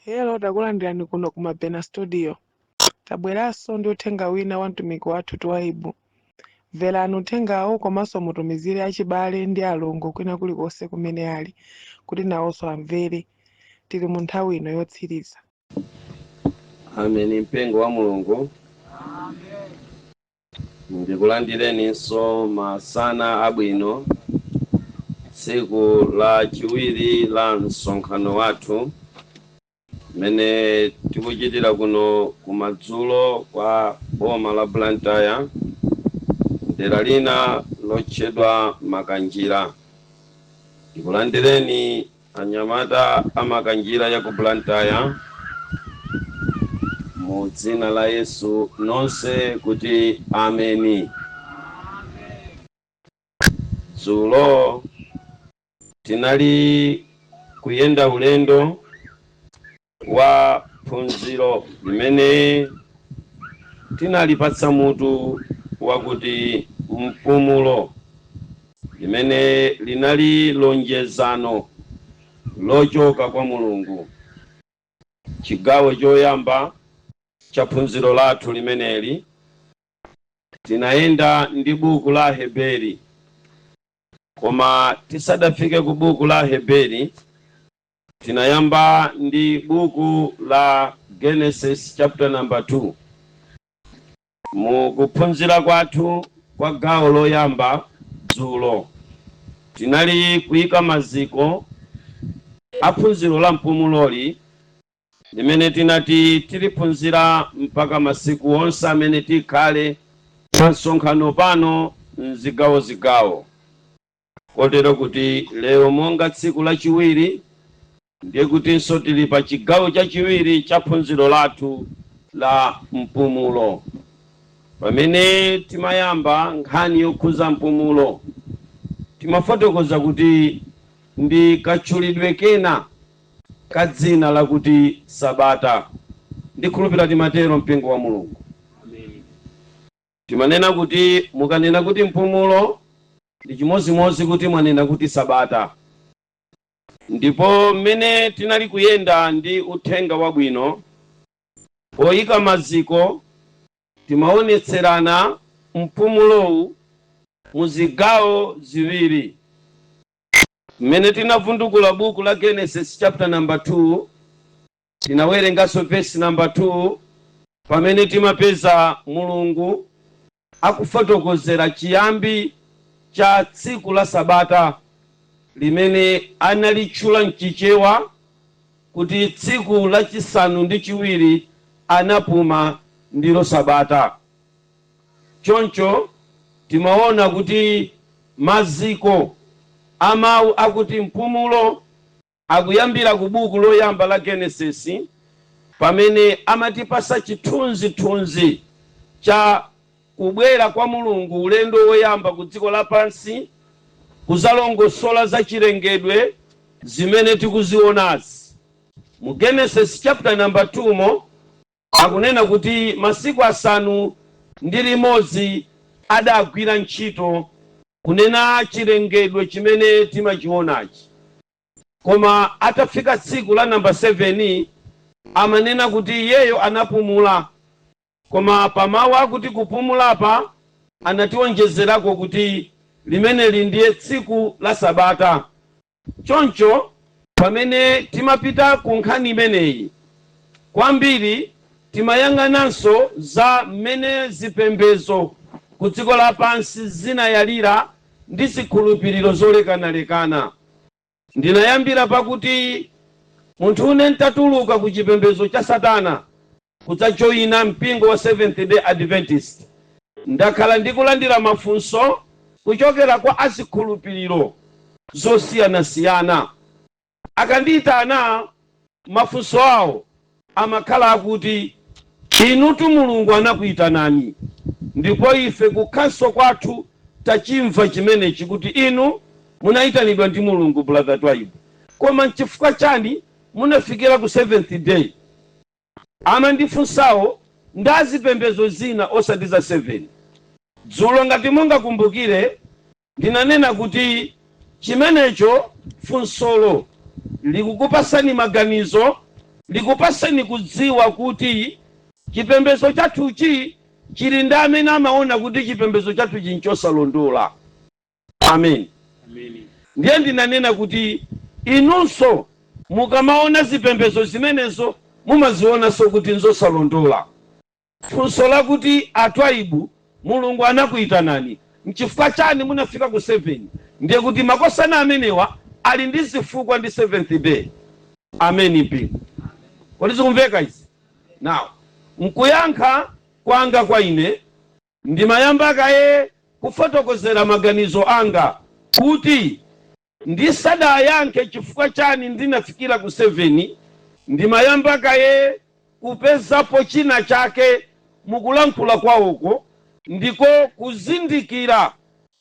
Hello, takulandirani kuno ku Mabena Studio. Tabweranso ndi uthenga wina wa mtumiki wathu Twaibu. Mverani uthengawo komanso mutumizire achibale ndi alongo kwina kulikonse kumene ali kuti nawonso amvere. Tili mu nthawi ino yotsiriza. Ameni. Mpingo wa Mulungu, ndikulandireninso masana abwino, tsiku la chiwiri la msonkhano wathu mmene tikuchitira kuno kumadzulo kwa boma la Blantyre, dera lina lotchedwa Makanjira. Ndikulandireni anyamata a Makanjira ya ku Blantyre mu dzina la Yesu, nonse kuti ameni. Dzulo tinali kuyenda ulendo wa phunziro limene tinalipatsa mutu wakuti mpumulo, limene linali lonjezano lochoka kwa Mulungu. Chigawo choyamba cha phunziro lathu limeneli tinayenda ndi buku la Heberi, koma tisadafike ku buku la Heberi tinayamba ndi buku la Genesis chapter number 2. Mu kuphunzira kwathu kwa gawo loyamba dzulo tinali kuyika maziko a phunziro la mpumuloli limene tinati tiliphunzira mpaka masiku onse amene tikhale pa msonkhano pano mzigawozigawo, kotero kuti lero monga tsiku lachiwiri ndiye kutinso tili pa chigawo chachiwiri cha phunziro lathu la mpumulo. Pamene timayamba nkhani yokhuza mpumulo, timafotokoza kuti ndi katchulidwe kena ka dzina lakuti sabata. Ndikhulupira timatero, mpingo wa Mulungu. Timanena kuti mukanena kuti mpumulo ndi chimozimozi kuti mwanena kuti sabata. Ndipo mmene tinali kuyenda ndi uthenga wabwino poyika maziko, timaonetserana mpumulowu mu zigawo ziwiri. Mmene tinavundukula buku la Genesis chapter number 2, tinawerenganso verse number 2, pamene timapeza Mulungu akufotokozera chiyambi cha tsiku la sabata limene analitchula mchichewa kuti tsiku lachisanu ndi chiwiri anapuma, ndilo sabata. Choncho timaona kuti maziko a mawu akuti mpumulo akuyambira ku buku loyamba la Genesis, pamene amatipasa chithunzithunzi cha kubwera kwa Mulungu ulendo woyamba ku dziko lapansi kuzalongosola za chilengedwe zimene tikuzionazi. Mu Genesis chapter number 2 mo akunena kuti masiku 6 adagwira ntchito, kunena chilengedwe chimene timachionachi, koma atafika tsiku la namba 7 amanena kuti iyeyo anapumula. Koma pamawu akuti kupumulapa anationjezerako kuti limeneli ndiye tsiku la sabata. Choncho pamene timapita ku nkhani imeneyi kwambiri timayang'ananso za mmene zipembedzo ku dziko lapansi zinayalira ndi zikhulupiriro zolekanalekana. Ndinayambira pakuti munthu une ntatuluka ku chipembedzo cha satana kudzajoyina mpingo wa Seventh Day Adventist, ndakhala ndikulandira mafunso kuchokera kwa azikhulupiriro zosiyanasiyana. Akandiyitana, mafunso awo amakhala akuti, "Inutu Mulungu anakuyitanani, ndipo ife kukhanso kwathu tachimva chimenechi kuti inu munayitanidwa ndi Mulungu, Brother Twaibu, koma nchifukwa chani munafikira ku Seventh Day?" Amandifunsawo ndi azipembedzo zina, osati za 7. Dzulo, ngati mungakumbukire, ndinanena kuti chimenecho funsolo likukupasani maganizo. Ndikupaseni kudziwa kuti chipembedzo chathuchi chili ndi amene amaona kuti chipembedzo chathuchi nchosalondola. Amen. Ndiye ndinanena kuti inunso mukamaona zipembedzo zimenezo, mumazionanso kuti nzosalondola. Funso lakuti, "A Twaibu, Mulungu anakuyitanani, nchifukwa chani munafika ku 7?" Ndiye kuti makosana amenewa ali ndi zifukwa ndi Seventh Day. Amen, mpingo. Kodi zikumveka izi? Now, nkuyankha kwanga kwa ine, ndimayamba kaye kufotokozera maganizo anga kuti ndisadayankhe chifukwa chani ndinafikira ku 7, ndimayamba kaye kupezapo china chake mukulankhula kwawoko, ndiko kuzindikira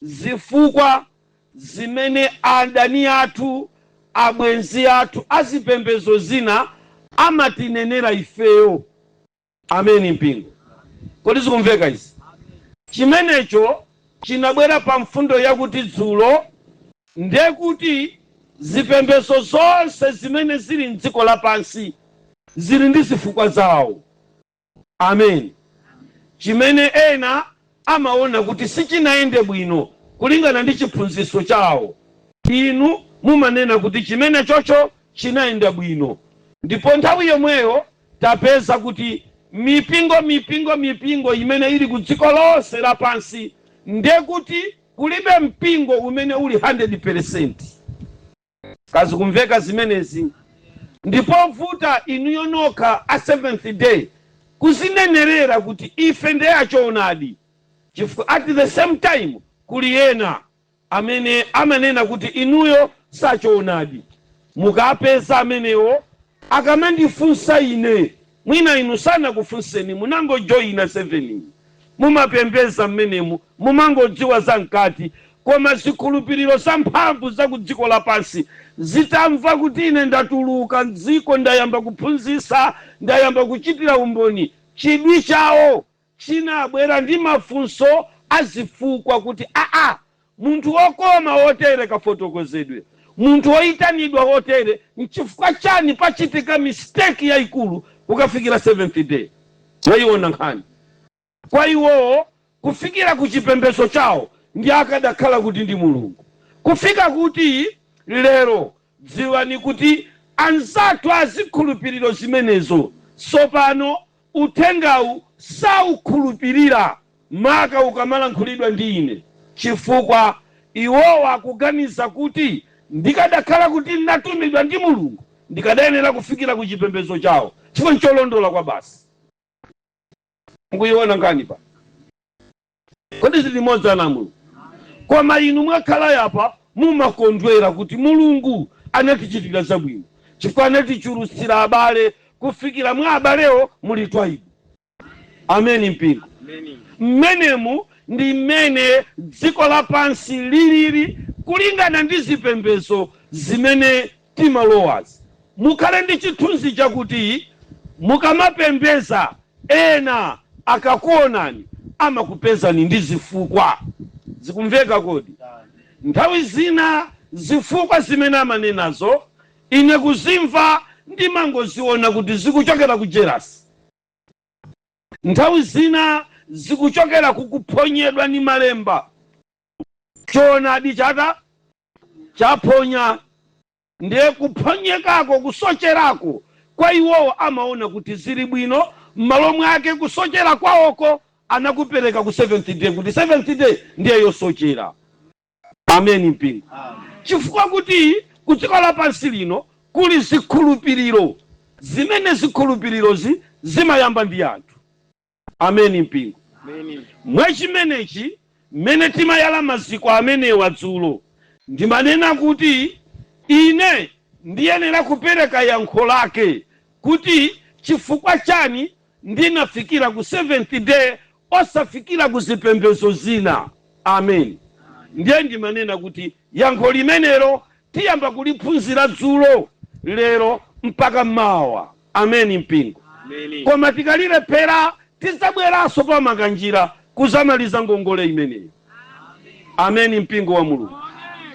zifukwa zimene adani athu, abwenzi athu azipembedzo zina amatinenera ifeyo. Ameni, mpingo. Kodi zikumveka izi? Chimenecho chinabwera pa mfundo yakuti dzulo, ndiye kuti zipembedzo zonse zimene zili mdziko lapansi zili ndi zifukwa zawo. Amen. Chimene ena amaona kuti sichinayende bwino kulingana ndi chiphunzitso chawo, inu mumanena kuti chimene chocho chinayenda bwino. Ndipo nthawi yomweyo tapeza kuti mipingo imene ili ku dziko lonse lapansi, ndiye kuti kulibe mpingo umene uli 100%. Kazikumveka zimenezi? Ndipo vuta inuyo nokha a Seventh Day kuzinenerera kuti ife ndiye achoonadi, chifukwa at the same time kuli ena amene amanena kuti inuyo sachoonadi. Mukapeza amenewo akamandifunsa ine, mwina inu sanakufunseni, munangojoyina 7, mumapembeza mmenemu, mumangodziwa za mkati. Koma zikhulupiriro za mphamvu za ku dziko lapansi zitamva kuti ine ndatuluka mdziko, ndayamba kuphunzitsa, ndayamba kuchitira umboni, chidwi chawo chinabwera ndi mafunso azifukwa kuti, aa, munthu wokoma wotere, kafotokozedwe, munthu woyitanidwa wotere, nchifukwa chani pachitika mistake yayikulu kukafikira Seventh Day? Mwayiona nkhani? Kwa iwowo, kufikira ku chipembedzo chawo ndi akadakhala kuti ndi Mulungu. Kufika kuti lero, dziwani kuti anzathu azikhulupiriro zimenezo tsopano uthengawu saukhulupirira, maka ukamalankhulidwa ndi ine, chifukwa iwowa akuganiza kuti ndikadakhala kuti ndinatumidwa ndi Mulungu, ndikadayenera kufikira ku chipembedzo chawo, chifukwa ncholondola kwa basi. Mukuiona nkhani pa? Kodi zili limodzi, ana Mulungu? Koma inu mwakhala yapa, mumakondwera kuti Mulungu anatichitira zabwino, chifukwa anatichulutsira abale, kufikira mwa abalewo muli Twaibu. Ameni, mpingo. Mmenemu ndi mmene dziko lapansi lilili kulingana ndi zipembedzo zimene timalowazi. Mukhale ndi chithunzi chakuti mukamapembeza, ena akakuonani amakupezani ndi zifukwa. Zikumveka kodi? Nthawi zina zifukwa zimene amanenazo, ine kuzimva ndimangoziona kuti zikuchokera ku jealousy, nthawi zina zikuchokera kukuphonyedwa ni malemba. Choonadi chata chaphonya, ndiye kuphonyekako, kusocherako kwa iwowo amaona kuti zili bwino. M'malo mwake kusochera kwawoko anakupereka ku Seventh Day, kuti Seventh Day ndiye yosochera. Ameni, mpingo. Chifukwa kuti ku dziko lapansi lino kuli zikhulupiriro zimene zikhulupirirozi zimayamba ndi anthu. Ameni, mpingo. Mwachimenechi, mmene timayala maziko amenewa dzulo, ndimanena kuti ine ndiyenera kupereka yankho lake kuti chifukwa chani ndinafikira ku Seventh Day, osafikira ku zipembedzo zina. Amen. Ndiye ndimanena kuti yankho limenelo tiyamba kuliphunzira dzulo, lero mpaka mawa. Ameni, mpingo. Koma tikalilephera, tidzabweranso pa Makanjira kuzamaliza ngongole imeneyo. Ameni, mpingo wa Mulungu.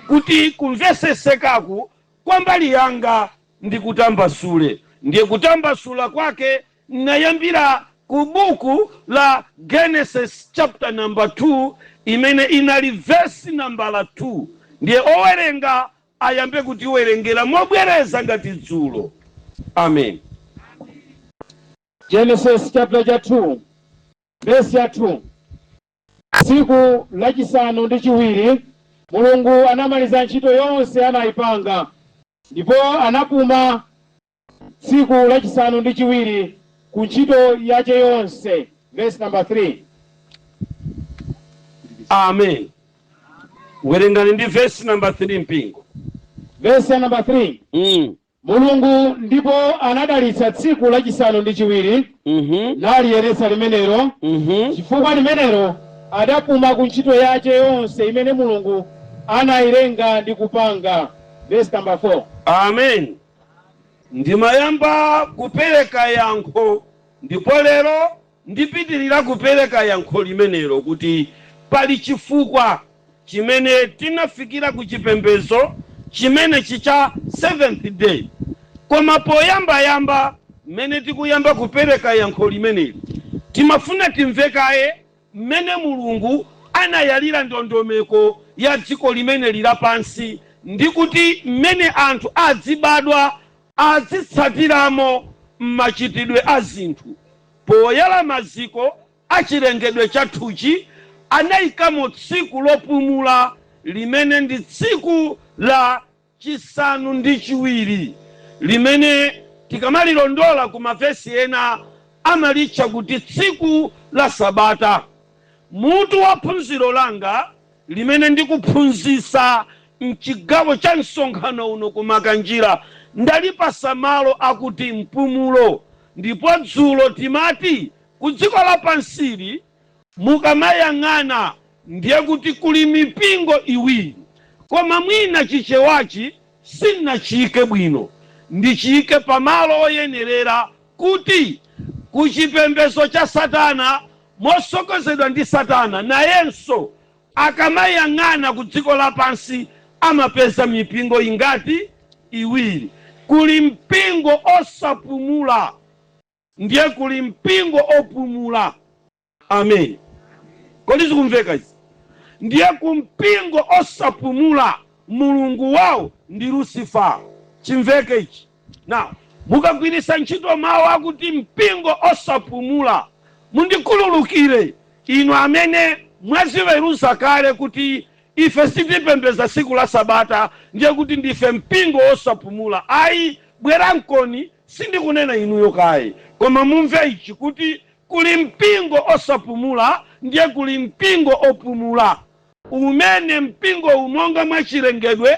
Kuti kumvesesekaku kwa mbali yanga ndikutambasule. Ndiye kutambasula kwake nayambira ku buku la Genesis chapter number 2, imene inali vesi nambala 2. Ndiye owerenga ayambe kutiwerengera mobwereza ngati dzulo. Amen. Genesis chapter cha 2, verse ya 2. Tsiku lachisanu ndi chiwiri Mulungu anamaliza ntchito yonse anayipanga, ndipo anapuma tsiku lachisanu ndi chiwiri ku ntchito yache yonse. Verse number 3. Amen. Werengani ndi vesi number 3, mpingo. Verse ya number 3. Mulungu ndipo anadalitsa tsiku lachisanu ndi chiwiri, naliyeretsa limenelo, chifukwa limenelo adapuma ku ntchito yache yonse imene Mulungu anayilenga ndi kupanga. Verse number 4. Amen. Ndimayamba kupereka yankho, ndipo lero ndipitirira kupereka yankho limenelo, kuti pali chifukwa chimene tinafikira ku chipembedzo chimene chicha Seventh Day. Koma poyambayamba, mmene tikuyamba kupereka yankho limeneli, timafuna timvekaye mmene Mulungu anayalira ndondomeko ya dziko limeneli lapansi, ndi kuti mmene anthu adzibadwa adzitsatiramo m'machitidwe a zinthu. Poyala maziko achilengedwe chathuchi, anayikamo tsiku lopumula limene ndi tsiku la chisanu ndi chiwiri, limene tikamalilondola ku mavesi ena amalitcha kuti tsiku la sabata. Mutu wa phunziro langa limene ndikuphunzitsa mchigawo cha msonkhano uno kumakanjira ndalipasa malo akuti mpumulo. Ndipo dzulo timati ku dziko lapansili mukamayang'ana ndiye kuti kuli mipingo iwiri, koma mwina Chichewachi sinnachiyike bwino, ndichiyike pamalo oyenerera kuti kuchipembedzo cha Satana, mosokozedwa ndi Satana, nayenso akamayang'ana ku dziko lapansi amapeza mipingo ingati? Iwiri. Kuli mpingo osapumula, ndiye kuli mpingo opumula. Amen. Kodi zikumveka izi? Ndiye ku mpingo osapumula, mulungu wawo ndi Lucifer. Chimveke ichi. Now, mukagwiritsa ntchito mawu akuti mpingo osapumula, mundikhululukire inu amene mwaziweruza kale kuti ife sitipembeza tsiku la sabata, ndiye kuti ndife mpingo osapumula. Ayi, bwerankoni, sindikunena inuyo kaye, koma mumve ichi kuti kuli mpingo osapumula, ndiye kuli mpingo opumula, umene mpingo umonga mwachilengedwe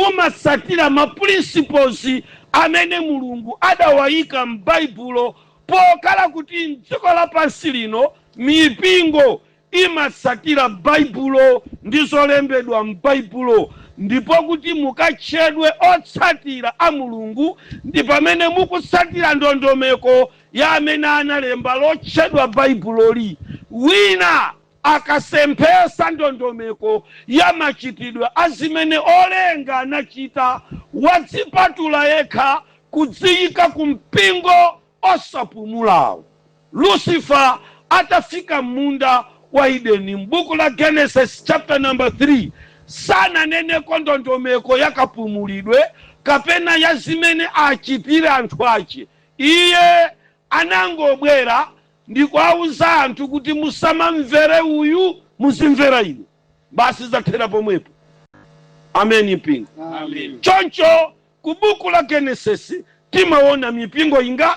umatsatira ma principles amene Mulungu adawayika m'Baibulo, pokhala kuti mdziko lapansi lino mipingo imatsatira Baibulo ndi zolembedwa m'Baibulo. Ndipo kuti mukatchedwe otsatira a Mulungu ndi pamene mukutsatira ndondomeko ya amene analemba lotchedwa Baibuloli. Wina akasemphesa ndondomeko ya machitidwe a zimene olenga anachita, wadzipatula yekha kudziyika ku mpingo osapumulawo. Lucifer atafika m'munda wa Edeni, m'buku la Genesis chapter number 3, sananeneko ndondomeko yakapumulidwe kapena ya zimene achitire anthu ache. Iye anangobwera ndi kuwauza anthu kuti musamamvere uyu, muzimvera inu. Basi, zathera pomwepo. Ameni, mpingo. Amen. Choncho ku buku la Genesis timaona mipingo inga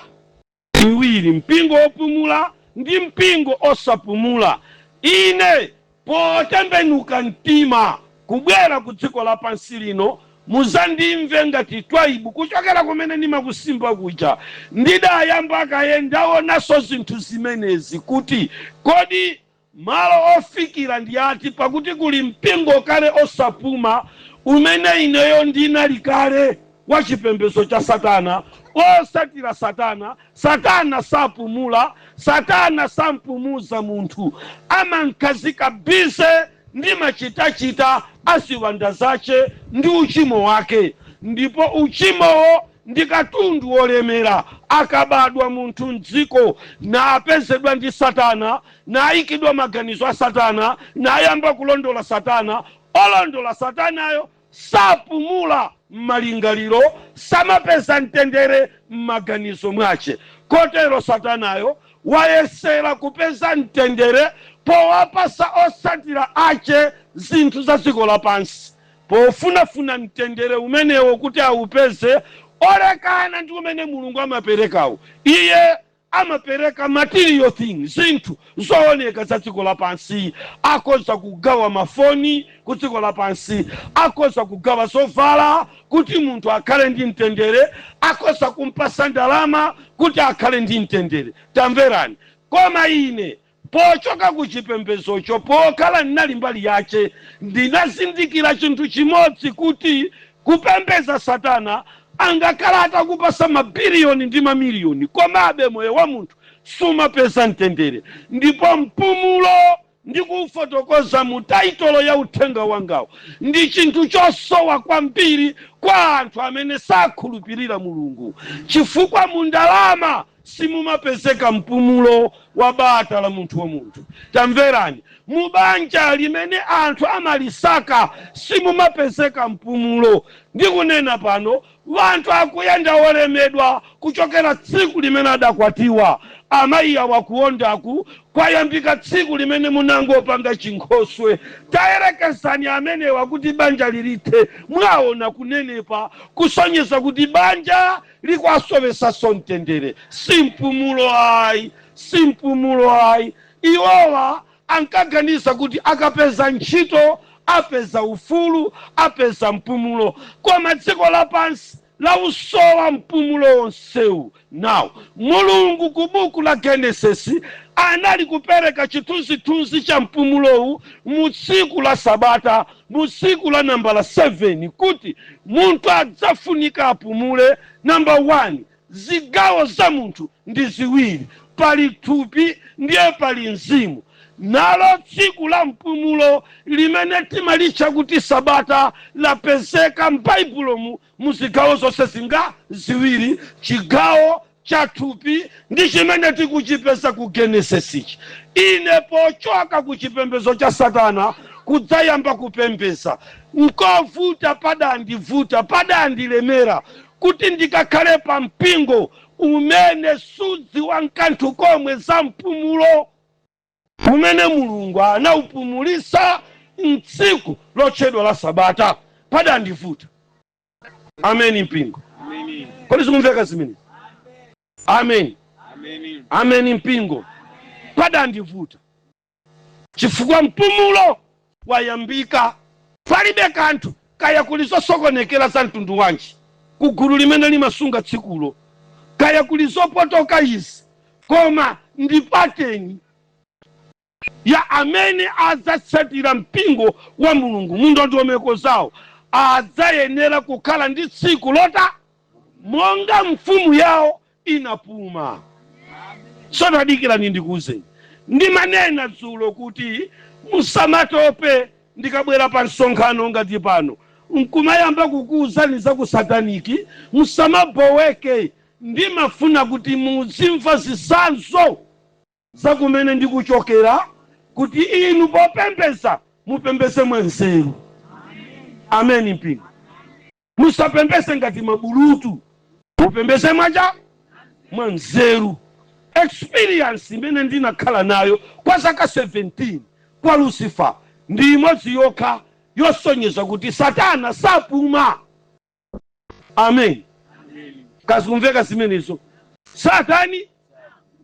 iwiri, mpingo wopumula ndi mpingo osapumula. Ine potembenuka mtima kubwera ku dziko lapansi lino, muzandimve ngati Twaibu, kuchokera kumene ndimakusimba kuja, ndidayamba kaye ndaonanso zinthu zimenezi kuti kodi malo ofikira ndi ati, pakuti kuli mpingo kale osapuma umene ineyo ndinali kale wa chipembedzo cha Satana, osatira Satana. Satana sapumula, Satana sampumuza munthu, amankhazika busy ndi machitachita a ziwanda zace ndi uchimo wake, ndipo uchimowo Ndi katundu wolemera. Akabadwa munthu mdziko napezedwa ndi Satana, nayikidwa maganizo a Satana, nayamba kulondola Satana, olondola Satanayo sapumula m'malingaliro, samapeza mtendere m'maganizo mwace. Kotero Satanayo wayesera kupeza mtendere powapasa osatira ace zinthu za dziko lapansi, pofunafuna mtendere umenewo kuti awupeze olekana ndi umene Mulungu amaperekawo. Iye amapereka material things, zinthu zooneka za dziko lapansi. Akhoza kugawa mafoni ku dziko lapansi, akhoza kugawa zovala kuti munthu akhale ndi mtendere, akhoza kumpasa ndalama kuti akhale ndi mtendere. Tamverani, koma ine pochoka ku chipembezocho, pokhala ndinali mbali yace, ndinazindikira chinthu chimodzi, kuti kupembeza Satana, angakhala atakupasa mabiliyoni ndi mamiliyoni, komabe moyo wa munthu sumapeza mtendere. Ndipo mpumulo, ndikuufotokoza mu title ya uthenga wangawo, ndi chinthu chosowa kwambiri kwa anthu amene sakhulupirira Mulungu, chifukwa mu ndalama simumapezeka mpumulo wa bata la munthu wa munthu. Tamverani, mu banja limene anthu amalisaka simumapezeka mpumulo. Ndikunena pano, wanthu akuyenda olemedwa kuchokera tsiku limene adakwatiwa. Amayi awa kuondaku kwayambika tsiku limene munangopanga chinkhoswe. Tayerekezani amenewa kuti banja lilithe, mwaona kunenepa, kusonyeza kuti banja likwasowesaso mtendere. Si mpumulo ayi, si mpumulo ayi. Iwowa ankaganiza kuti akapeza ntchito apeza ufulu, apeza mpumulo, koma dziko lapansi lausowa mpumulo wonsewu. Now, Mulungu ku buku la Genesis anali kupereka chithunzithunzi cha mpumulowu mu tsiku la Sabata, mu tsiku la nambala 7, kuti munthu adzafunika apumule. Namba 1, zigawo za munthu ndi ziwiri: pali thupi, ndiye pali mzimu. Nalo tsiku la mpumulo limene timalitcha kuti Sabata lapezeka m'Baibulomu mu zigawo zonse zinga ziwiri, chigawo cha thupi ndi chimene tikuchipeza ku Genesisichi. Ine pochoka ku chipembedzo cha Satana kudzayamba kupembeza, nkovuta, padandivuta, padandilemera kuti ndikakhale pa mpingo umene sudziwa nkanthu komwe za mpumulo umene Mulungu anawupumulisa mtsiku lotchedwa la Sabata. Padandivuta. Ameni, mpingo. Kodi zikumveka zimene? Amen, ameni, mpingo. Padandivuta chifukwa mpumulo wayambika, palibe kanthu, kaya kuli zosokonekera za mtundu wanji ku gulu limene limasunga tsikulo, kaya kuli zopotoka izi, koma ndi pattern ya amene adzatsatira mpingo wa Mulungu mu ndondomeko zawo, adzayenera kukhala ndi tsiku lota monga mfumu yawo inapuma. Sotadikirani, ndikuwuzeni, ndimanena dzulo kuti musamatope ndikabwera pa msonkhano ngati pano nkumayamba kukuwuzani za ku satanic. Musamaboweke. Ndimafuna kuti muzimva zitsanzo zakumene ndikuchokera, kuti inu popembeza mupembeze mwanzeru. Ameni, mpingo. Musapembeze ngati mabulutu, mupembeze mwacha mwanzeru. Experience imene ndinakhala nayo kwa zaka 17 kwa Lucifer ndi imodzi yokha yosonyeza kuti Satana sapuma. Amen. Kazikumveka zimenezo? Satani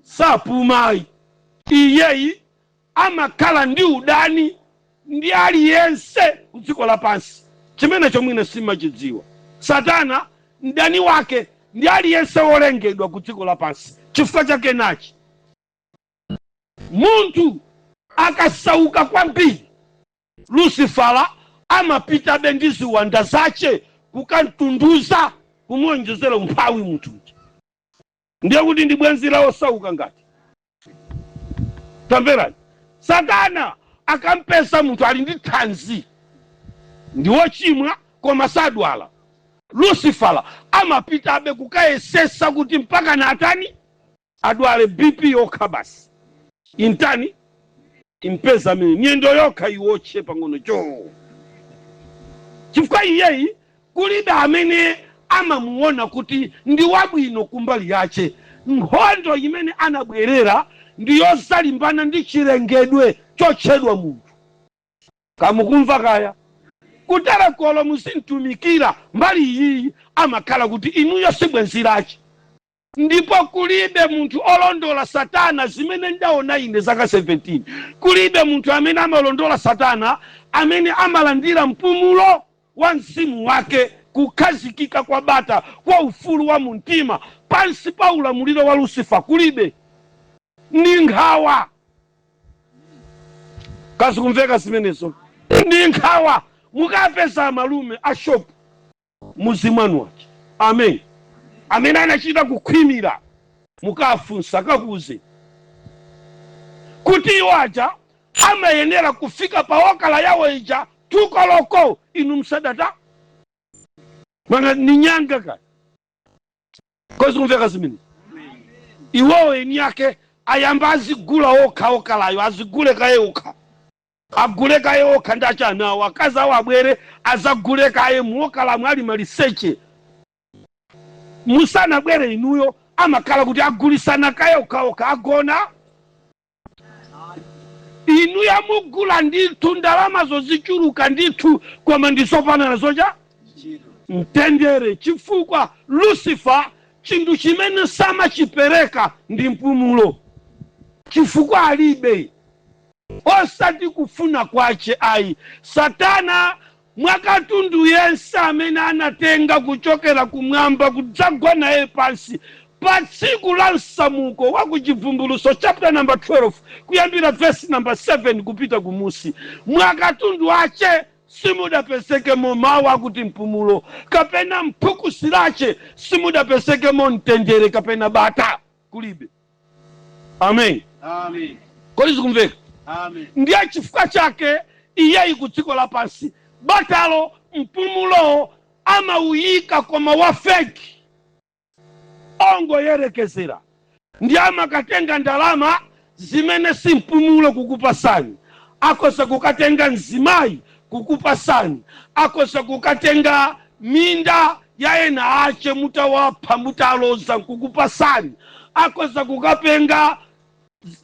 sapumayi. Iyeyi amakhala ndi udani ndi aliyense ku dziko lapansi. Chimenecho mwina simachidziwa. Satana mdani wake ndi aliyense wolengedwa ku dziko lapansi. Chifukwa chake nachi: munthu akasauka kwambiri, Lucifera amapitabe ndi ziwanda zace kukamtunduza, kumuonjezera umphawi munthuja. Ndiye kuti ndi bwenzi la osauka ngati. Tamverani, Satana akampeza munthu ali ndi thanzi, ndi wochimwa koma sadwala. Lucifera amapitabe kukayesesa kuti mpaka na atani, adwale BP yokha basi, intani impeza amene miyendo yokha iwotche pang'ono cho, chifukwa iyeyi kulibe amene amamuona kuti ndi wabwino kumbali yache. Nkhondo imene anabwerera ndi yosalimbana ndi chilengedwe chotchedwa munthu. Kamukumva kaya kuterekolo muzintumikira mbali iyi, amakhala kuti inuyo sibwenzi lache. Ndipo kulibe munthu olondola Satana, zimene ndaona ine zaka 17, kulibe munthu amene amalondola Satana amene amalandira mpumulo wa mzimu wake, kukhazikika kwa bata, kwa ufulu wa mumtima pansi pa ulamuliro wa Lucifer. Kulibe, ndi nkhawa. Kazikumveka zimenezo? Ndi nkhawa. Mukapeza amalume a shopu muzimwanu wache, amen, amene anachita kukhwimira, mukafunsa kakuze kuti iwo aja amayenera kufika pa okala yawo ija 2 koloko, inu msadata mana ni nyanga kaya. Kozikumveka zimene? Iwowo eni yake ayamba azigula okha okalayo, azigule kaye okha, agule kaye okha ndi achanawo, akazi awo abwere azagule kaye muokalamu ali maliseche musanabwere inuyo. Amakhala kuti agulisana kaye okhaokha, agona inu yamugula ndithu, ndalamazo zichuluka ndithu, koma ndizofanana zocha mtendere, chifukwa Lucifer chinthu chimene samachipereka ndi mpumulo, chifukwa alibe, osati kufuna kwache ayi. Satana mwakatundu yense amene anatenga kuchokera kumwamba kudzagwa naye pansi pa tsiku la msamuko wa kuchivumbuluso chapter number 12 kuyambira verse number 7 kupita kumusi, mwakatundu ache simudapezekemo mawu akuti mpumulo, kapena mphukusi lache simudapezekemo mtendere kapena bata, kulibe. Amen. Amen. Kodi zikumveka? Amen. Ndiye chifukwa chake iyeyi ku dziko lapansi batalo, mpumulowo amauyika koma wa fake, ongoyerekezera, ndi amakatenga ndalama zimene si mpumulo kukupasani, akhoza kukatenga mzimayi kukupasani, akhoza kukatenga minda ya ena ache mutawapha, mutaloza, nkukupasani, akhoza kukapenga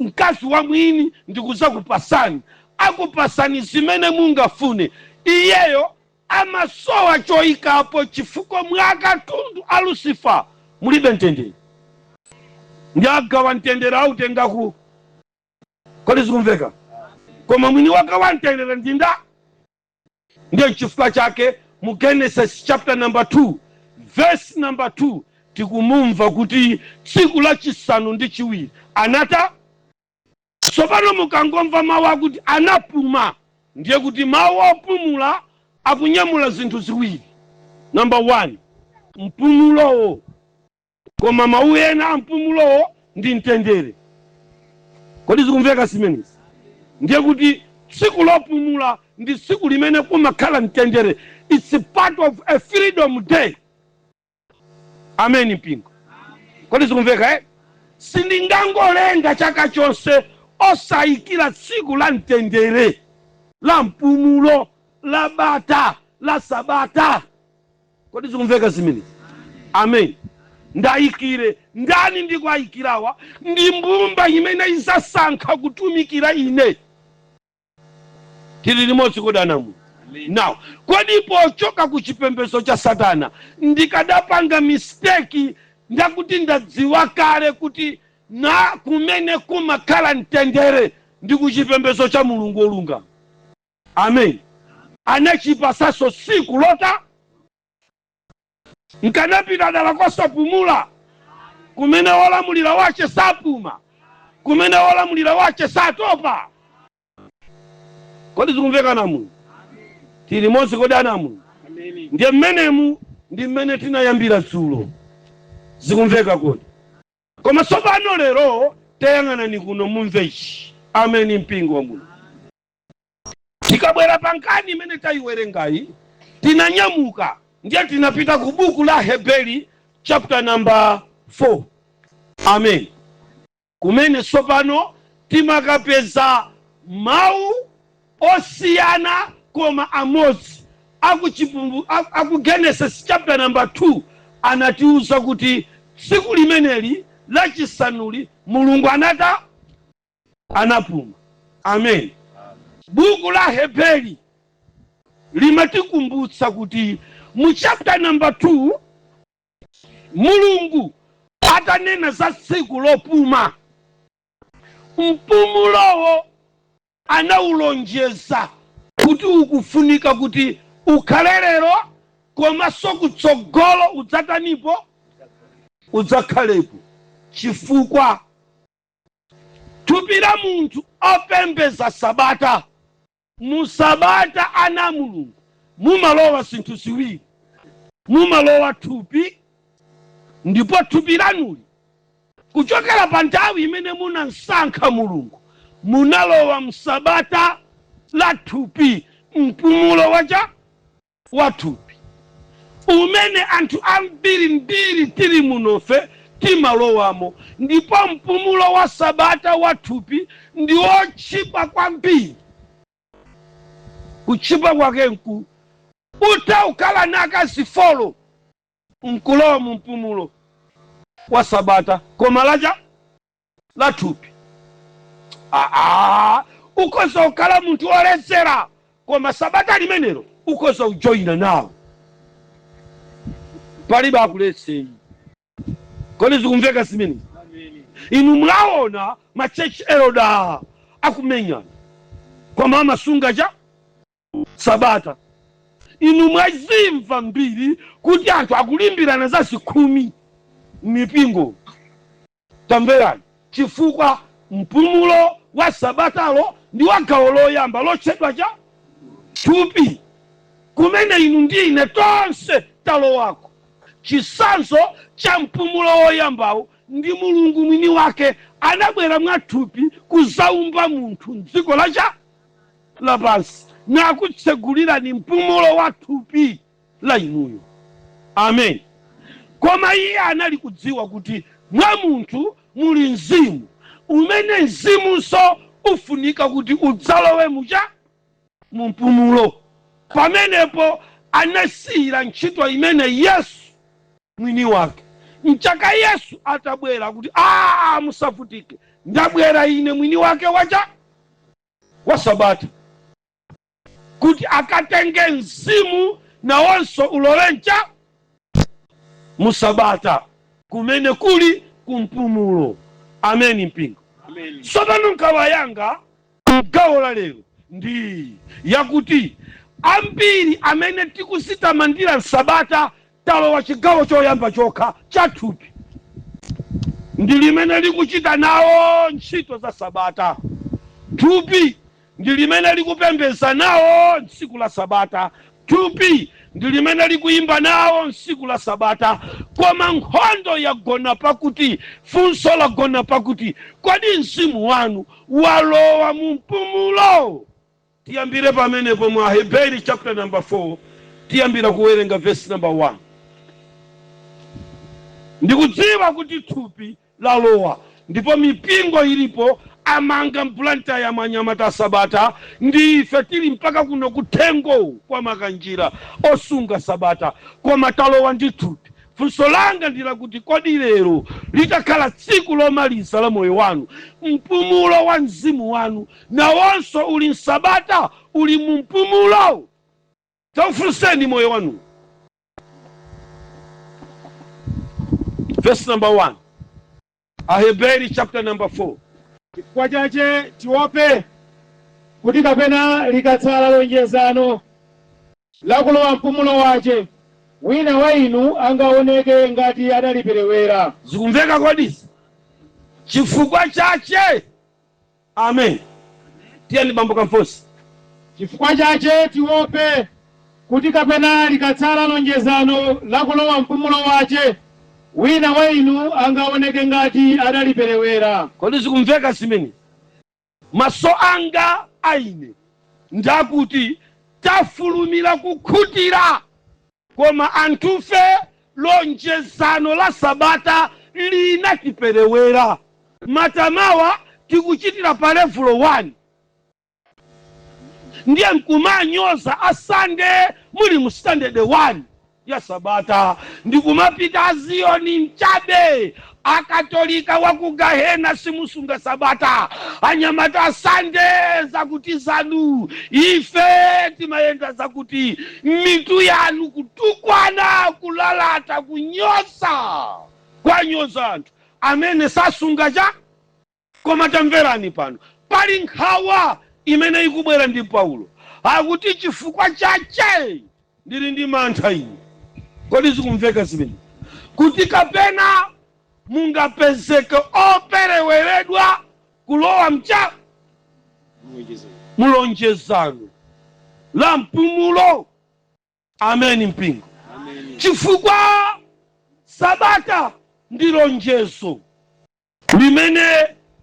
mkazi wa mwini ndikuzakupasani, akupasani zimene mungafune. Iyeyo amasowa choyikapo, chifukwa mwakatundu a Lucifer mulibe mtendere, ndi agawa mtendere autengaku. Kodi zikumveka? Koma mwini wake wa mtendere ndinda? Ndiye chifukwa chake mu Genesis chapter number 2 verse number 2 tikumumva kuti tsiku lachisanu ndi chiwiri anata. Tsopano mukangomva mawu akuti anapuma, ndiye kuti mawu opumula akunyamula zinthu ziwiri. Number 1, mpumulowo, koma mawu ena a mpumulowo ndi mtendere. Kodi zikumveka zimenezi? Ndiye kuti tsiku lopumula ndi tsiku limene kumakhala mtendere. It's part of a freedom day. Amen, mpingo. Kodi zikumveka, eh? Sindingangolenga chaka chonse osayikira tsiku la mtendere, la mpumulo, la bata, la sabata. Kodi zikumveka zimenezi? Amen. Ndayikire ndani? Ndikuayikirawa ndi mbumba imene izasankha kutumikira ine. Tili limodzi kodi anamu? Now, kodi pochoka ku chipembedzo cha Satana ndikadapanga mistake ndakuti ndadziwa kale kuti na kumene kumakhala mtendere ndi ku chipembedzo cha Mulungu wolungama, amen, anachipasaso tsiku lota, nkanapita dala kosapumula, kumene wolamulira wache sapuma, kumene wolamulira wache satopa? Kodi zikumveka namu? Tili limodzi kodi anamu? Ndiye mmenemu ndi mmene tinayambira dzulo. Zikumveka kodi? Koma tsopano lero tayang'anani kuno mumve ichi. Ameni, mpingo wa Mulungu. Tikabwera pa nkhani imene tayiwerengayi, tinanyamuka Ndiye tinapita ku buku la Heberi chapter number 4, amen, kumene tsopano timakapeza mawu osiyana koma amodzi aku Genesis chapter number 2. Anatiuza kuti tsiku limeneli lachisanuli Mulungu anata anapuma, amen. Buku la Heberi limatikumbutsa kuti mu chapter number 2, Mulungu atanena za tsiku lopuma, mpumulowo anawulonjeza kuti ukufunika kuti ukhale lero komanso kutsogolo udzatanipo, udzakhalepo, chifukwa thupi la munthu opembeza sabata, mu sabata, ana Mulungu, mumalowa zinthu ziwiri. Mumalowa thupi, ndipo thupi lanuli kuchokera pa nthawi imene munamsankha Mulungu munalowa msabata la thupi, mpumulo wacha wa thupi umene anthu ambirimbiri tili munofe timalowamo. Ndipo mpumulo wa sabata wa thupi ndi wotchipa kwambiri. Kutchipa kwake nku utha ukhala nakazi four nkulowa mu mpumulo wa sabata, koma lacha la thupi. Aa, ukhoza kukhala munthu woledzera, koma sabata limenelo ukhoza kujoyina nawo, palibe akuletseni. Kodi zikumveka zimenezi? Inu mwaona ma church elder akumenyana, koma amasunga cha sabata. Inu mwazimva mbiri kuti anthu akulimbirana za zikhumi m'mipingo. Tamverani, chifukwa mpumulo wa sabatalo ndi wa gawo loyamba lotchedwa cha thupi, kumene inu ndi ine tonse talowako. Chitsanzo cha mpumulo woyambawo ndi Mulungu mwini wake anabwera mwa thupi kuzaumba munthu mdziko lacha lapansi nakutsegulirani mpumulo wa thupi la inuyo, amen. Koma iye anali kudziwa kuti mwa munthu muli mzimu, umene mzimunso ufunika kuti udzalowe mucha mu mpumulo. Pamenepo anasiyira ntchito imene Yesu mwini wake. Mchaka Yesu atabwera kuti, "Aa, musavutike, ndabwera ine mwini wake wacha wa sabata," kuti akatenge mzimu nawonso ulowe mcha musabata kumene kuli kumpumulo. Ameni, mpingo. Tsopano nkhawa yanga mgawo la lero ndi yakuti ambiri amene tikuzitamandira sabata talowa chigawo choyamba chokha cha thupi, ndi limene likuchita nawo ntchito za sabata. Thupi ndi limene likupembeza nawo tsiku la sabata. Thupi ndi limene likuyimba nawo tsiku la sabata. Koma nkhondo yagona pakuti, funso lagona pakuti, kodi mzimu wanu walowa mu mpumulo? Tiyambire pamenepo mu Aheberi chapter number 4, tiyambira kuwerenga verse number 1. Ndikudziwa kuti thupi lalowa, ndipo mipingo ilipo amanga m'Blantyre mwanyamata sabata, ndi ife tili mpaka kuno kuthengo kwa Makanjira osunga sabata, koma talowa ndi thupi. Funso langa ndi lakuti, kodi lero litakhala tsiku lomaliza la moyo wanu, mpumulo wa mzimu wanu nawonso uli msabata, uli mu mpumulo? Taufunseni moyo wanu. Verse number 1, Aheberi chapter number 4. Chifukwa chache tiope kuti kapena likatsala lonjezano lakulowa mpumulo wache, wina wa inu angaoneke ngati adaliperewera. Zikumveka kodi? Chifukwa chache, amen. Tiyeni, bambo Kamfosi. Chifukwa chache tiope kuti kapena likatsala lonjezano lakulowa mpumulo wache, wina wa inu angaoneke ngati adaliperewera. Kodi zikumveka zimene? Maso anga aine ndakuti tafulumira kukhutira. Koma anthufe lonjezano la sabata linatiperewera. Matamawa tikuchitira pa level 1, ndiye nkumanyoza a Sunday muli mu standard 1 ya sabata, ndikumapita aziyoni mchabe, akatolika wakugahena simusunga sabata, anyamata asande zakuti zanu, ife timayenda zakuti mitu yanu, kutukwana, kulalata, kunyoza, kwanyoza anthu amene sasunga cha. Koma tamverani pano, pali nkhawa imene ikubwera ndi Paulo, akuti chifukwa chache ndili ndi mantha ine. Kodi zikumveka zimene kuti kapena mungapezeke opereweredwa kulowa mcha mulonjezano la mpumulo? Ameni mpingo. Chifukwa sabata ndi lonjezo limene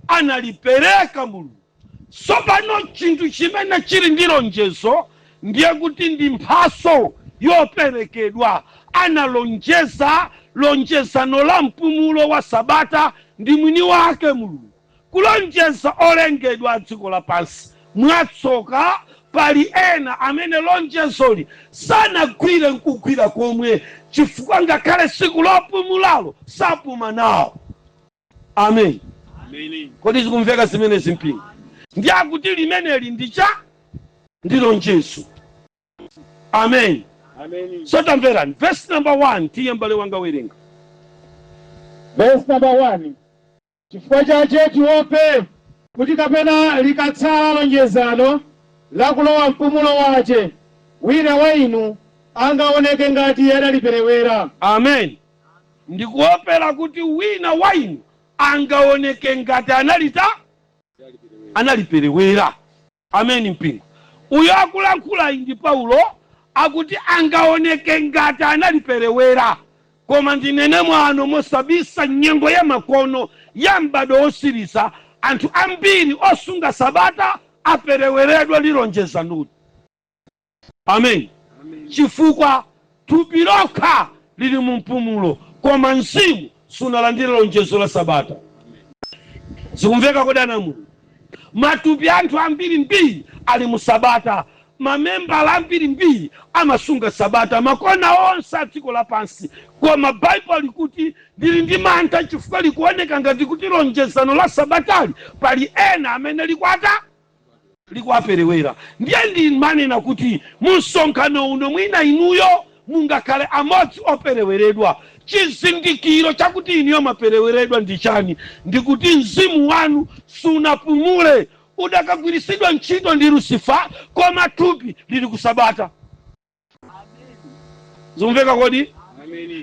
analipereka Mulungu. Tsopano chinthu chimene chili ndi lonjezo ndiye kuti ndi mphaso yoperekedwa. Analonjeza lonjezano la mpumulo wa sabata ndi mwini wake Mulungu, kulonjeza olengedwa a dziko lapansi. Mwatsoka pali ena amene lonjezoli sanagwire nkugwira komwe, chifukwa ngakhale tsiku lopumulalo sapuma nawo. Amen. Kodi zikumveka zimenezi mpingo? Ndi akuti limeneli ndi cha ndi lonjezo. Amen. So tamverani verse number 1, tiye mbale wanga werenga. Verse number 1: Chifukwa chache tiope kuti kapena likatsala lonjezano lakulowa mpumulo wache, wina wa inu angaoneke ngati adaliperewera. Amen. Ndikuopera kuti wina wa inu angaoneke ngati analita analiperewera. Amen mpingo. Uyo akulankhula ndi Paulo, akuti angaoneke ngati analiperewera. Koma ndinene mwano mosabisa, nyengo ya makono ya m'bado wosiriza, anthu ambiri osunga sabata apereweredwa ndi lonjezanoli. Amen. Chifukwa thupi lokha lili mu mpumulo, koma mzimu sunalandire lonjezo la sabata. Zikumveka kodi ana Mulungu? Matupi anthu ambirimbiri ali mu sabata, mamembala ambirimbiri amasunga sabata makona onse a dziko lapansi, koma Baibulo likuti ndili ndi mantha chifukwa likuoneka ngati kuti lonjezano la sabatali pali ena amene likwata likuwaperewera. Ndiye ndimanena kuti mu msonkhano uno mwina inuyo mungakhale amodzi opereweredwa. Chizindikiro chakuti inuyo mapereweredwa ndi chani? Ndikuti mzimu wanu sunapumule, udakagwirisidwa ntchito ndi Lucifer, koma thupi lili kusabata. Zikumveka kodi?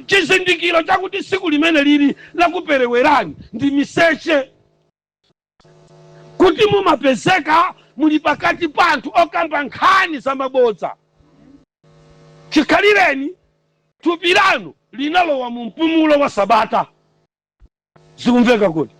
Chizindikiro chakuti tsiku limene lili lakuperewerani ndi miseche, kuti mumapezeka muli pakati pa anthu okamba nkhani zamabodza. Chikhalireni thupi lanu linalowa mu mpumulo wa sabata. Zikumveka kodi?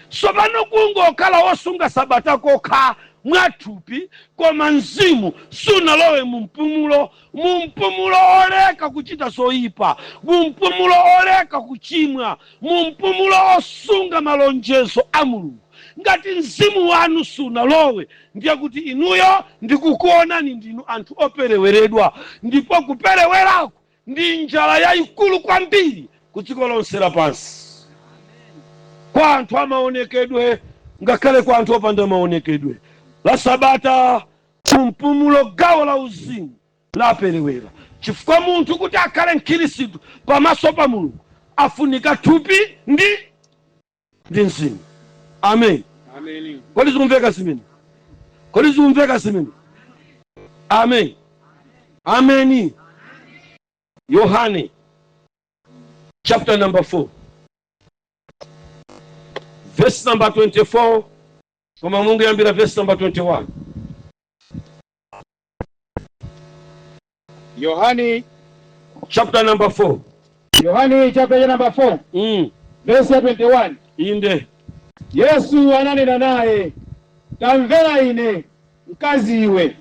Tsopano kungokhala wosunga sabata kokha mwathupi, koma mzimu sunalowe mu mpumulo, mu mpumulo oleka kuchita zoyipa, mu mpumulo oleka kuchimwa, mu mpumulo osunga malonjezo a Mulungu. Ngati mzimu wanu sunalowe, ndiye kuti inuyo ndikukuonani ndinu anthu opereweredwa, ndipo kuperewerako ndi njala yayikulu kwambiri ku dziko lonse lapansi, kwa anthu amaonekedwe ngakhale kwa anthu opanda maonekedwe. La sabata kumpumulo gawo la uzimu laperewera, chifukwa munthu kuti akhale mkhristu pamaso pa Mulungu afunika thupi ndi mzimu. Amen. Kodi zikumveka zimene? Kodi zikumveka zimene? Amen, ameni. Yohane chapter number 4, verse number 24, koma Mungu yambira verse number 21. Yohani chapter number 4. Yohani chapter number 4, verse ya 21. Inde. Yesu ananena naye, "Tamvera ine, mkazi iwe,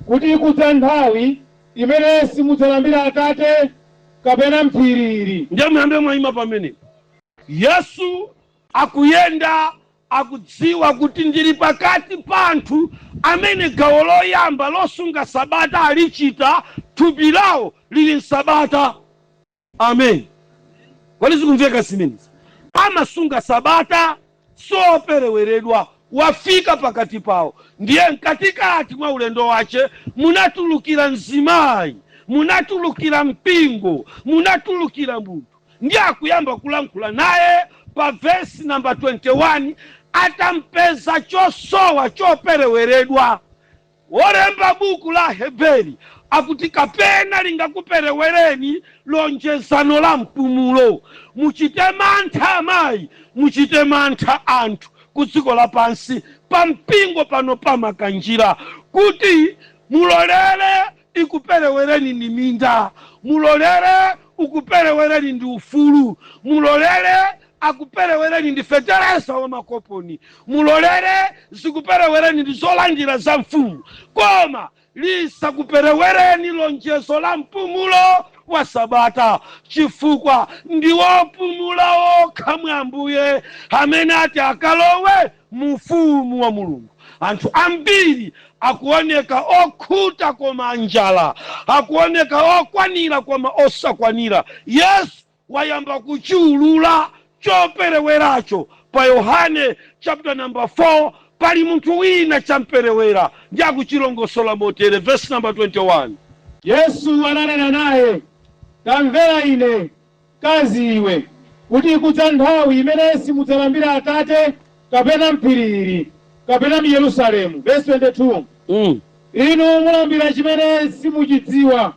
kuti ikudza nthawi imene simudzalambira Atate kapena m'phiri ili. Ndiye muyambe mwayima pamenepo. Yesu akuyenda, akudziwa kuti ndili pakati pa anthu amene gawo loyamba losunga sabata alichita, thupi lawo lili msabata. Amen. Kodi zikumveka zimenezi? Amasunga sabata, siopereweredwa. Wafika pakati pawo, ndiye mkatikati mwa ulendo wace munatulukira mzimayi, munatulukira mpingo, munatulukira munthu, ndiye akuyamba kulankhula naye pa vesi namba 21, atampeza chosowa chopereweredwa. Wolemba buku la Heberi akuti kapena lingakuperewereni lonjezano la mpumulo. Muchite mantha amayi, muchite mantha anthu ku dziko lapansi, pa mpingo pano pamakanjira, kuti mulolere ikuperewereni ndi minda, mulolere ukuperewereni ndi ufulu, mulolere akuperewereni ndi fetereza wa makoponi, mulolere zikuperewereni ndi zolandira za mfumu, koma lisakuperewereni lonjezo la mpumulo wa sabata, chifukwa ndi wopumula okha mwa Ambuye amene ati akalowe mu ufumu wa Mulungu. Anthu ambiri akuoneka okhuta koma njala, akuoneka okwanira koma osakwanira. Yesu wayamba kuchiulula chopereweracho pa Yohane chapter number 4. Pali munthu wina champerewera, ndi akuchilongosola motere, verse number 21. Yesu ananena naye, "Tamvera ine, mkazi iwe, kuti ikudza nthawi imene simudzalambira Atate kapena m'phiri ili kapena m'Yerusalemu." Verse 22. Inu mulambira chimene simuchidziwa,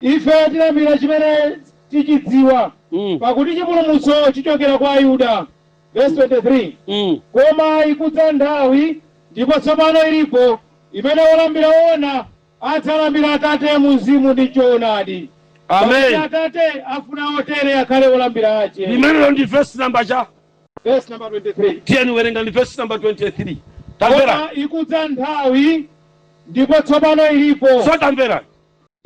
ife tilambira chimene tichidziwa, pakuti chipulumutso chichokera kwa Ayuda. Verse 23. Koma ikudza nthawi, ndipo tsopano ilipo, imene wolambira wona adzalambira Atate mu mzimu ndi choonadi. Amen. Pakuti Atate afuna otere akhale olambira ache. Limenelo ndi verse number cha? Verse number 23. Tiyeni, werenga ndi verse number 23, tamvera. Koma ikudza nthawi, ndipo tsopano ilipo. So tamvera,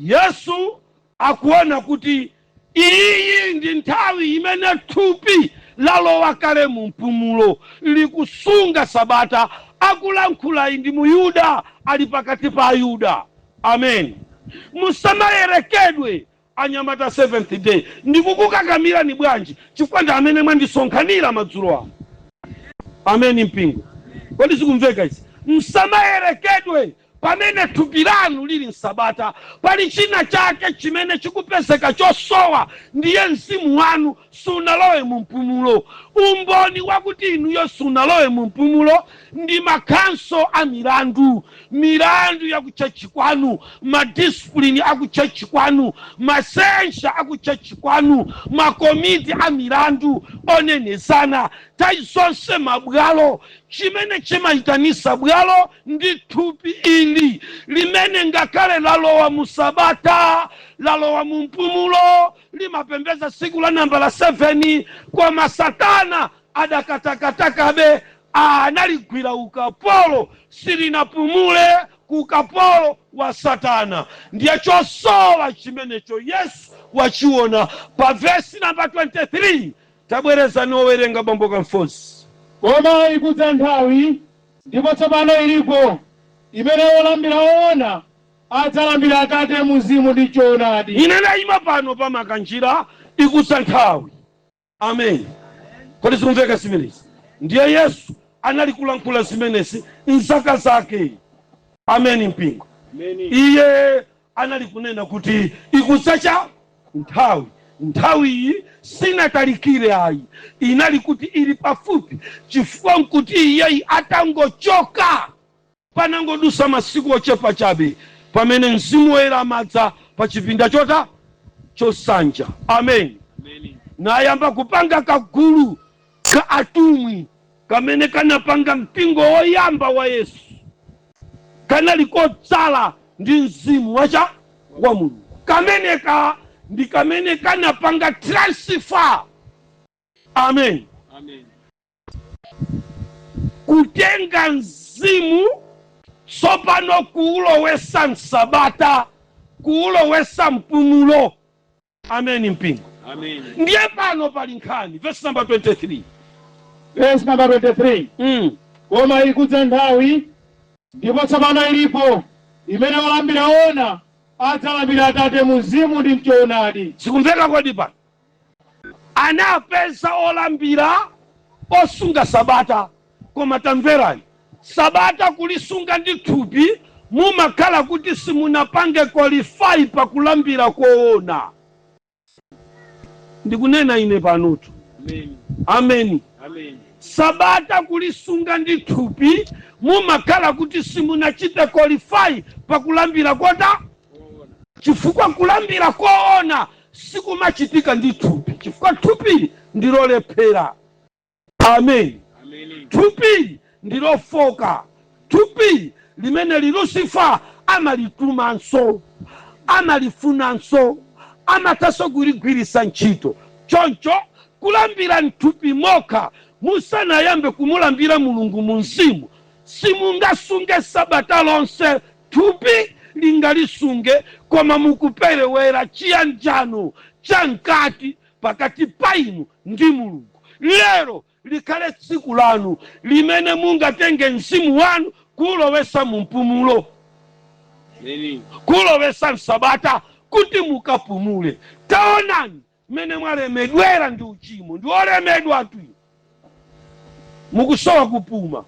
Yesu akuona kuti iyi ndi nthawi imene thupi lalowa kale mu mpumulo, likusunga sabata. Akulankhula ndi Muyuda, ali pakati pa Ayuda. Amen. Musamayerekedwe, anyamata Seventh Day. Ndikukukakamirani bwanji? Chifukwa ndi amene mwandisonkhanira madzulo ano. Amen, mpingo. Kodi zikumveka izi? Msamayerekedwe pamene thupi lanu lili msabata. Pali china chake chimene chikupezeka chosowa, ndiye mzimu wanu sunalowe mu mpumulo. Umboni wakuti inuyo sunalowe mu mpumulo ndi makhanso a milandu, milandu ya kutchechi kwanu, madiscipline akutchechi kwanu, masensha akutchechi kwanu, makomiti a milandu onenezana nthawi zonse, mabwalo. Chimene chimayitanisa bwalo ndi thupi ili limene ngakhale lalowa mu sabata, lalowa mu mpumulo, limapembeza tsiku la nambala 7, koma Satana adakatakatakabe, analigwira ukapolo, silinapumule ku ukapolo wa Satana. Ndiye chosowa chimenecho Yesu wachiona pa vesi namba 23. Tabwerezani owerenga, bambo Kamfozi. Koma ikudza nthawi, ndipo tsopano ilipo, imene wolambira woona adzalambira Atate mu mzimu ndi choonadi. Ine ndayima pano pamakanjira, ikudza nthawi. Amen. Kodi zikumveka zimenezi? Ndiye Yesu anali kulankhula zimenezi mzaka zake. Amen, mpingo. Iye anali kunena kuti ikudza cha nthawi. Nthawi iyi sinatalikire ayi, inali kuti ili pafupi, chifukwa nkuti iyeyi atangochoka panangodusa masiku ochepa chabe pamene Mzimu Woyera amadza pa chipinda chota chosanja. Amen. Nayamba kupanga kagulu ka atumwi kamene kanapanga mpingo woyamba wa Yesu, kanali kodzala ndi mzimu wacha wa Mulungu. Kameneka ndi kamene kanapanga transfer, amen, kutenga mzimu tsopano kuulowesa msabata, kuulowesa mpumulo. Ameni mpingo. Amen. Ndiye pano pali nkhani, verse number 23. Verse number 23. Koma ikudza nthawi, ndipo tsopano ilipo, imene olambira ona adzalambira Atate mu mzimu ndi mchoonadi. Zikumveka kodi? Pano anapeza olambira osunga sabata, koma tamverani, sabata kulisunga ndi thupi mumakhala kuti simunapange qualify pakulambira koona. Ndikunena ine panotu. Amen. Ameni. Amen. Sabata kulisunga ndi thupi mumakhala kuti simunachite qualify pakulambira kota, chifukwa kulambira koona sikumachitika ndi thupi, chifukwa thupili ndilolephera. Amen. Amen. Thupili ndilofoka, thupili limene Lucifer amalitumanso, amalifunanso, amathanso kuligwirisa ntchito. Choncho kulambira mthupi mokha musanayambe kumulambira Mulungu mu mzimu, simungasunge sabata lonse. Thupi lingalisunge, koma mukuperewera chiyanjano chamkati pakati pa inu ndi Mulungu. Lero likhale tsiku lanu limene mungatenge mzimu wanu kulowesa mu mpumulo, Amen. kulowesa msabata kuti mukapumule. Taonani mmene mwalemedwera ndi uchimo, ndi olemedwa tu, mukusowa kupuma.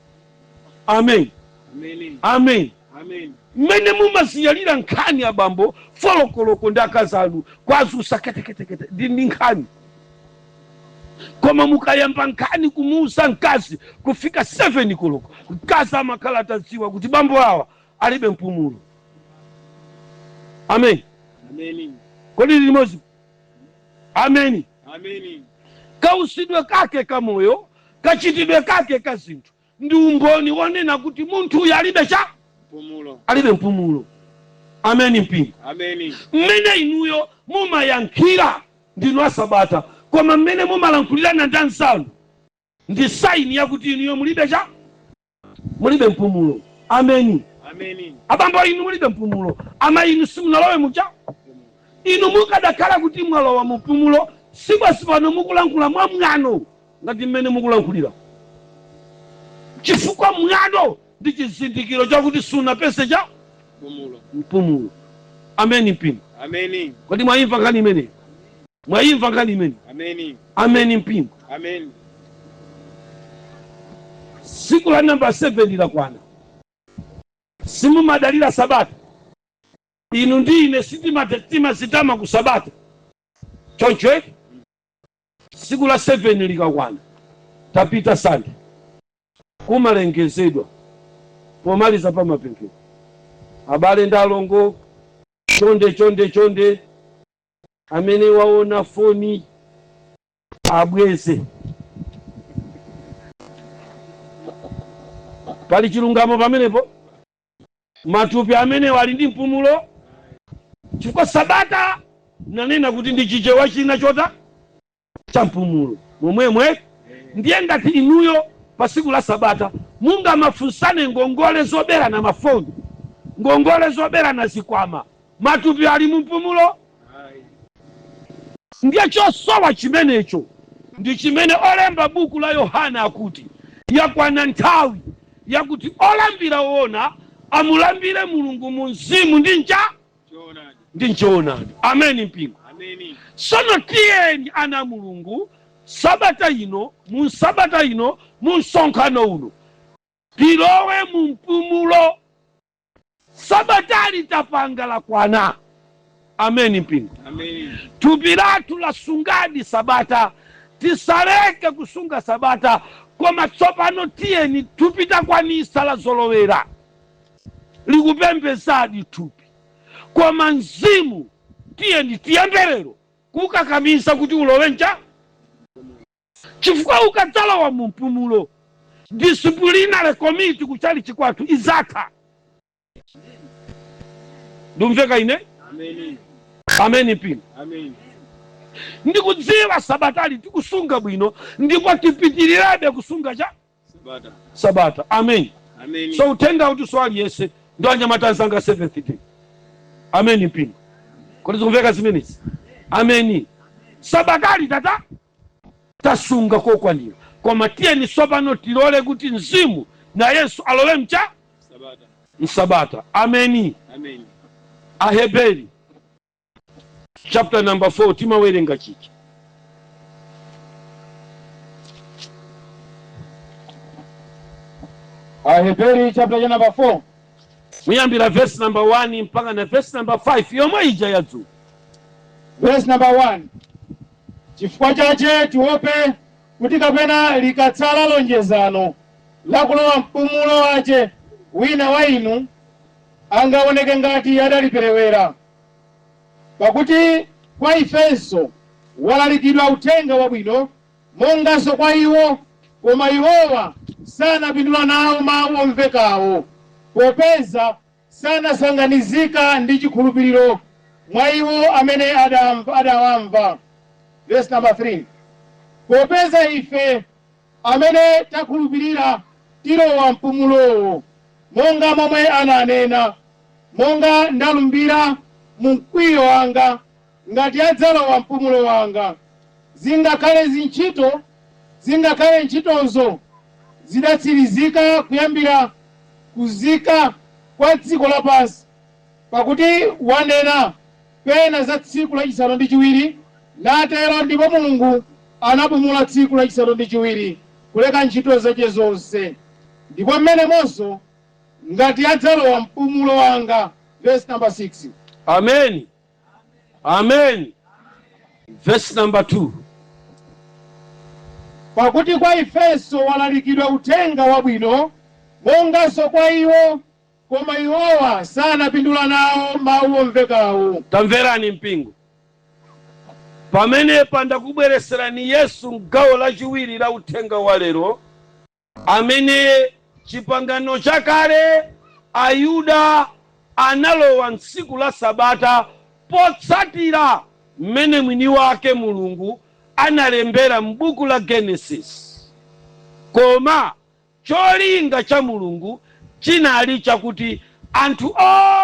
Amen. Amen. Amen. Amen. Mmene mumaziyalira nkhani, abambo, folokoloko ndi akazi anu kwazusa ketekete ndi nkhani, koma mukayamba nkhani kumuuza mkazi kufika 7 koloko, mkazi amakhala atadziwa kuti bambo awa alibe mpumulo. Amen. Amen. Kodi limodzi? Ameni. Amen. Kausidwe kake kamoyo, kachitidwe kake ka zinthu ndi umboni wonena kuti munthu uyu alibe cha Mpumulo. Alibe mpumulo. Ameni mpingo. Amen. Mmene inuyo mumayankhira, ndinu asabata, koma mmene mumalankhulirana ndi anzanu ndi sign yakuti inuyo mulibe cha mulibe mpumulo. Ameni. Amen. Abambo, inu mulibe mpumulo. Ama inu simunalowe mucha. Inu mukadakhala kuti mwalowa mu mpumulo, sibwasi pano mukulankhula mwa mwano ngati mmene mukulankhulira, chifukwa mwano ndi chizindikiro chakuti sunapese cha Mpumulo. mpumulo. Ameni mpingo. Amen. Kodi mwayimva nkhani imeneyi? Mwayimva nkhani imeneyi? Amen. Ameni mpingo. Amen. Tsiku la namba 7 lakwana. Simumadalira sabata? Inu ndi ine sitimazitama ku sabata choncho, eh? Tsiku la 7 likakwana, tapita Sande, kumalengezedwa pomaliza pa mapemphero: "Abale ndi alongo, chonde, chonde, chonde, amene waona foni abweze." Pali chilungamo pamenepo? Matupi amene wali ndi mpumulo? Chifukwa sabata nanena kuti ndi Chichewa china chota cha mpumulo momwemwe. Ndiye ngati inuyo pa tsiku la sabata mungamafunsane ngongole zoberana mafoni, ngongole zoberana zikwama, matupi ali mu mpumulo? Ndiye chosowa chimenecho ndi chimene olemba buku la Yohana akuti yakwana nthawi yakuti olambira ona amulambire Mulungu mu mzimu ndi ncha Choonadi. ndi nchoonadi. Ameni mpingo. Amen. Sono tiyeni ana a Mulungu, sabata ino, mu sabata ino, mu msonkhano uno, tilowe mu mpumulo. Sabatali tapanga lakwana. Ameni mpingo. Amen. Thupi lathu lasungadi sabata, tisaleke kusunga sabata, koma tsopano tiyeni thupi takwanisa lazolowera, likupembezadi thupi, koma mzimu tiyeni tiyamberero kukakamiza kuti ulowe ncha, chifukwa ukadzalowa mu mpumulo, disciplinary committee kuchali chikwathu izatha. Ndumveka ine? Amen. Ameni mpingo. Amen. Ndikudziwa sabatali tikusunga bwino, ndipo tipitirirabe kusunga cha Sabata. sabata. Amen. Amen. So uthenga kuti so aliyense ndi anyamata anzanga Seventh Day. Amen mpingo. Kodi zikumveka zimenezi? Ameni. Sabatali tata tasunga kokwanira, koma tiyeni tsopano tilole kuti mzimu nayenso alowe mcha msabata. Ameni. Amen. Aheberi chapter number 4 timawerenga chichi. Aheberi chapter cha number 4. Muyambira verse number 1 mpaka na verse number 5 yomwe ija yadzuka. Verse number 1. Chifukwa chache tiope kuti kapena likatsala lonjezano lakulowa mpumulo wache, wina wa inu angaoneke ngati adaliperewera. Pakuti kwa ifenso walalikidwa uthenga wabwino, monganso kwa iwo, koma iwowa sanapindula nawo mawu omvekawo, popeza sanasanganizika ndi chikhulupiriro mwa iwo amene adawamva. Verse number 3. Popeza ife amene takhulupirira tilowa mpumulowo, monga momwe ananena, monga ndalumbira mu mkwiyo wanga, ngati adzalowa mpumulo wanga. Zingakhale zintchito, zingakhale ntchitozo zidatsirizika kuyambira kuzika kwa dziko lapansi, pakuti wanena pena za tsiku lachisanu ndi chiwiri, natero ndipo Mulungu anapumula tsiku lachisanu ndi chiwiri kuleka ntchito zache zonse. Ndipo mmenemonso ngati adzalowa mpumulo wanga. Verse number 6. Amen. Amen. Verse number 2. Pakuti kwa ifenso walalikidwa uthenga wabwino, monganso kwa iwo, koma iwowa sanapindula nawo mawu omvekawo. Tamverani mpingo, pamenepa ndakubwereserani Yesu mgawo lachiwiri la uthenga wa lero, amene chipangano chakale Ayuda analowa mtsiku la sabata potsatira mmene mwini wake Mulungu analembera m'buku la Genesis. Koma cholinga cha Mulungu chinali chakuti anthu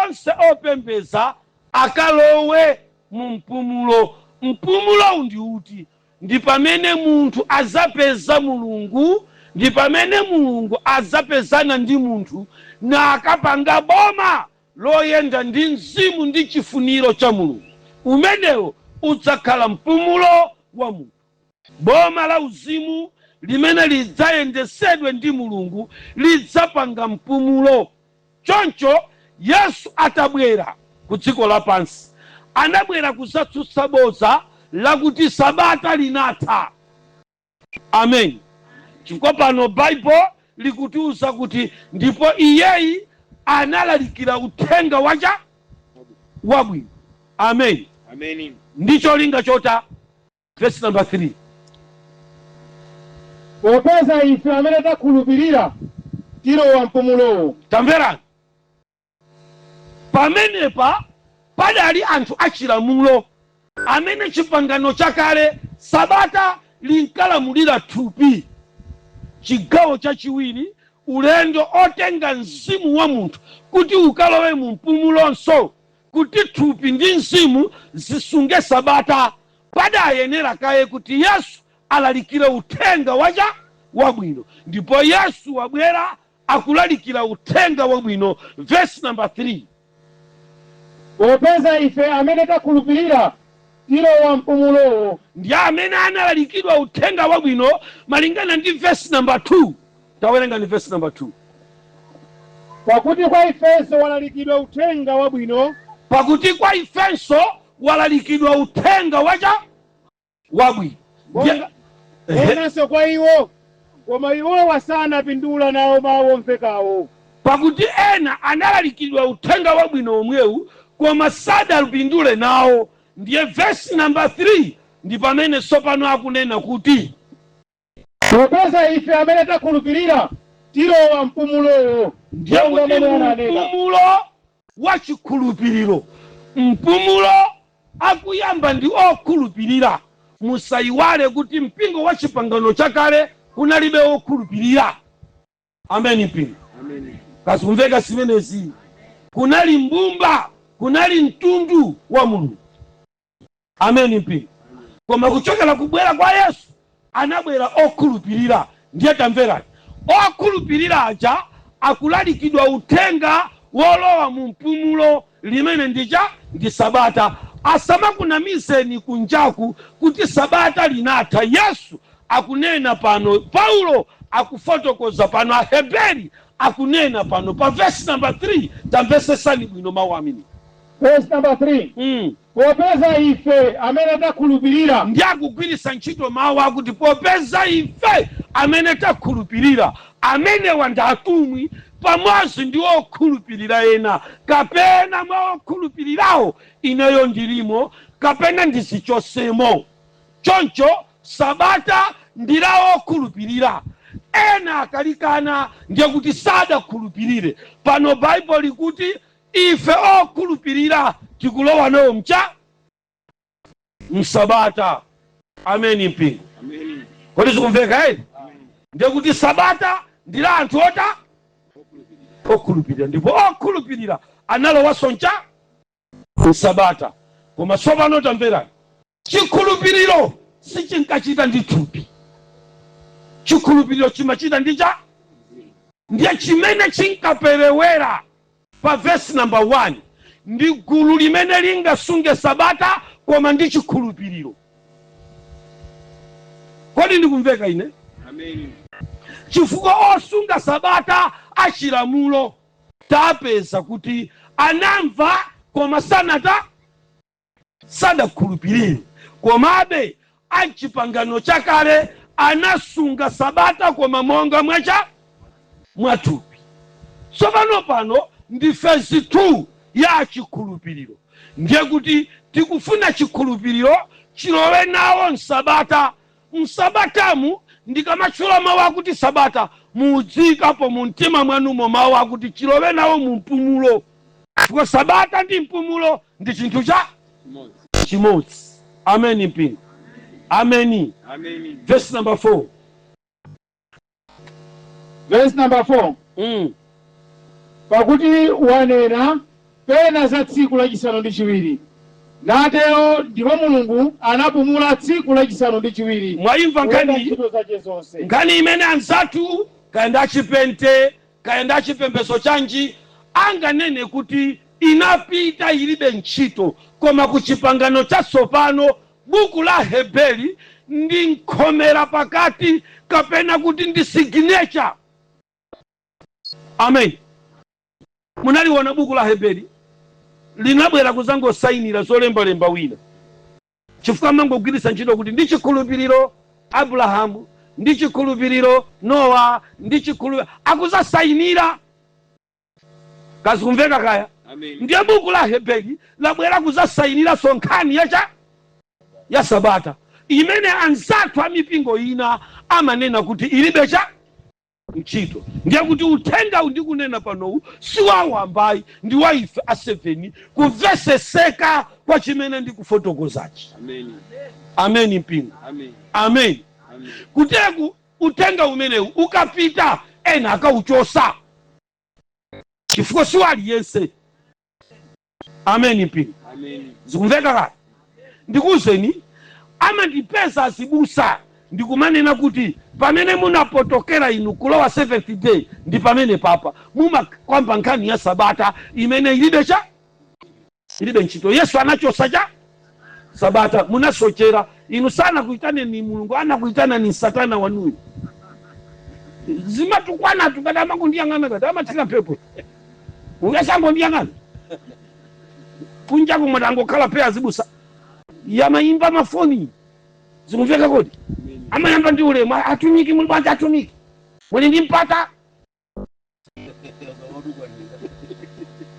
onse opembedza akalowe mu mpumulo. Mpumulowu ndi uti? Ndi pamene munthu azapeza Mulungu, ndi pamene Mulungu azapezana ndi munthu na akapanga boma loyenda ndi mzimu ndi chifuniro cha Mulungu. Umenewo udzakhala mpumulo wa munthu. Boma la uzimu limene lidzayendesedwe ndi Mulungu lidzapanga mpumulo. Choncho Yesu atabwera ku dziko lapansi, anabwera kuzatsutsa bodza lakuti sabata linatha. Amen. Chifukwa pano Baibulo likutiuza kuti ndipo iyeyi analalikira uthenga wacha wabwino. Amen. Amen. Ndi cholinga chota. Verse number 3. Popeza ife amene takhulupirira tilowa mpumulowo. Tamverani, pamenepa padali anthu achilamulo amene chipangano chakale sabata linkalamulira thupi. Chigawo chachiwiri, ulendo otenga mzimu wa munthu kuti ukalowe mu mpumulonso, kuti thupi ndi mzimu zisunge sabata, padayenera kaye kuti Yesu alalikire uthenga wacha wabwino. Ndipo Yesu wabwera akulalikira uthenga wabwino. Verse number 3. Popeza ife amene takhulupirira tilowa mpumulowo. Ndi amene analalikidwa uthenga wabwino malingana ndi verse number 2. Tawerenga ndi verse number 2. Pakuti kwa ifenso walalikidwa uthenga wabwino. Pakuti kwa ifenso walalikidwa uthenga wacha wabwino. Monganso kwa iwo, koma iwowa sanapindula nawo mawu omvekawo. Pakuti ena analalikidwa uthenga wabwino omwewu, koma sadapindule nawo. Ndiye verse number 3 ndi pamene tsopano akunena kuti popeza ife amene takhulupirira tilowa mpumulowo. Ndiye kuti mpumulo wa chikhulupiriro, mpumulo akuyamba ndi okhulupirira. Musayiwale kuti mpingo wa chipangano chakale kunalibe okhulupirira. Ameni mpingo. Kazikumveka zimenezi? Kunali mbumba, kunali mtundu wa Mulungu. Ameni mpingo. Koma kuchokera kubwera kwa Yesu anabwera okhulupirira. Ndiye tamverani, okhulupirira aja akulalikidwa uthenga wolowa mu mpumulo, limene ndicha ndi sabata. Asamakunamizeni kunjaku kuti sabata linatha. Yesu akunena pano, Paulo akufotokoza pano, Aheberi akunena pano pa vesi namba 3. Tamvesesani bwino mawu amene. Verse number 3. Popeza ife amene takhulupirira. Ndi akugwiritsa ntchito mawu akuti popeza ife amene takhulupirira. Amenewa ndi atumwi pamodzi ndi okhulupirira ena, kapena mwa okhulupirirawo ineyo ndilimo, kapena ndizichosemo. Choncho sabata ndi la okhulupirira, ena akalikana ndiye kuti sadakhulupirire. Pano Baibulo likuti ife okhulupirira tikulowa nawo mcha msabata. Ameni mpingo. Kodi zikumveka eni? Ndiye kuti sabata ndi la anthu ota okhulupirira, ndipo okhulupirira analowanso mcha msabata. Koma tsopano tamverani, chikhulupiriro sichinkachita ndi thupi, chikhulupiriro chimachita ndi cha. Ndiye chimene chinkaperewera pa vesi namba 1 ndi gulu limene lingasunge sabata koma ndi chikhulupiriro. Kodi ndikumveka ine? Chifukwa osunga sabata achilamulo tapeza kuti anamva koma sanata sadakhulupirire. Komabe amchipangano chakale anasunga sabata koma monga mwacha mwathupi. Tsopano pano ndi phase 2 ya chikhulupiriro. Ndiye kuti tikufuna chikhulupiriro chilowe nawo msabata. Msabatamu, ndikamatchula mawu akuti sabata, mudzikapo mu mtima mwanumo mawu akuti chilowe nawo mu mpumulo, chifukwa sabata ndi mpumulo ndi chinthu cha chimodzi. Ameni mpingo. Ameni. Verse number 4. Verse number 4. Pakuti wanena pena za tsiku lachisanu ndi chiwiri, natero, ndipo Mulungu anapumula tsiku lachisanu ndi chiwiri Mwayimva kuleka nkhani? ntchito zace zonse. Nkhani imene anzathu, kaya ndi achipente, kaya ndi achipembedzo chanji, anganene kuti inapita, ilibe ntchito, koma ku Chipangano Chatsopano buku la Heberi ndi nkhomera pakati, kapena kuti ndi signature. Amen. Munaliona buku la Heberi linabwera kuzangosayinira zolembalemba wina, chifukwa amangogwiritsa ntchito kuti ndi chikhulupiriro Abrahamu, ndi chikhulupiriro Nowa, ndi chikhulupiriro akuzasayinira. Kazikumveka kaya? Ndiye buku la Heberi labwera kuzasayiniranso nkhani yacha ya sabata imene anzathu a mipingo ina amanena kuti ilibe cha ntchito. Ndiye kuti uthenga ndikunena panowu si wawambayi, ndi wa ife a 7 kumveseseka kwa chimene ndikufotokozachi. Ameni mpingo. Amen. Kuteku uthenga umenewu ukapita, ena akauchosa, chifukwa si waliyense. Ameni mpingo. Zikumveka kale? Ndikuwuzeni, amandipeza azibusa ndikumanena kuti pamene munapotokera inu kulowa Seventh Day ndi pamene papa mumakwamba nkhani ya sabata imene ilibe cha ilibe ntchito. Yesu anachosa cha sabata, munasochera inu. Sanakuitane ni Mulungu, anakuitana ni satana wanuyo. Zimatukwana tukati amangondiyang'ana kati amathira mphepo, uyasangondiyang'ana kunja kumwe tangokhala pe azibusa yamayimba mafoni. Zikumveka kodi? Amayamba ndi ulemu: "Atumiki, muli bwanji? Atumiki, muli ndi mpata?"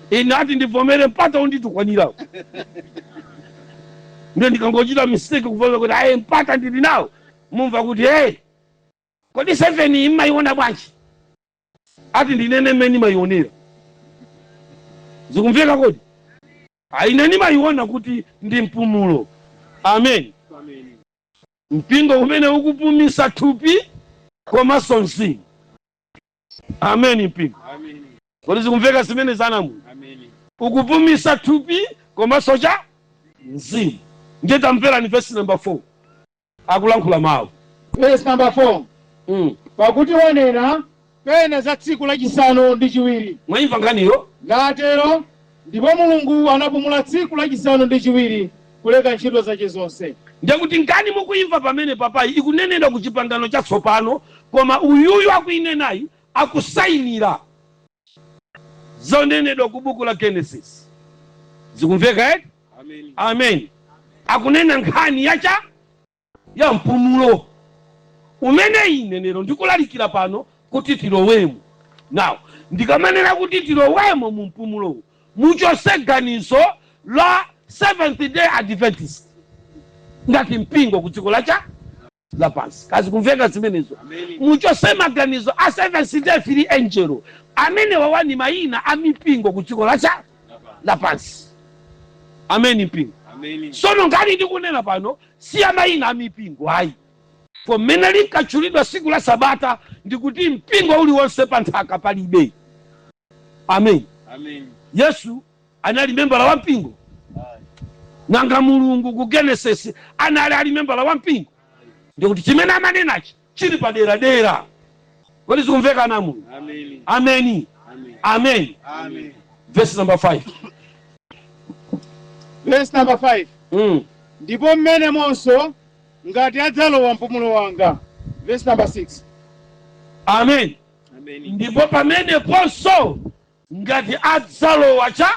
Ine ati ndivomere mpata unditukwanirawo. Ndiye ndikangochita mistake kuvomera kuti aye, mpata ndili nawo, mumva kuti, "Hey, kodi seven immayiona bwanji?" Ati ndinene mmene nimayionera. Zikumveka kodi? Aine nimayiona kuti ndi mpumulo. Amen. Mpingo umene ukupumisa thupi komanso mzimu. Amen mpingo. Kodi zikumveka zimene zanamu? Ukupumisa thupi komanso cha mzimu. Ndiye tamverani verse number 4, akulankhula mawu. Verse number 4. Pakuti wanena pena za tsiku lachisanu ndi chiwiri. Mwayimva nkhaniyo? Natero, ndipo Mulungu anapumula tsiku lachisanu ndi chiwiri kuleka ntchito zace zonse. Ndiye kuti nkhani mukuyimva pamene papayi ikunenedwa ku Chipangano Chatsopano, koma uyuyu akuinenayi akusayinira zonenedwa ku buku la Genesis. Zikumveka, eh? Amen. Amen. Akunena nkhani yacha ya mpumulo umene ine lero ndikulalikira pano kuti tilowemo. Now, ndikamanena kuti tilowemo mu mpumulowu, muchose ganizo la Seventh Day Adventist ngati mpingo ku dziko lacha lapansi. Kazi kumveka zimenezo? Muchose maganizo a Seventh Day Free Angel amene wawani mayina a mipingo ku dziko lacha lapansi. Ameni, mpingo. Sono nkhani ndikunena pano si ya mayina a mipingo ayi. Pomene linkatchulidwa tsiku la sabata, ndikuti mpingo uliwonse pa nthaka palibe. Amen. Yesu anali membala wa mpingo? Nanga Mulungu ku Genesis anali ali membala wa mpingo? Ndikuti chimene amanenachi chili paderadera. Kodi zikumveka, ana Mulungu? Ameni. Amen. Verse number 5. Verse number 5. Ndipo mmene monso ngati adzalowa mpumulo wanga. Verse number 6. Amen. Ndipo pameneponso ngati adzalowa cha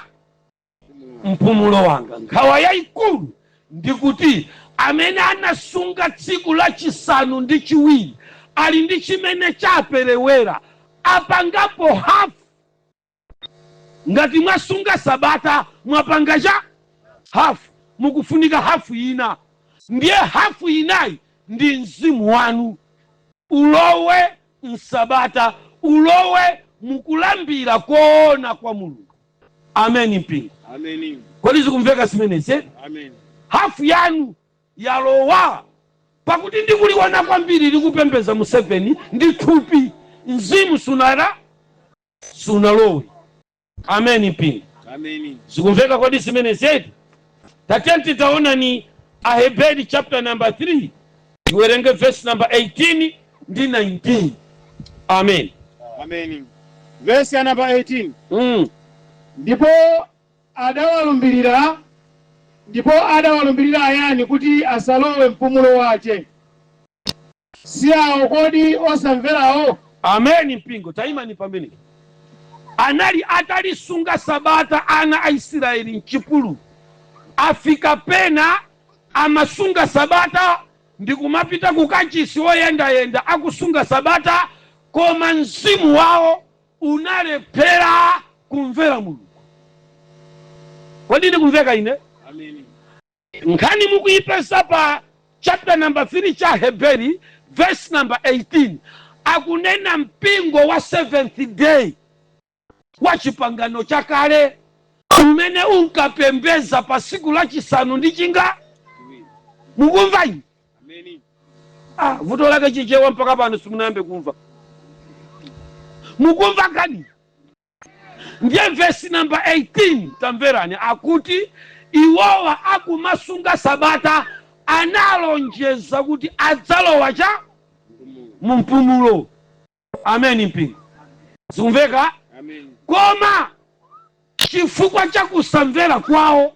mpumulo wanga. Nkhawa yayikulu ndikuti amene anasunga tsiku lachisanu ndi chiwiri ali ndi chimene chaperewera, apangapo hafu. Ngati mwasunga sabata, mwapanga cha hafu, mukufunika hafu ina. Ndiye hafu inayi ndi mzimu wanu ulowe msabata, ulowe mukulambira koona kwa Mulungu. Ameni, mpingo. Kodi zikumveka zimenezi, eh? Hafu yanu yalowa, pakuti ndikuliona kwambiri likupembeza mu 7 ndi thupi, mzimu sunara sunalowe. Ameni, mpingo. Zikumveka kodi zimenezi, eti? Tatenti taonani Aheberi chapter number 3, tiwerenge verse number 18 ndi 19. Amen. Amen. Verse ya number 18. Ndipo adawalumbirira ayani kuti asalowe mpumulo wace? Si awo kodi osamverawo? Amen, mpingo. Taimani pamene anali atalisunga sabata ana a Israeli mchipululu. Afika pena amasunga sabata ndi kumapita ku kachisi woyendayenda akusunga sabata, koma mzimu wawo unalephera kumvera Mulungu. Kodi ndikumveka ine? Nkhani mukuyipeza pa chapter number 3 cha Heberi, verse number 18. Akunena mpingo wa Seventh Day wa Chipangano Chakale umene unkapembeza pa tsiku lachisanu ndi chinga. Mukumva ine? Ah, vuto lake Chichewa mpaka pano simunayambe kumva. Mukumva nkhani? Ndiye vesi namba 18, tamverani, akuti iwowa akumasunga sabata analonjeza kuti adzalowa cha mumpumulo. Ameni, mpingo. Zikumveka? Koma chifukwa cha kusamvera kwawo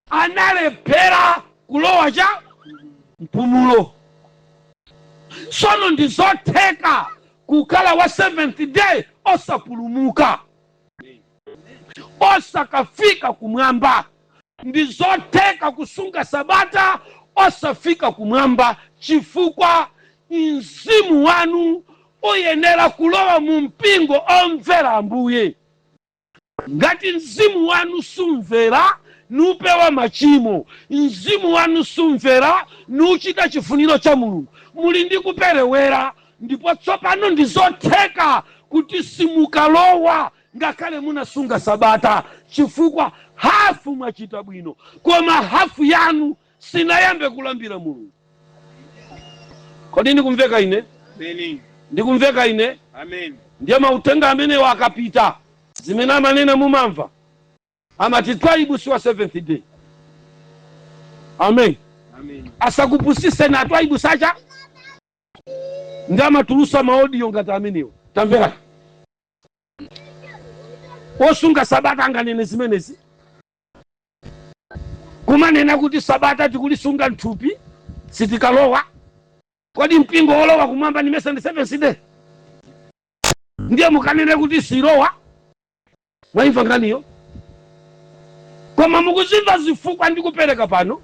analephera kulowa cha mpumulo. Tsono ndi zotheka kukhala wa Seventh Day osapulumuka, osakafika kumwamba. Ndi zotheka kusunga sabata osafika kumwamba, chifukwa mzimu wanu uyenera kulowa mu mpingo omvera Ambuye. Ngati mzimu wanu sumvera nupewa machimo, mzimu wanu sumvera nuchita chifuniro cha Mulungu, muli ndi kuperewera. Ndipo tsopano ndi zotheka kuti simukalowa ngakhale munasunga sabata, chifukwa hafu mwachita bwino, koma hafu yanu sinayambe kulambira Mulungu. Kodi ndikumveka ine? Ndikumveka ine? Ndiye mauthenga amenewo akapita, zimene amanena mumamva, amati Twaibu si wa Seventh Day. Amen. Asakupusiseni atwaibu sacha ndi amatulusa ma audio ngati amenewo. Tamvera, osunga sabata anganene zimenezi? Kumanena kuti sabata tikulisunga mthupi, sitikalowa. Kodi mpingo wolowa kumwamba ni mesa ndi Seventh Day? Ndiye mukanene kuti silowa? Mwaimva nkhaniyo? Koma mukuzimva zifukwa ndikupereka pano?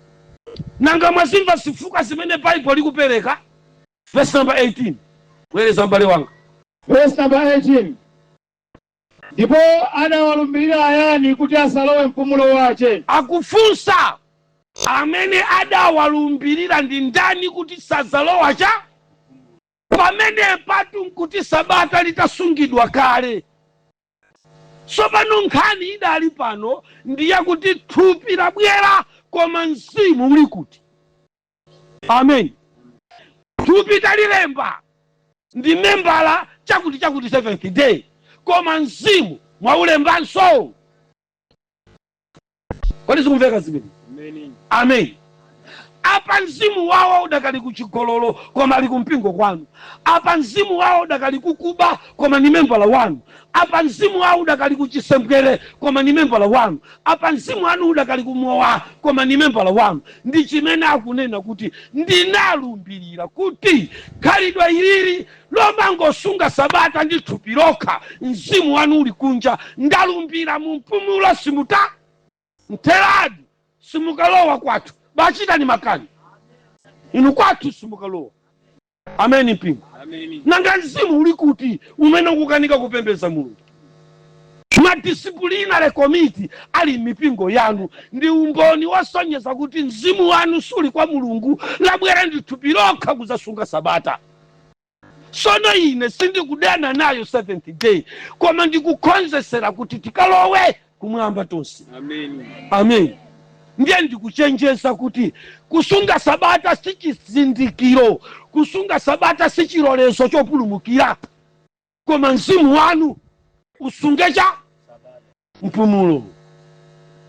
Nanga mwazimva zifukwa zimene Baibulo likupereka? Verse number 18, bwereza, m'bale wanga. Verse number 18: Ndipo adawalumbirira ayani kuti asalowe mpumulo wace? Akufunsa, amene adawalumbirira ndi ndani kuti sazalowa cha pamene patu nkuti sabata litasungidwa kale? Tsopano nkhani idali pano ndiyakuti thupi labwera, koma mzimu uli kuti? Amen. Thupi talilemba ndi membala chakuti chakuti Seventh Day, koma mzimu mwaulembanso? Kodi zikumveka zimene? Amen. Apa mzimu wawo udakali kuchigololo, koma ali kumpingo kwanu. Apa mzimu wawo udakali kukuba, koma ni membala wanu. Apa mzimu wawo udakali kuchisembwere, koma ni membala wanu. Apa mzimu wanu udakali kumowa, koma ni membala wanu. Ndi chimene akunena kuti ndinalumbirira kuti khalidwe ilili lomangosunga sabata ndi thupi lokha, mzimu wanu uli kunja, ndalumbira mu mpumulo simuta mtheradi, simukalowa kwathu. Bachitani makani inu, kwathu simukalowa. Ameni, mpingo. Nanga mzimu uli kuti umene ukukanika kupembedza Mulungu? Ma disciplinary committee ali m'mipingo yanu ndi umboni wosonyeza kuti mzimu wanu suli kwa Mulungu, labwera ndi thupi lokha kuzasunga sabata. Sono ine sindikudana nayo Seventh Day, koma ndikukonzesera kuti tikalowe kumwamba tonse. Amen. Ndiye ndikuchenjeza kuti kusunga sabata si chizindikiro, kusunga sabata si chilolezo chopulumukira, koma mzimu wanu usunge cha mpumulo.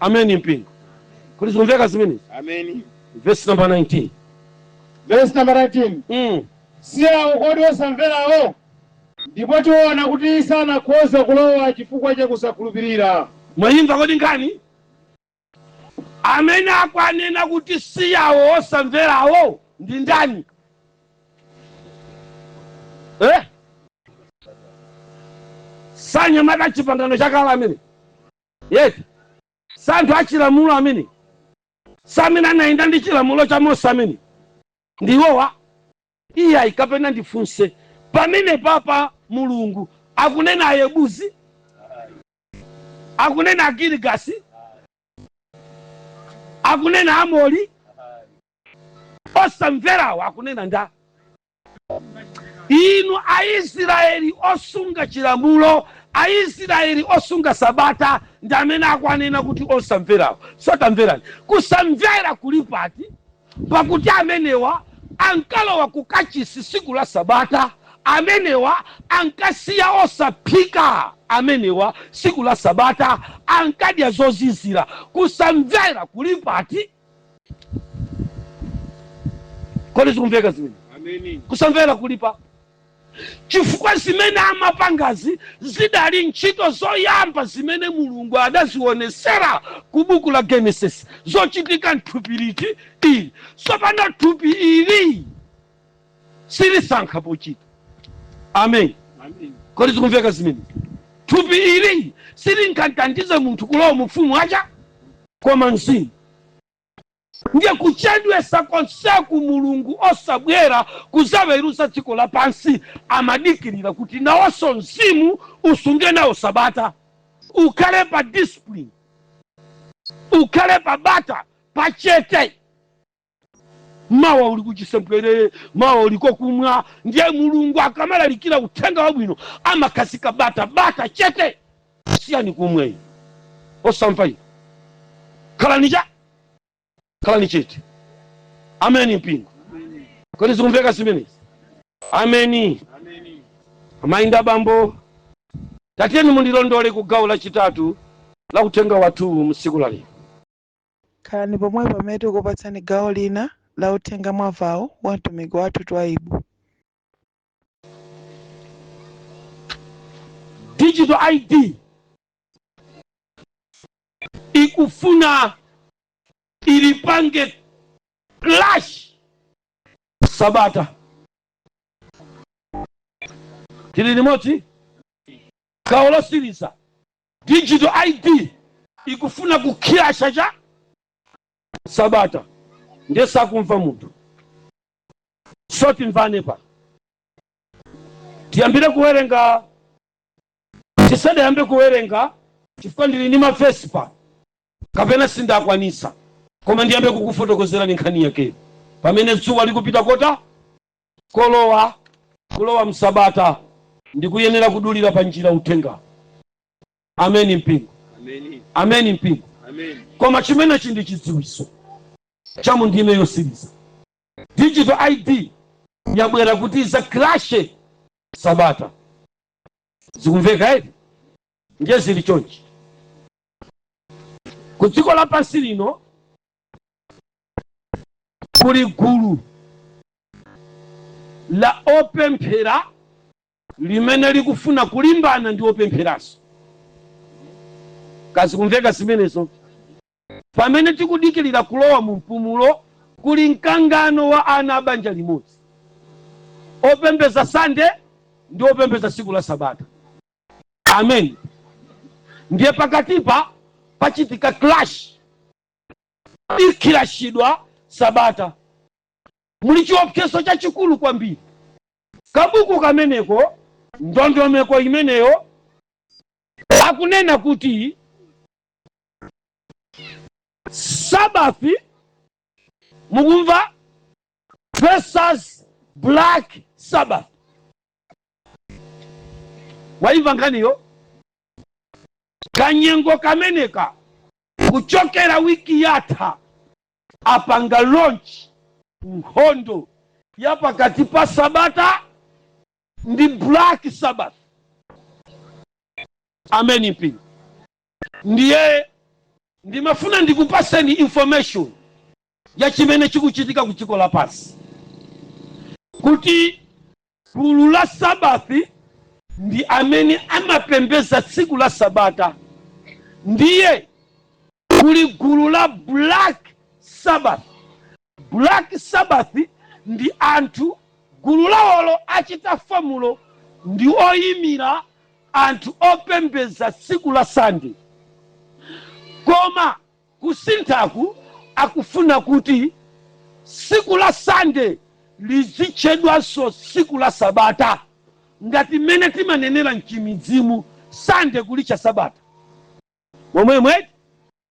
Amen, mpingo. Kuti zikumveka zimenezi? Amen. Verse number 19. Verse number 19. Si awo kodi osamverawo? Ndipo tiona kuti sanakhoza kulowa chifukwa cha kusakhulupirira. Mwayimva kodi nkhani? Amene akwanena kuti si awo osamverawo ndi ndani, eh? Sanyamata chipangano chakale amene yeti santhu achilamulo amene samene anayenda ndi chilamulo cha Mose amene ndiwowa? Iyayi. Kapena ndifunse pamene papa, Mulungu akunena Ayebuzi, akunena Agirigasi, akunena Amori? Osamverawo akunena nda inu Aisraeli osunga chilamulo, Aisraeli osunga sabata, ndi amene akwanena kuti osamverawo. Sotamverani, kusamvera kuli pati? Pakuti amenewa ankalowa ku kachisi siku la sabata, amenewa ankasiya osaphika, amenewa siku la sabata ankadya zozizira. Kusamvera kuli pati? Kodi zikumveka zimene? Kusamvera kulipa chifukwa zimene amapangazi zidali ntchito zoyamba zimene Mulungu adazionesera ku buku la Genesis, zochitika mthupi liti ili. Tsopano thupi ili silisankha pochita. Amen. Kodi zikumveka zimene? Thupi ili silingathandize munthu kulowa mu ufumu acha, koma mzimu. Ndiye kuchedwesa konseku Mulungu osabwera kuzaweruza dziko lapansi, amadikirira kuti nawonso mzimu usunge nawo sabata, ukhale pa discipline, ukhale pa bata, pachete. Mawa uli kuchisembwere, mawa uli kokumwa. Ndiye Mulungu akamalalikira uthenga wabwino amakhazika bata, bata, chete, siyani kumwe, osamva ino, khalani cha khalani chete. Ameni, mpingo. Kodi zikumveka zimenezi? Ameni. Amayi ndi abambo, tatiyeni mundilondole ku gawo lachitatu la uthenga wathu msiku la lero. Khalani pomwe pamene tikupatsani gawo lina. la uthenga mwavawo wa mtumiki wathu Twaibu. Digital ID ikufuna ilipange clash sabata. Tili limodzi gawo losiriza. Digital ID ikufuna kuclasha cha sabata, ndiye sakumva munthu. So timvane pa tiyambire kuwerenga, tisadayambe kuwerenga, chifukwa ndili ndi mavesi pa kapena sindakwanisa, koma ndiyambe kukufotokozerani nkhani yakeyo. Pamene dzuwa likupita kota kolowa, kulowa msabata, ndikuyenera kudulira pa njira uthenga. Ameni mpingo. Ameni. Ameni mpingo. Ameni. Koma chimenechi ndi chidziwitso cha mundime yosiriza. Digital ID yabwera kuti izaclashe sabata. Zikumveka edi? Ndiye zili chonchi: ku dziko lapansi lino kuli gulu la opemphera limene likufuna kulimbana ndi opempheranso. Kazikumveka zimenezo? Pamene tikudikirira kulowa mu mpumulo, kuli mkangano wa ana a banja limodzi, opembeza Sande ndi opembeza tsiku la sabata. Amen. Ndiye pakatipa pachitika clash, iclashidwa sabata. Muli chiopsezo chachikulu kwambiri. Kabuku kameneko, ndondomeko imeneyo, akunena kuti Sabbath, mukumva, versus Black Sabbath. Waimva nkhaniyo? Kanyengo kameneka, kuchokera wiki yatha, apanga launch nkhondo ya pakati pa sabata ndi Black Sabbath. Ameni mpingo. Ndiye ndimafuna ndikupaseni information ya chimene chikuchitika ku dziko lapansi, kuti gulu la Sabbath ndi amene amapembeza tsiku la sabata, ndiye kuli gulu la Black Sabbath. Black Sabbath ndi anthu gulu lawolo achita form ndi oyimira anthu opembeza tsiku la Sande, koma kusinthaku akufuna kuti tsiku la Sande lizitchedwanso tsiku la sabata, ngati mmene timanenera mchimidzimu, Sande kulicha sabata momwemwe.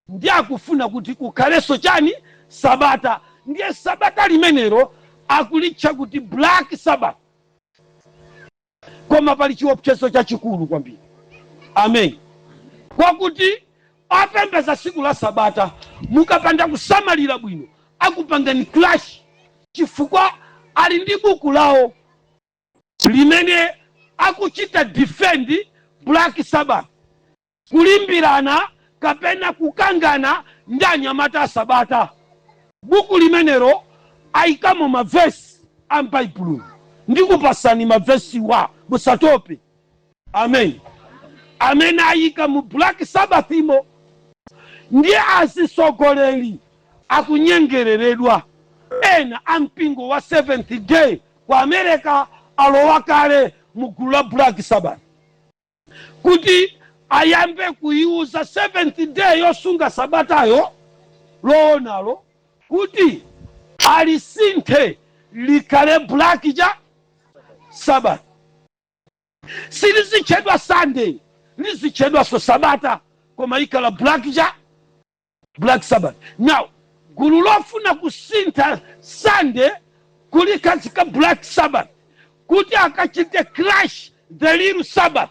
Ndi akufuna kuti kukhalenso chani? Sabata. Ndiye sabata limenelo akulitcha kuti Black Sabbath. Koma pali chiopsezo chachikulu kwambiri, amen, kwakuti opembeza tsiku la sabata, mukapanda kusamalira bwino, akupangani clash, chifukwa ali ndi buku lawo limene akuchita defend Black Sabbath, kulimbirana kapena kukangana ndi anyamata a sabata. Buku limenelo ayikamo mavesi a m'Baibulo. Ndikupasani mavesiwa, musatope. Amen. Amene ayika mu Black Sabbath imo, ndiye azisogoleri akunyengereredwa. Ena a mpingo wa Seventh Day ku America alowa kale mu gulu la Black Sabbath, kuti ayambe kuiuza Seventh Day yosunga sabatayo loonalo kuti alisinthe likhale Black cha Sabbath. Silizitchedwa Sunday, lizitchedwanso sabata, koma ikhala black cha Black Sabbath. Now gulu lofuna kusintha Sunday kulikhazika Black Sabbath kuti akachite clash the real Sabbath,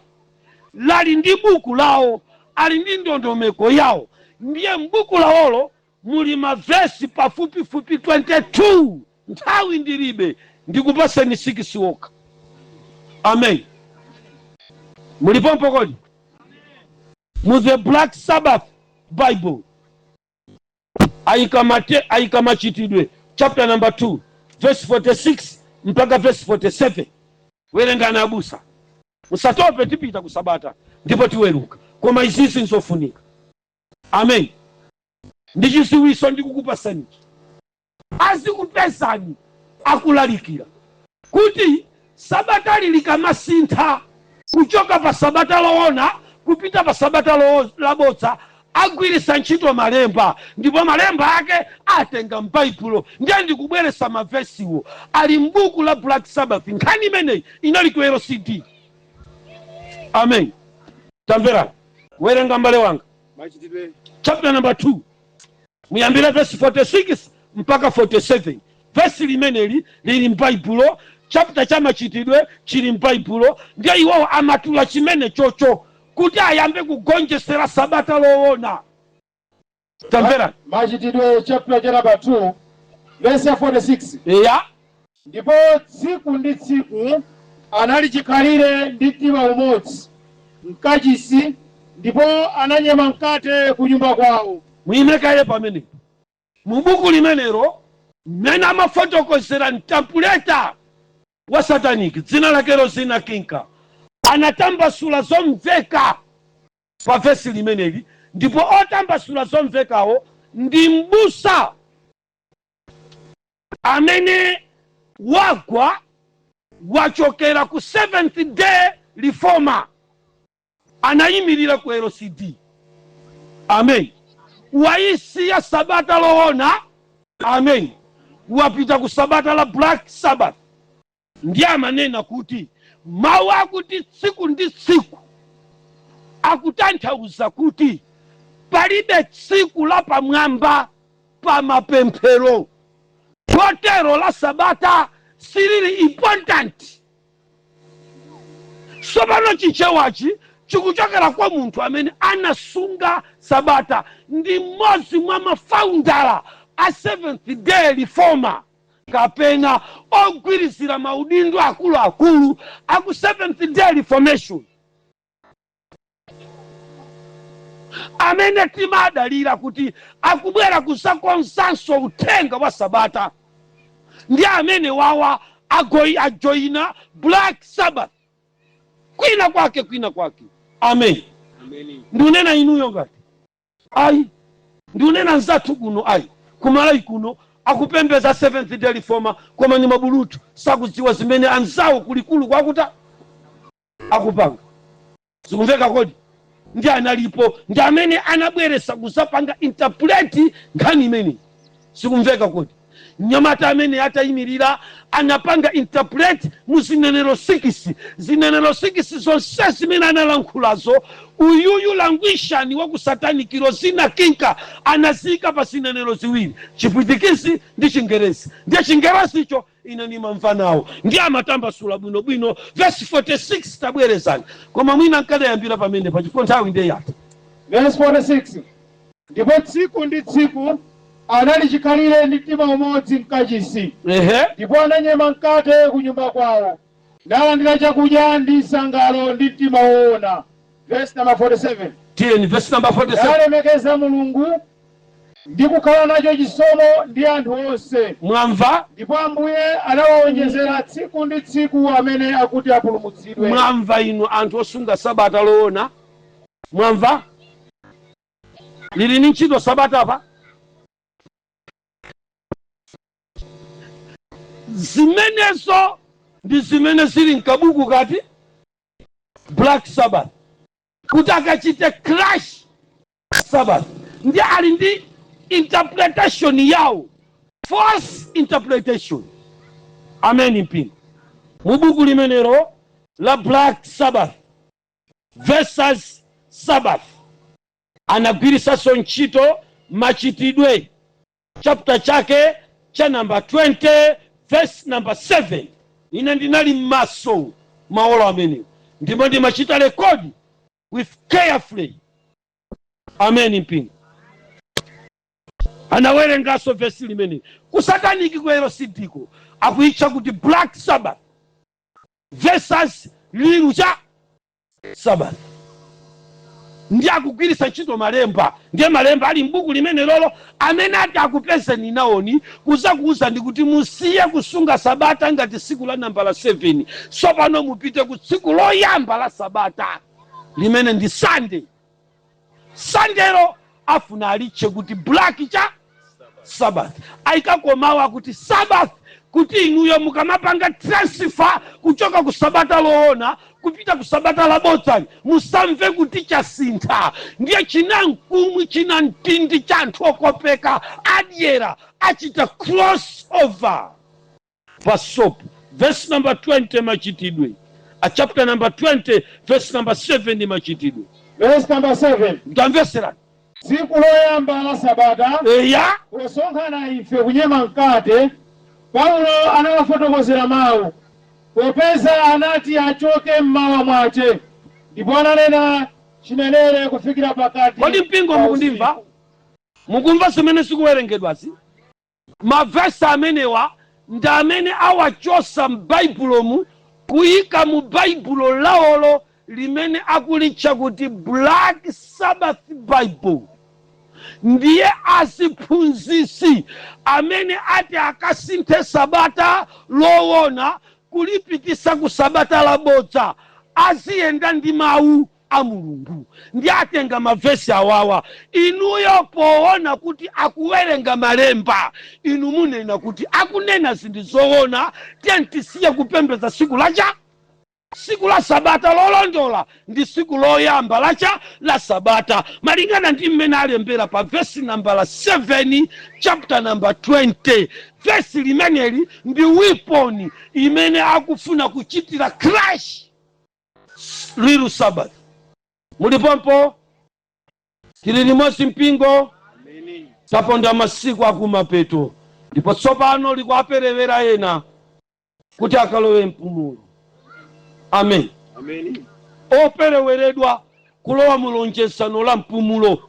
lali ndi buku lawo, ali ndi ndondomeko yawo. Ndiye m'buku lawolo muli mavesi pafupifupi 22. Nthawi ndilibe, ndikupaseni 6 wokha. Amen. Mulipompo kodi? Mu the Black Sabbath Bible ayika Machitidwe chapter number 2 verse 46 mpaka verse 47. Werengani abusa, musatope. Tipita ku sabata ndipo tiweruka, koma izizi nzofunika. Amen. Ndi chiziwiso ndikukupasanichi, azikupezani akulalikira kuti sabatali likamasintha kuchoka pa sabata loona kupita pa sabata labodza, agwirisa ntchito malemba, ndipo malemba ake atenga m'Baibulo. Ndiye ndikubweresa mavesiwo ali m'buku la Black Sabbath. Nkhani imeneyi inali ku LCD. Amen. Tamverani, werenga mbale wanga. Machitidwe. Chapter number 2, muyambire verse 46 mpaka 47. Vesi limeneli lili m'Baibulo, chapter cha Machitidwe chili m'Baibulo. Ndiye iwowo amatula chimene chocho kuti ayambe kugonjesera sabata loona. Tamverani. Machitidwe chapter cha number 2 verse ya 46. Eya. Ndipo tsiku ndi tsiku anali chikhalire ndi mtima umodzi mkachisi, ndipo ananyema mkate ku nyumba kwawo. Muyimekaye pamenepo. Mu buku limenelo mmene amafotokozera interpreter wa satanic, dzina lake Rosina Kinka, anatambasula zomveka pa vesi limeneli, ndipo otambasula zomvekawo ndi mbusa amene wagwa, wachokera ku Seventh Day Reformer, anayimirira ku LCD. Amen. Waisiya sabata loona, amen, wapita ku sabata la Black Sabbath. Ndiye amanena kuti mawu akuti tsiku ndi tsiku akutanthauza kuti palibe tsiku la pamwamba pa mapemphero, kotero la sabata silili important. Tsopano Chichewachi chikuchokera kwa munthu amene anasunga sabata, ndi mmodzi mwa ma founder a Seventh Day Reformer kapena ogwirizira maudindo akuluakulu aku Seventh Day Reformation, amene timadalira kuti akubwera kuzakonzanso uthenga wa sabata, ndi amene wawa ajoyina Black Sabbath kwina kwake, kwina kwake. Amen. Ndiunena inuyo ngati ayi, ndiunena nzathu kuno ayi, kumalawi kuno akupembeza Seventh Day Reformer, koma ni mabulutu, sakudziwa zimene anzawo kulikulu kwakuta akupanga. Zikumveka kodi? Ndi analipo, ndi amene anabweresa kuzapanga interpret nkhani imeneyi. Sikumveka kodi? Mnyamata amene atayimirira anapanga interpret mu zinenero 6, zinenero 6 zonse zimene analankhulazo uyuyu languishani wa ku satanic Rosina Kinka, anazika pa zinenero ziwiri, Chipwitikizi ndi Chingerezi. Ndiye Chingerezicho ine nimamva nawo, ndi amatambasula bwinobwino. Verse 46 tabwerezani, koma mwina nkadayambira pamene pachifukwa nthawi ndiye yatha. Verse 46. Ndipo tsiku ndi tsiku anali chikhalire ndi mtima umodzi mkachisi, ndipo ananyema mkate ku nyumba kwawo, nalandira chakudya ndi nsangalo ndi mtima woona. Verse number 47. Tiyeni, verse number 47. Nalemekeza Mulungu ndi kukhala nacho chisomo ndi anthu onse. Mwamva? Ndipo Ambuye anawawonjezera tsiku ndi tsiku amene akuti apulumutsidwe. Mwamva inu anthu osunga sabata loona? Mwamva? Lili ni ntchito sabata apa? Zimenezo ndi zimene zili mkabuku kati Black Sabbath, kuti akachite crash Sabbath, ndi ali ndi interpretation yawo, false interpretation. Amen. Mpingo, mu buku limenelo la Black Sabbath versus Sabbath anagwirisanso ntchito Machitidwe chapter chake cha number 20 verse number 7. Ine ndinali m'maso maola amenewo ndipo ndimachita record with carefully. Amen. Mpingo, anawerenganso vesi limene ku satanic ku LCD ko akuitcha kuti Black Sabbath versus real cha Sabbath. Ndi akugwiritsa ntchito malemba, ndiye malemba ali m'buku limene lolo amene ati akupezeni nawoni kuzakuwuzani kuti musiye kusunga sabata ngati tsiku la nambala 7. Tsopano mupite ku tsiku loyamba la sabata limene ndi Sunday. Sundaylo afuna alitche kuti Black cha Sabbath, ayikakomawa kuti Sabbath, kuti inuyo mukamapanga transfer kuchoka ku sabata loona kupita ku sabata labodzani, musamve kuti chasintha. Ndiye chinamkumwi, china mtindi cha anthu okopeka adyera achita cross over pasopo. Verse number 20, Machitidwe a chapter number 20, verse number 7, Machitidwe. Verse number 7. Ndamveserani. Tsiku loyamba la sabata, Eya. posonkhana ife kunyema mkate, Paulo anawafotokozera mawu, popeza anati achoke mmawa mwache, ndipo ananena chinenere kufikira pakati Kodi mpingo pa mukundimva? usiku. Mukumva zimene zikuwerengedwazi? Mavesi amenewa ndi amene awachosa m'Baibulomu kuyika mu Baibulo lawolo limene akulitcha kuti Black Sabbath Bible. Ndiye aziphunzisi amene ati akasinthe sabata lowona kulipitisa ku sabata labodza aziyenda ndi mawu a Mulungu, ndi atenga mavesi awawa. Inuyo poona kuti akuwerenga malemba, inu munena kuti akunena zinthu zoona. Tiye tisiye kupembedza tsiku lacha, tsiku la sabata lolondola ndi tsiku loyamba lacha la sabata, malingana ndi mmene alembera pa vesi nambala 7, chapter number 20. Vesi limeneli ndi weapon imene akufuna kuchitira crash real Sabbath. Mulipompo? Tili limodzi, mpingo? Taponda masiku akumapeto, ndipo tsopano likuaperewera ena kuti akalowe mpumulo. Amen. Opereweredwa kulowa mu lonjezano la mpumulo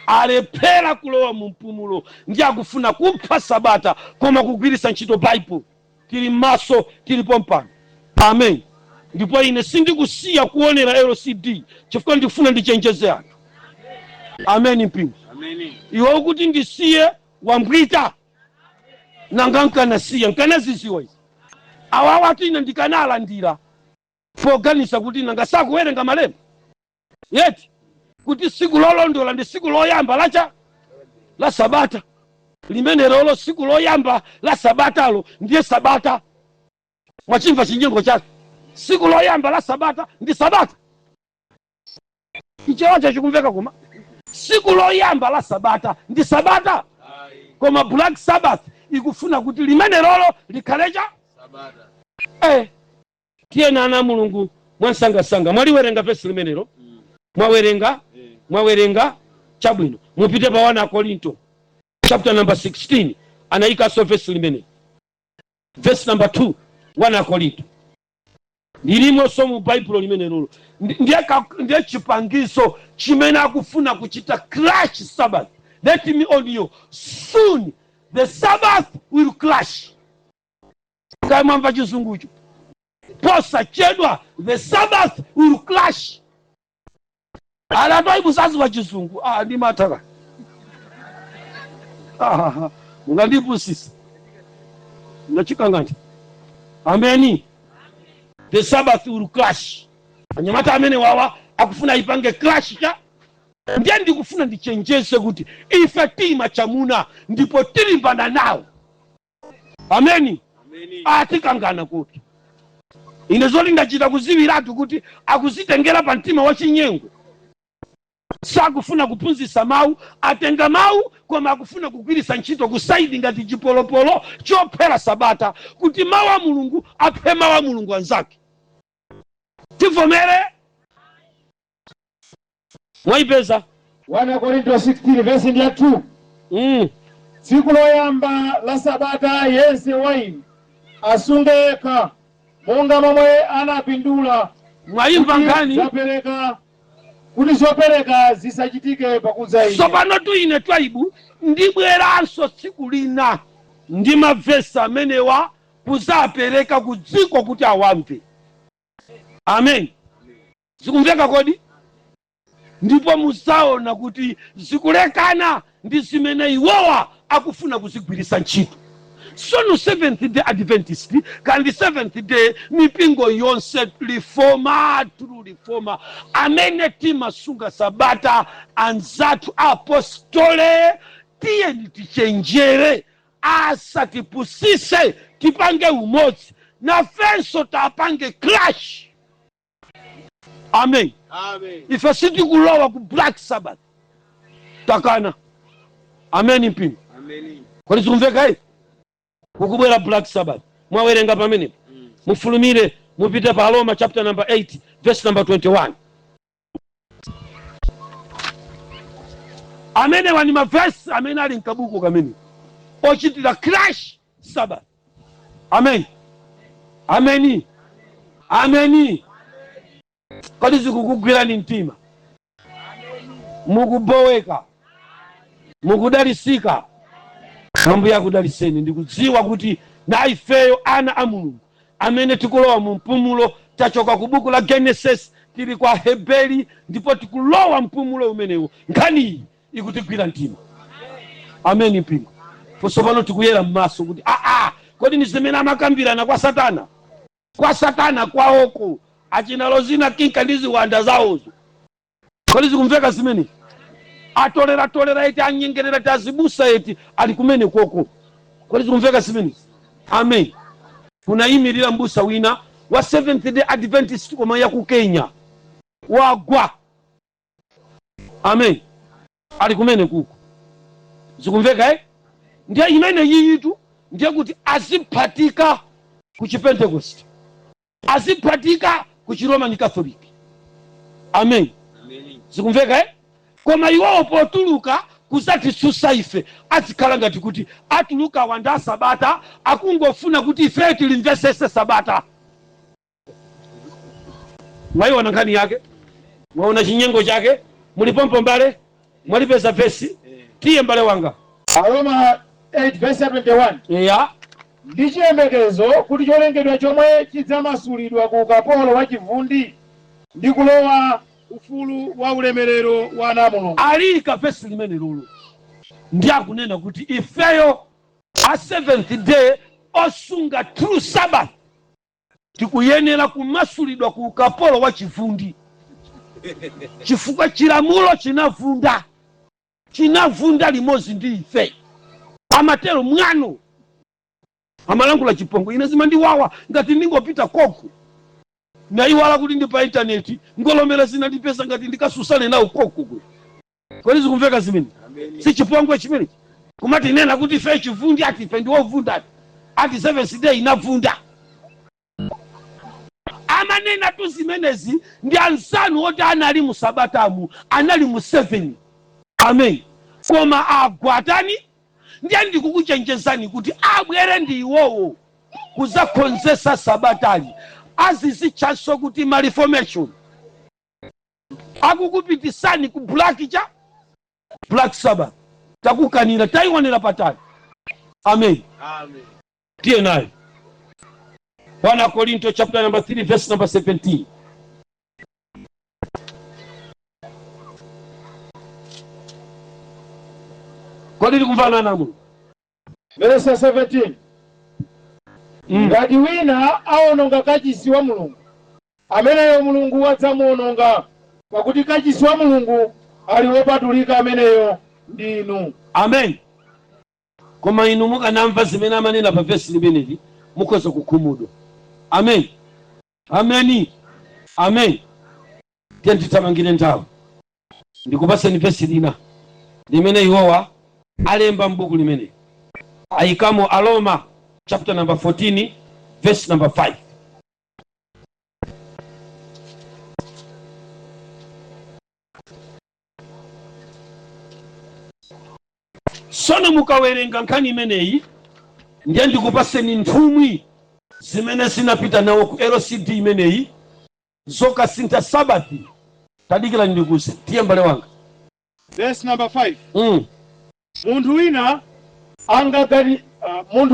alephera kulowa mu mpumulo, ndi akufuna kupha sabata koma kugwiritsa ntchito Baibulo. Tili m'maso, tilipo mpano. Amen. Ndipo ine sindikusiya kuonera LCD chifukwa ndifuna ndichenjeze anthu. Amen, mpingo. Iwe ukuti ndisiye, wambwita. Nanga nkanasiya, nkanaziziwa izi? Awawa ati ine ndikanalandira poganiza kuti nanga sakuwerenga malemba yeti kuti tsiku lolondola ndi tsiku loyamba lacha la sabata limene lolo, tsiku loyamba la sabatalo ndiye sabata. Mwachimva chinyengo chake? Tsiku loyamba la sabata ndi sabata. Ichewacho chikumveka? Koma tsiku loyamba la sabata ndi sabata, koma Black Sabbath ikufuna kuti limene lolo likhalecha. Tiyeni ana a Mulungu, mwansangasanga. Mwaliwerenga vesi limenelo? Mwawerenga? Mwawerenga? Chabwino, mupite pa 1 Akorinto chapter number 16. Anayikanso vesi limene, verse number 2, 1 Akorinto, lilimonso mu Baibulo limene lolo. Ndiye chipangizo chimene akufuna kuchita crash Sabbath. Let me on you, soon the Sabbath will clash. Kaya mwamva chizungucho? Posachedwa the Sabbath will clash. Alatu musaziwa chizungu. Ah, ndimataka. Ah, mungandipusisa ndachikanganja. Ameni. The Sabbath will clash. Anyamata amene wawa akufuna ipange clash cha. Ndiye ndikufuna ndichenjeze kuti ife tima chamuna ndipo tilimbana nawo. Ameni. Atikangana kuti ine zoti ndachita kuziwiratu kuti akuzitengera pa mtima wa chinyengo. Sakufuna kuphunzitsa mawu, atenga mawu koma akufuna kugwiritsa ntchito ku side ngati chipolopolo chophera sabata, kuti mawu a Mulungu aphe mawu a Mulungu anzake. Tivomere? Mwayipeza? 1 Korinto 16, verse ndi ya 2. Tsiku loyamba la sabata yense wa inu asunge yekha monga momwe anapindula, Mwayimva? kuti Nkhani zopereka, kuti zopereka zisachitike pakudza ine. Tsopano tu ine Twaibu ndibweranso tsiku lina ndi mavesi amenewa kuzapereka ku dziko kuti awamve. Amen. Zikumveka kodi? Ndipo muzaona kuti zikulekana ndi zimene iwowa akufuna kuzigwiritsa ntchito. Sono Seventh Day Adventist kandi Seventh Day, mipingo yonse, Reformer, True Reformer, amene timasunga sabata, anzathu apostole, tiyeni tichenjere, asatipusise. Tipange umodzi, nafenso tapange crash. Amen. Amen. Ife sitikulowa ku Black Sabbath, takana. Amen, mpingo. Amen. Kodi zikumveka izi? Kukubwera Black Sabbath. Mwawerenga pamenepo? Mufulumire mupite pa Roma chapter number 8 verse number 21. Amenewa ni mavesi amene ali mkabuku kamene ochitira crash Sabbath. Amen, ameni, ameni. Kodi zikukugwirani mtima? Mukuboweka? Mukudalisika? Ambuye akudaliseni. Ndikudziwa kuti na ifeyo ana a Mulungu amene tikulowa mu mpumulo, tachoka ku buku la Genesis, tili kwa Heberi, ndipo tikulowa mpumulo umenewo. Nkhani iyi ikutigwira mtima. Ameni, mpingo. Tsopano tikuyera m'maso kuti aa, kodi ni zimene amakambirana kwa Satana, kwa Satana kwawoko, achina Lozina Kinka ndi ziwanda zawozo? Kodi zikumveka zimene atoleratolera eti, anyengerera ti azibusa eti ali kumene koko? Kodi zikumveka zimene? Amen. Kunayimirira mbusa wina wa Seventh Day Adventist, koma ya ku Kenya, wagwa. Amen. Ali kumene kuko. Zikumveka, eh? Ndiye imene yiyitu, ndiye kuti aziphatika ku Chipentecost, aziphatika ku Chiroman Catholic. Amen. Zikumveka, eh? Koma iwowo potuluka kuzatitsutsa ife, azikhala ngati kuti atuluka wanda sabata, akungofuna kuti ife tilimvesese sabata. Mwayiona nkhani yake? Mwaona chinyengo chake? Mulipompo, mbale? Mwalipeza vesi? Tiye, mbale wanga. Aroma 8 verse 21. Ya. Ndi chiyembekezo kuti cholengedwa chomwe chidzamasulidwa ku ukapolo wa chivundi ndi kulowa ufulu wa ulemerero wa ana a Mulungu. Alika vesi limene lolo, ndi akunena kuti ifeyo a Seventh Day osunga true Sabbath tikuyenera kumasulidwa ku ukapolo wa chivundi, chifukwa chilamulo chinavunda, chinavunda limodzi ndi ife. Amatero mwano, amalankhula chipongwe. Ine zimandiwawa ngati ndingopita koko, nayiwala kuti ndi pa intaneti, ngolomera zinandipeza ngati ndikasusane nawo koko kwe. Kodi zikumveka zimene? Si chipongwe chimenechi, kumati nena kuti ife chivundi, ati ife ndiwovunda, ati Seventh Day inavunda? Amanena tu zimenezi ndi anzanu oti anali mu sabatamu, anali mu 7. Amen. Koma agwatani. Ndiye ndikukuchenjezani kuti abwere ndi iwowo kuzakhonzesa sabatali, azizitchanso kuti ma reformation, akukupitisani ku black cha Black Sabbath. Takukanira, tayionera patali. Amen. Tiye nayo 1 Korinto chapter number 3 verse number 17. Kodi tikumvana namu? Verse 17. Ngati wina awononga kachisi wa Mulungu, ameneyo Mulungu adzamuwononga, pakuti kachisi wa Mulungu ali wopatulika, ameneyo ndi inu. Amen. Koma inu mukanamva zimene amanena pa vesi limeneli, mukhoza kukhumudwa. Amen, ameni, amen. Tiye ndithamangire nthawi, ndikupaseni vesi lina limene iwowa alemba m'buku limene ayikamo, Aroma chapter number 14 verse number 5. Tsono mukawerenga nkhani imeneyi, ndiye ndikupaseni nthumwi zimene zinapita nawo ku LCD imeneyi zokasintha Sabati. Tadikira ndikuze. Tiye, mbale wanga. Verse number 5. Munthu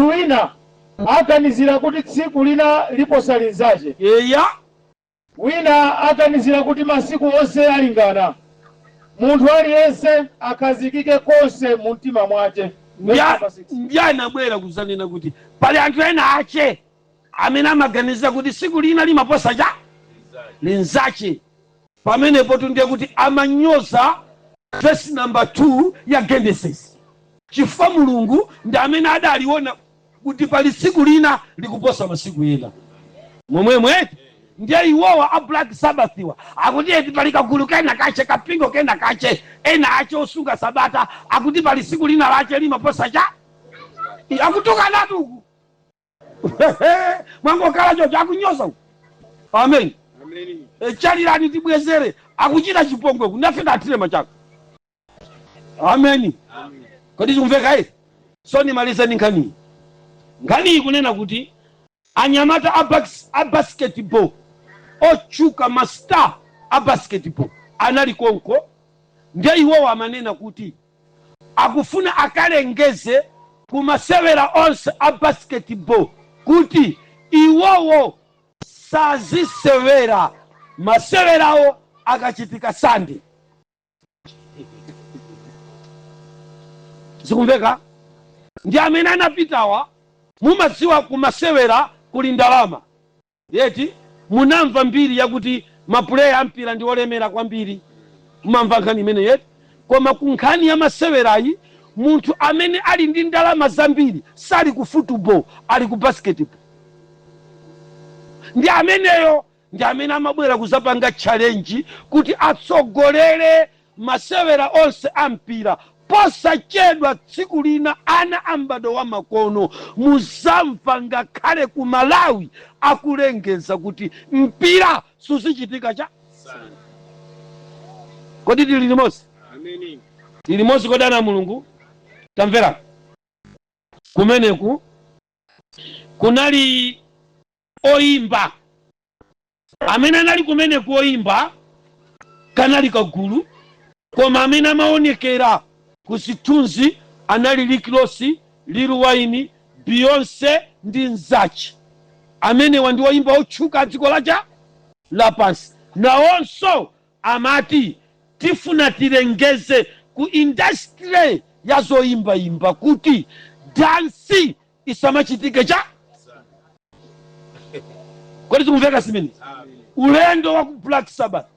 wina aganizira kuti tsiku lina liposa linzache. Wina aganizira kuti masiku onse alingana. Munthu aliyense akhazikike konse mu mtima mwace. Verse number 6. Ndiye anabwera kuzanena kuti pali anthu ena ache amene amaganiza kuti siku lina limaposa cha linzache. Pamenepo ndiye kuti amanyoza verse number 2 ya Genesis, chifukwa Mulungu ndi amene adaliona kuti pali tsiku lina likuposa masiku ena momwemwe. Ndiye iwowa a Black Sabbath-wa akuti eti pali kagulu kena kache, kapingo kena kache, ena ache osunga sabata, akuti pali tsiku lina lache limaposa cha akutukanatu uku. Mwangokhala chocho akunyoza uku. Amen. E, chalirani tibwezere, akuchita chipongwe ku ndafika athire machako. Ameni. Kodi zikumveka ii? So nimalize ndi nkhaniyi. Nkhaniyi kunena kuti anyamata a basketball otchuka, ma star a basketball anali konko. Ndiye iwowo amanena kuti akufuna akalengeze kumasewera onse a basketball kuti iwowo sazisewera masewerawo akachitika Sande. Zikumveka? Ndi amene anapitawa, mumadziwa kumasewera kuli ndalama yeti. Munamva mbiri yakuti mapuleya ampira ndi olemera kwambiri, mumamva nkhani imene yeti. Koma ku nkhani ya masewerayi, munthu amene ali ndi ndalama zambiri sali ku football, ali ku basketball. Ndi ameneyo ndi amene amabwera kuzapanga challenge kuti atsogolere masewera onse a mpira. Posachedwa tsiku lina, ana a m'bado wa makono, muzamva ngakhale ku Malawi akulengeza kuti mpira suzichitika cha. Kodi tili limodzi? Tili limodzi? Kodi ana a Mulungu, tamvera, kumeneku kunali oyimba amene anali kumeneku. Oyimba kanali kagulu, koma amene amaonekera ku zithunzi anali Rick Ross, Lil Wayne, Beyonce ndi nzache. Amenewa ndi oyimba otchuka a dziko lacha lapansi. Nawonso amati tifuna tilengeze ku industry ya zoyimbayimba kuti dansi isamachitike cha. Kodi zikumveka zimenezi? Ulendo wa ku Black Sabbath,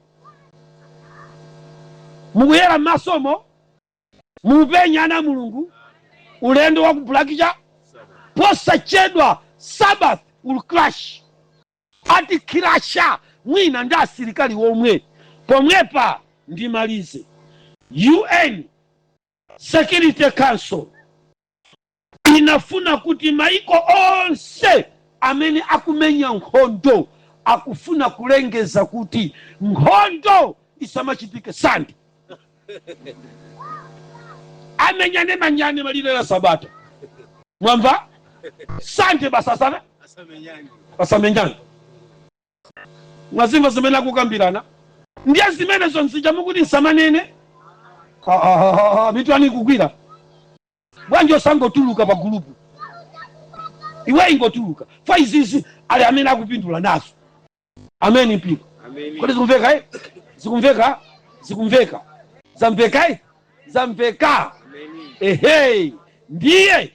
mukuyera m'masomo, mupenya ana Mulungu. Ulendo wa ku Black cha, posachedwa Sabbath will crash, atikhirasha mwina ndi asilikali omwe pomwepa. Ndimalize, UN Security Council inafuna kuti maiko onse amene akumenya nkhondo akufuna kulengeza kuti nkhondo isamachitike Sande, amenyane manyane malire la sabata. Mwamva? Sande basi asana asamenyane. Mwazimva zimene akukambirana? Ndiye zimenezo nzija mukuti nsamanene. Mitu ani ikugwira bwanji? Osangotuluka pa gulupu iwe, ingotuluka fa izizi ali amene akupindula nazo. Ameni mpingo. Kodi zikumveka eh? Zikumveka? Zikumveka? Zamveka eh? Zamveka? Ehe, ndiye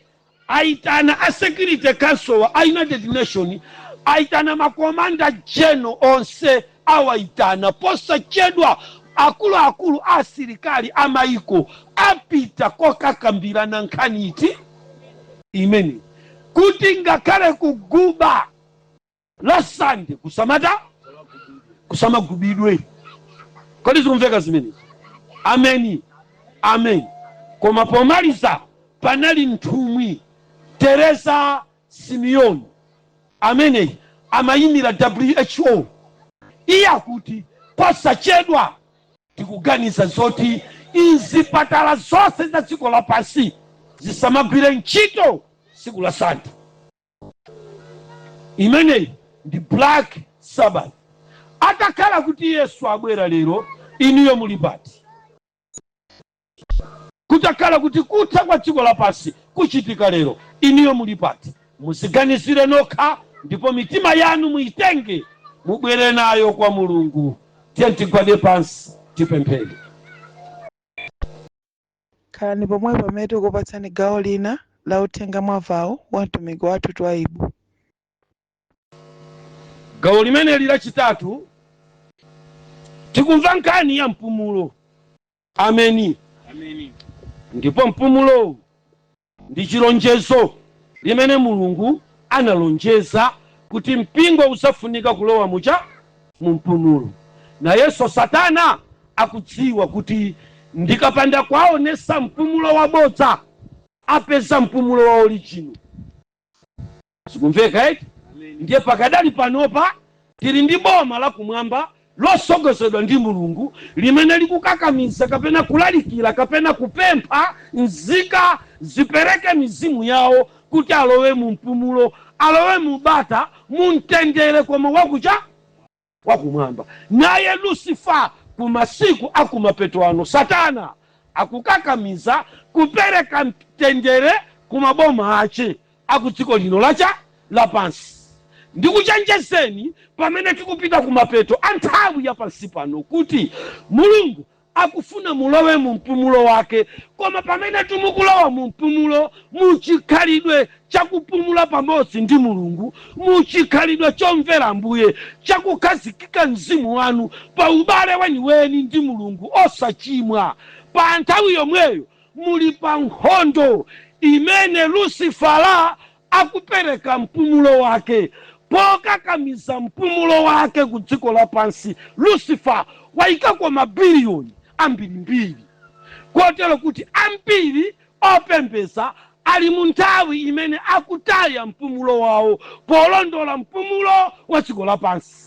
aitana a Security Council a United Nation, aitana ma commander general onse, awaitana. Posachedwa akuluakulu a asilikali a maiko apita kokakambirana nkhani iti imene kuti ngakhale kuguba la Sande kusamata kusamagubidwe. Kodi zikumveka zimenezi? Ameni, amen. Koma pomaliza panali nthumwi Teresa Simeoni amene amayimira WHO. Iye akuti posachedwa tikuganiza zoti izipatala zonse za dziko lapansi zisamagwire ntchito tsiku la Sande. Imeneyi ndi Black Sabbath. Atakhala kuti Yesu abwera lero, inuyo muli pati? Kutakhala kuti kutha kwa dziko lapansi kuchitika lero, inuyo muli pati? Muziganizire nokha, ndipo mitima yanu muitenge, mubwere nayo kwa Mulungu. Tiye tigwade pansi, tipemphere. Khalani pomwe pamene tikupatsani gawo lina la uthenga mwavawu wa mtumiki wathu Twaibu. Gawo limeneli lachitatu tikumva nkhani ya mpumulo. Ameni. Ndipo mpumulowu ndi chilonjezo limene Mulungu analonjeza kuti mpingo uzafunika kulowa mucha mu mpumulo. Nayenso Satana akudziwa kuti ndikapanda kuwaonesa mpumulo wabodza, apeza mpumulo wa original. Sikumveka eti? Ndiye pakadali panopa tili ndi boma lakumwamba losogozedwa ndi Mulungu limene likukakamiza kapena kulalikira kapena kupempha nzika zipereke mizimu yawo kuti alowe mu mpumulo, alowe mu bata, mu mtendere, koma wakucha wakumwamba. Naye Lucifer ku masiku akumapeto ano, Satana akukakamiza kupereka mtendere ku maboma ache aku dziko lino lacha lapansi. Ndikuchenjezeni pamene tikupita kumapeto a nthawi ya pansi pano kuti Mulungu akufuna mulowe mu mpumulo wake, koma pamene timukulowa mu mpumulo, muchikhalidwe chakupumula pamodzi ndi Mulungu, muchikhalidwe chomvera Ambuye, chakukhazikika mzimu wanu pa ubale weniweni ndi Mulungu osachimwa, pa nthawi yomweyo muli pa nkhondo imene Lucifera akupereka mpumulo wake. Pokakamiza mpumulo wake ku dziko lapansi, Lucifer wayikako mabiliyoni ambirimbiri, kotero kuti ambiri opembeza ali mu nthawi imene akutaya mpumulo wawo polondola mpumulo wa dziko lapansi.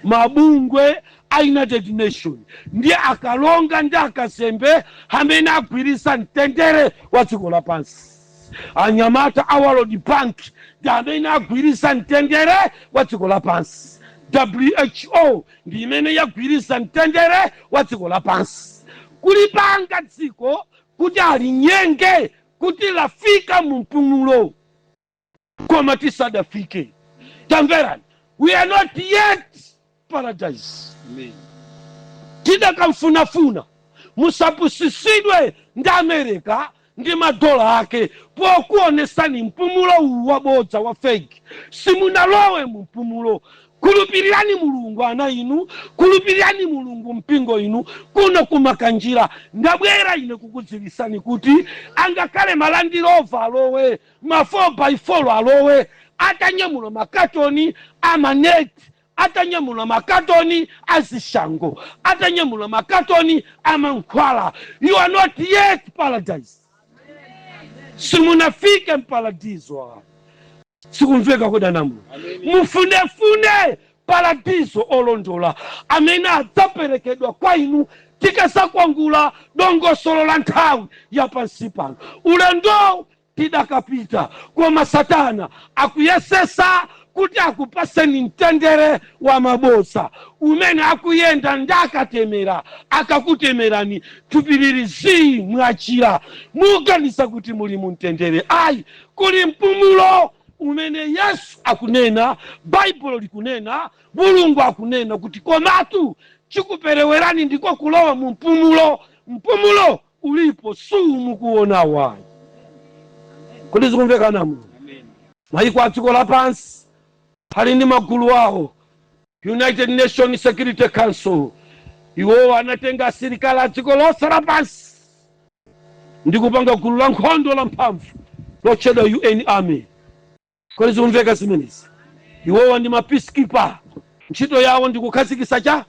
Mabungwe a United Nation ndi akalonga ndi akazembe amene agwirisa mtendere wa dziko lapansi. Anyamata a World Bank ndi amene agwirisa mtendere wa dziko lapansi. WHO ndi imene yagwirisa mtendere wa dziko lapansi, kulipanga dziko kuti alinyenge kuti lafika mu mpumulo, koma tisadafike. Tamverani, we are not yet paradise. Tidakamfunafuna. Musapusisidwe ndi America ndi madola ake pokuonesani mpumulo uwu wabodza wa fake. Simunalowe mu mpumulo. Khulupirirani Mulungu, ana inu. Khulupirirani Mulungu, mpingo inu. Kuno kumakanjira ndabwera ine kukudziwisani kuti angakhale ma Land Rover alowe, ma 4x4 alowe, atanyamula makatoni amaneti, atanyamula makatoni azishango, atanyamula makatoni amankhwala, you are not yet paradise. Simunafike mparadizo. Sikumveka kodanamu? Mufunefune paradizo olondola amene adzaperekedwa kwa inu tikasakwangula dongosolo la nthawi ya pansi pano. Ulendo tidakapita, koma Satana akuyesesa kuti akupaseni mtendere wa mabosa umene akuyenda ndi akatemera. Akakutemerani thupi lili zii, mwachira, muganiza kuti muli mu mtendere. Ayi, kuli mpumulo umene Yesu akunena, Baibulo likunena, Mulungu akunena kuti komatu chikuperewerani ndiko kulowa mu mpumulo. Mpumulo ulipo, sumukuona wayi. Kodi zikumvekana mu mayiko a dziko lapansi ali ndi magulu awo, United Nation Security Council. Iwowo anatenga asilikali a dziko lonse lapansi ndi kupanga gulu la nkhondo la mphamvu lotchedwa UN Army. Kodi zikumveka zimenezi? Iwowa ndi ma peacekeeper. Ntchito yawo ndi kukhazikitsa cha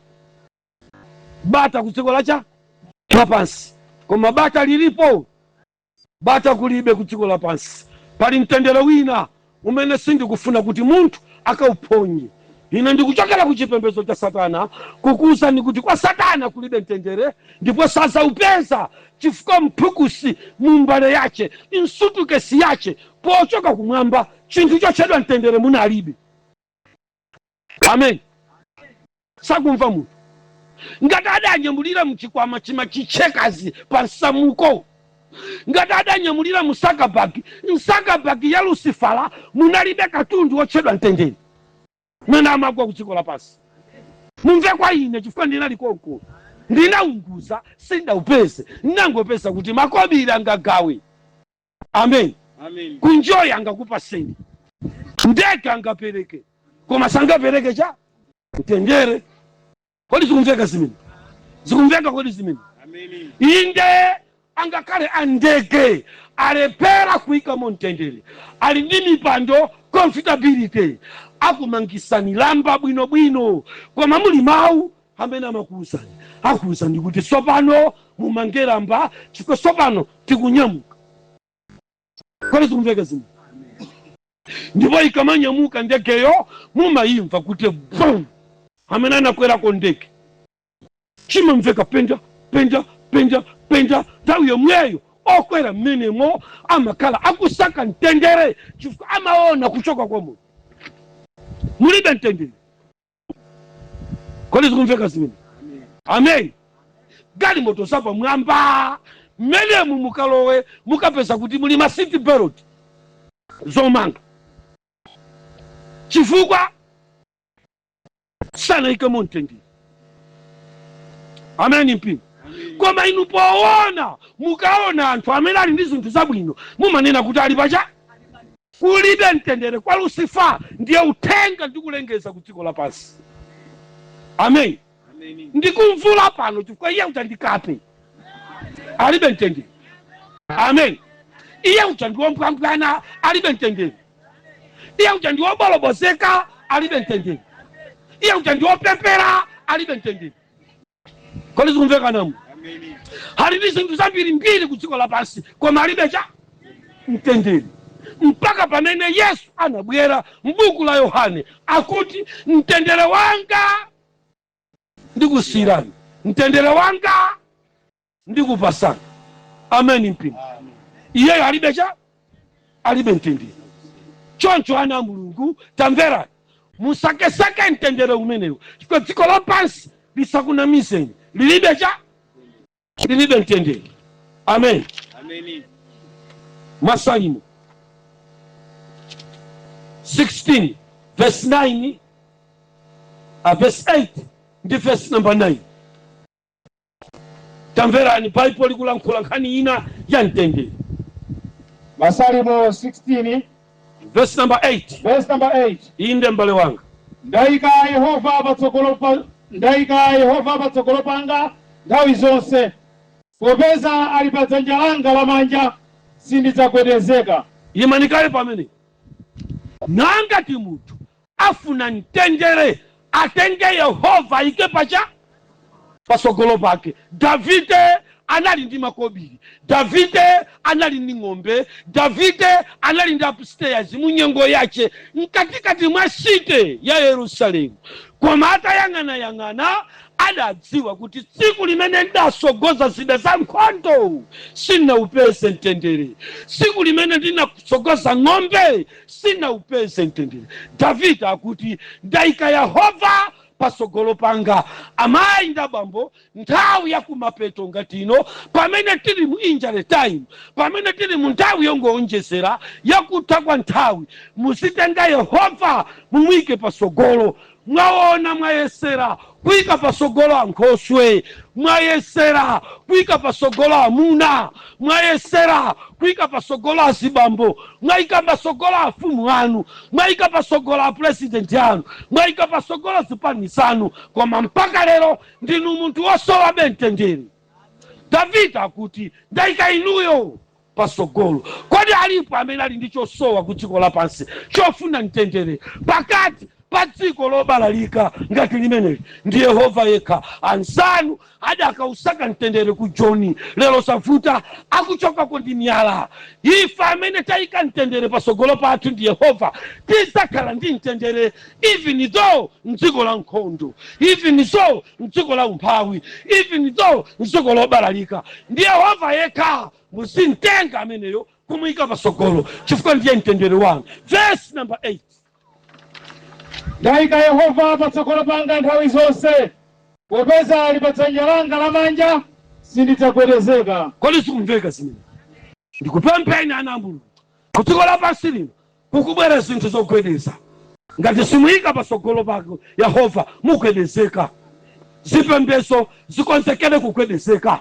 bata ku dziko lacha lapansi. Koma bata lilipo? Bata kulibe ku dziko lapansi. Pali mtendere wina umene sindikufuna kuti munthu akauphonye. Ine ndikuchokera ku chipembedzo cha Satana kukuwuzani kuti kwa Satana kulibe mtendere ndipo sazaupeza, chifukwa mphukusi mu mbale yache, msutukesi yache, pochoka kumwamba chinthu chotchedwa mtendere munalibe. Amen. Sakumva munthu. Ngati adanyamulira mchikwama chima chichekazi pa nsamuko, ngati adanyamulira musakabagi, msakabagi ya Lucifera munalibe katundu wotchedwa mtendere mene amagwa ku dziko lapansi. Mumve kwa ine chifukwa ndinali konko. Ndinaunguza, sindaupeze. Ndinangopeza kuti makobiri angagawe, amen. Amen. Kunjoyi angakupaseni, ndege angapereke, koma sangapereke cha mtendere. Kodi zikumveka zimene? Zikumveka kodi zimene? Amen. Inde, angakhale andege alephera kuyikamo mtendere. Ali ndi mipando comfortability, akumangisani lamba bwinobwino, koma muli mawu amene amakuwuzani, akuwuzani kuti sopano mumange lamba chifukwa sopano tikunyamuka. Kodi zikumveka zimene? Ndipo ikamanyamuka ndegeyo mumayimva kuti bum. Amene anakwerako ndege, chimamveka penja penja penja penja. Nthawi yomweyo okwera mmenemo amakhala akusaka mtendere, chifukwa amaona kuchoka kwa munthu mulibe mtendere. Kodi zikumveka zimene? Amen. Galimoto zapamwamba mmenemu mukalowe, mukapeza kuti muli ma seat belt zomanga, chifukwa sanayikemo mtendere. Ameni mpingo. Koma inu poona, mukaona anthu amene ali ndi zinthu zabwino, mumanena kuti ali pacha kulibe mtendere kwa Lucifer. Ndiye uthenga ndikulengeza ku dziko lapansi, amen. Amen. Ndikumvula pano chifukwa iye uja ndikape, alibe mtendere, amen. Iye uja ndiwombwambwana, alibe mtendere. Iye uja ndiwobolobozeka, alibe mtendere. Iye uja ndiwopepera, alibe mtendere. Kodi zikumveka namu? Amen. Ali ndi zinthu zambirimbiri ku dziko lapansi, koma alibe cha mtendere, mpaka pamene Yesu anabwera. M'buku la Yohane akuti, "Mtendere wanga ndikusiyirani, mtendere wanga ndikupasani." Ameni mpingo. Iyeyo alibe cha alibe mtendere. Choncho ana a Mulungu, tamverani, musakesake mtendere umenewu, chifukwa dziko lapansi lisakunamizeni, lilibe cha lilibe mtendere. Amen. Amen. Masalimo 16 verse 9, verse 8 ndi verse number 9. Tamverani, Baibulo likulankhula nkhani ina ya mtendere. Masalimo 16 verse number 8. Verse number 8. Inde, mbale wanga. Ndayika Yehova patsogolo panga nthawi zonse. Popeza ali pa dzanja langa lamanja, sindidzagwedezeka. Imanikale pamene. Nangati munthu afuna mtendere, atenge Yehova ayike pacha patsogolo pake. Davide anali ndi makobiri, Davide anali ndi ng'ombe, Davide anali ndi upstairs mu nyengo yache mkatikati mwa city ya Yerusalemu, koma atayang'anayang'ana adadziwa kuti tsiku limene ndasogoza zida za nkhondo sinaupeze mtendere, tsiku limene ndinasogoza ng'ombe sinaupeze mtendere. Davide akuti, "Ndayika Yehova patsogolo panga." Amayi ndi abambo, nthawi yakumapeto ngati ino, pamene tili mu injury time, pamene tili mu nthawi yongoonjezera yakutha kwa nthawi, muzitenga Yehova mumuyike patsogolo. Mwaona, mwayesera kuyika patsogolo ankhoswe, mwayesera kuyika patsogolo amuna, mwayesera kuyika patsogolo azibambo, mwayika patsogolo afumu anu, mwayika patsogolo apurezidenti anu, mwayika patsogolo zipani zanu, koma mpaka lero ndinu munthu wosowabe mtendere. Davide akuti, "Ndayika inuyo patsogolo." Kodi alipo amene ali ndi chosowa ku dziko lapansi chofuna mtendere pakati pa dziko lobalalika ngati limeneli? Ndi Yehova yekha. Anzanu adakausaka mtendere ku Joni, lero savuta, akuchokako ndi miyala. Ife amene tayika mtendere patsogolo pathu ndi Yehova, tidzakhala ndi mtendere even though mdziko la nkhondo, even though mdziko la umphawi, even though mdziko lobalalika. Ndi Yehova yekha. Muzimtenga ameneyo kumuyika patsogolo, chifukwa ndiye mtendere wanu. Verse number 8. Ndayika Yehova patsogolo panga nthawi zonse. Popeza ali pa dzanja langa lamanja, sindidzagwedezeka. Kodi sikumveka zimene ndikupempheni, ana a Mulungu? Ku dziko lapansi lino kukubwera zinthu zogwedeza. Ngati simuyika patsogolo pake Yehova, mugwedezeka. Zipembedzo zikonzekere kugwedezeka,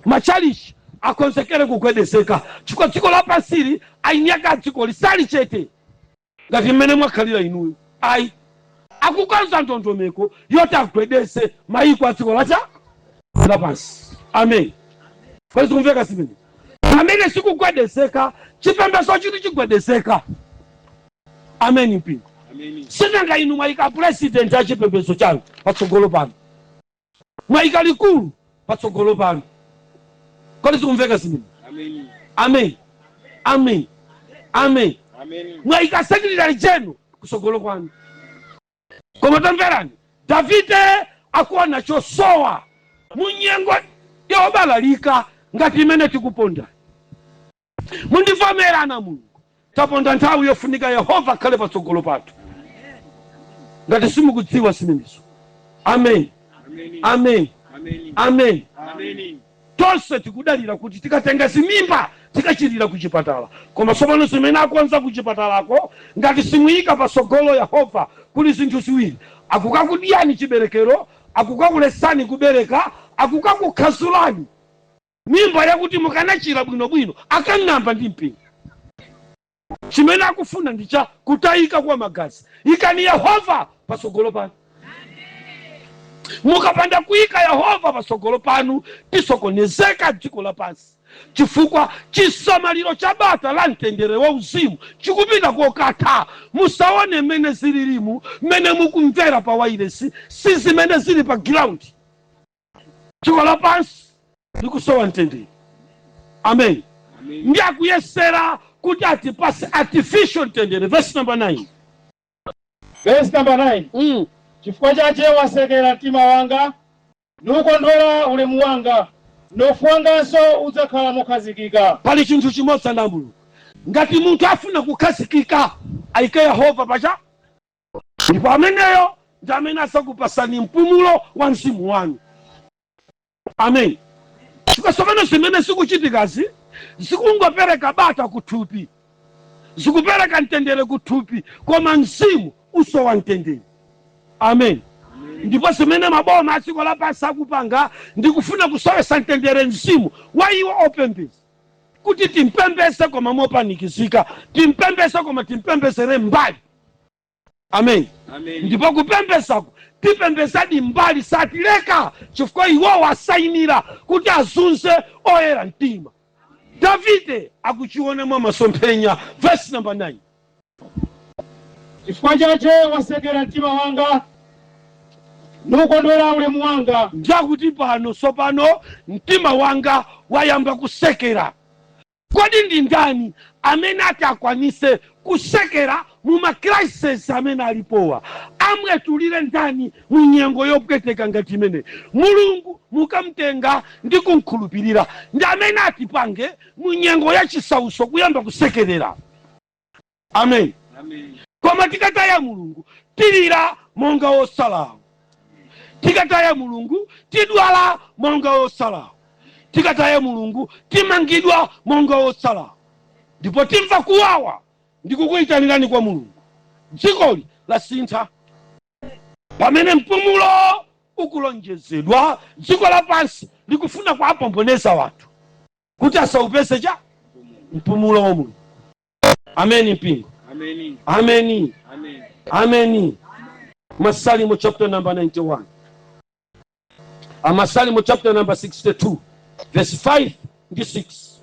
machalichi akonzekere kugwedezeka, chifukwa dziko lapansili, eni ake a dzikoli sali chete ngati mmene mwakhalira inuyo ayi. Akukonza ndondomeko yoti agwedeze mayiko a dziko lacha lapansi. Amen. Kodi zikumveka zimene? Pamene zikugwedezeka, chipembedzo chiti chigwedezeka. Amen, mpingo. Sinanga inu mwayika president a chipembedzo chanu patsogolo panu, mwayika likulu patsogolo panu. Kodi zikumveka zimene? Amen, amen, amen. Mwayika secretary general kutsogolo kwanu. Koma tamverani, Davide akuona chosowa mu nyengo yobalalika ngati imene tikuponda. Mundivomera ana Mulungu, taponda nthawi yofunika Yehova akhale patsogolo pathu. Ngati simukudziwa zimenezo, amen, amen, amen. Tonse tikudalira kuti tikatenga zimimba tikachirira kuchipatala, koma tsopano zimene akonza kuchipatalako, ngati simuyika patsogolo Yehova, kuli zinthu ziwiri: akukakudyani chiberekero, akukakulesani kubereka, akukakukhazulani mimba yakuti mukanachira bwinobwino, akang'amba ndi mpingo. Chimene akufuna ndi cha kutayika kwa magazi. Ikani Yehova patsogolo panu. Mukapanda kuyika Yehova patsogolo panu, tisokonezeka dziko lapansi, chifukwa chisamaliro cha bata la mtendere wa uzimu chikupita kokatha. Musaone mmene zililimu, mmene mukumvera pa wailesi si zimene zili pa ground. Dziko lapansi likusowa mtendere. Amen. Ndi akuyesera kuti atipase artificial mtendere. Verse number 9. Verse number 9. Chifukwa chache wasekera mtima wanga, nukondwera ulemu wanga, mnofu wanganso udzakhala mokhazikika. Pali chinthu chimodzi, ana Mulungu: ngati munthu afuna kukhazikika, ayike Yehova pacha, ndipo ameneyo ndi amene azakupasani mpumulo wa mzimu wanu. Amen. Chifukwa tsopano zimene zikuchitikazi zikungopereka bata kuthupi, zikupereka mtendere kuthupi, koma mzimu usowa mtendere. Amen. Ndipo zimene maboma a dziko lapansi akupanga ndikufuna kusowesa mtendere mzimu wa iwo opembeza, kuti timpembeze koma mopanikizika, timpembeze koma timpembezere mbali. Amen. Ndipo kupembezako tipembezadi mbali, satileka, chifukwa iwowo asayinira kuti azunze oyera mtima. Davide akuchiona mwa masomphenya. Verse number 9. Chifukwa chache wasekera mtima wanga, nukondwera ulemu wanga. Njakuti pano tsopano mtima wanga wayamba kusekera. Kodi ndi ndani amene ati akwanise kusekera mu ma crisis amene alipowa? Amwetulire ndani mu nyengo yopweteka ngati imene? Mulungu mukamtenga ndi kumkhulupirira ndi amene atipange mu nyengo ya chisauso kuyamba kusekerera. Amen. Koma tikataya Mulungu, tilira monga osalawo. Tikataya Mulungu, tidwala monga osalawo. Tikataya Mulungu, timangidwa monga osalawo, ndipo timva kuwawa. Ndikukuyitanirani kwa Mulungu. Dzikoli lasintha. Pamene mpumulo ukulonjezedwa, dziko lapansi likufuna kuapomboneza wanthu kuti asaupeze cha mpumulo wa Mulungu. Ameni, mpingo. Ameni, ameni. Masalimo chapter number 91, Amasalimo chapter number 62 verse 5 ndi 6.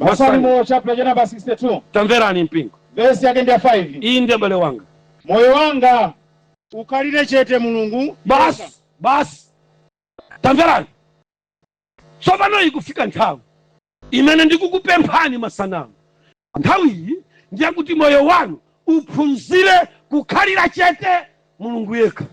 Masalimo chapter cha number 62. Tamverani, mpingo. Verse yake ndi ya 5. Iyi ndiye, bale wanga. Moyo wanga, ukhalire chete Mulungu. Basi, basi. Tamverani, tsopano ikufika nthawi imene ndikukupemphani masanamu. Nthawi iyi ndiyakuti moyo wanu uphunzire kukhalira chete Mulungu yekha.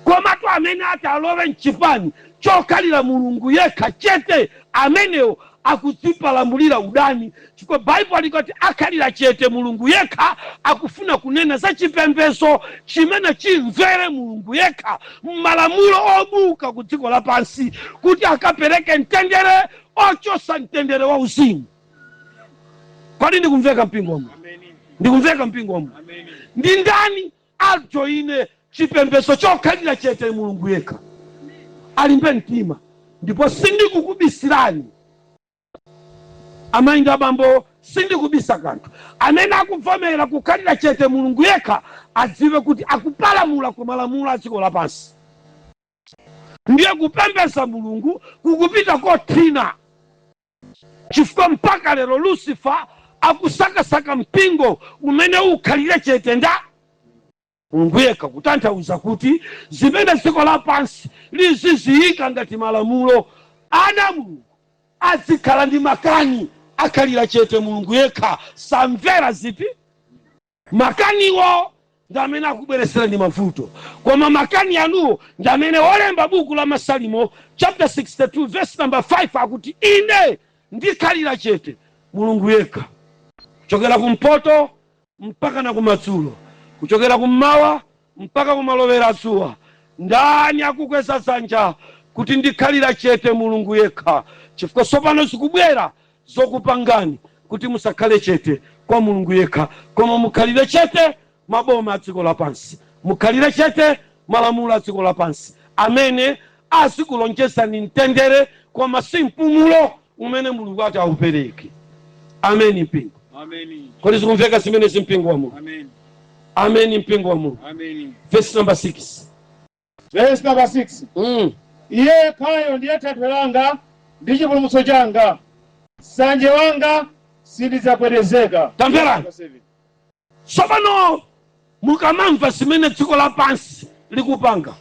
Komatu amene ati alowe mchipani chokhalira Mulungu yekha chete, amenewo akudzipalamulira udani, chifukwa Baibulo likati akhalira chete Mulungu yekha, akufuna kunena za chipembedzo chimene chimvere Mulungu yekha m'malamulo obuka ku dziko lapansi kuti akapereke mtendere ochosa mtendere wa uzimu. Kodi ndikumveka, mpingo wamwe? Ndikumveka, mpingo wa Mulungu? Ndi ndani ajoine chipembedzo chokhalira chete Mulungu yekha? Alimbe mtima. Ndipo sindikukubisirani, amayi ndi abambo, sindikubisa kanthu. Amene akuvomera kukhalira chete Mulungu yekha adziwe kuti akupalamula ku malamulo a dziko lapansi, ndiye kupembeza Mulungu kukupita kothina, chifukwa mpaka lero Lucifer akusakasaka mpingo umene ukhalire chete nda Mulungu yekha, kutanthauza kuti zimene dziko lapansi liziziyika ngati malamulo, ana Mulungu azikhala ndi makani, akhalira chete Mulungu yekha, samvera ziti makaniwo. Ndi amene akubweretserani mavuto, koma makani anuwo ndi amene wolemba buku la Masalimo chapter 62 verse number 5 akuti, "Ine ndikhalira chete Mulungu yekha." Kuchokera kumpoto mpaka na kumadzulo, kuchokera kummawa mpaka kumalowera dzuwa, ndani akukweza dzanja kuti ndikhalira chete Mulungu yekha? Chifukwa tsopano zikubwera zokupangani kuti musakhale chete kwa Mulungu yekha, koma mukhalire chete maboma a dziko lapansi, mukhalire chete malamulo a dziko lapansi amene azikulonjezani mtendere, koma si mpumulo umene Mulungu ati aupereke. Ameni, mpingo? Ameni. Kodi zikumveka zimenezi, mpingo wa Mulungu? Ameni. Ameni, mpingo wa Mulungu? Ameni. Verse number 6. Verse number 6. Iye yekhayo ndiye thanthwe langa ndi chipulumutso changa, nsanje wanga, sindidzagwedezeka. Tamverani. Tsopano mukamamva zimene dziko lapansi likupanga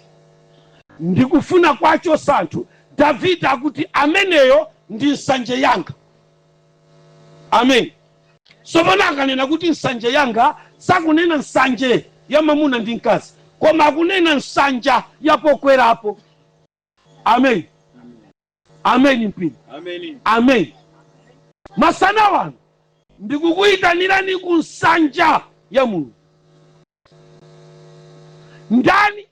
ndikufuna kwacho santhu, Davide akuti ameneyo ndi nsanje yanga. Amen. Tsopano akanena kuti nsanje yanga, sakunena nsanje ya mamuna ndi mkazi, koma akunena nsanja yapokwerapo. Amen, amen, mpingo? Ameni. Amen. Masana wano ndikukuyitanirani ku nsanja ya Mulungu. Ndani,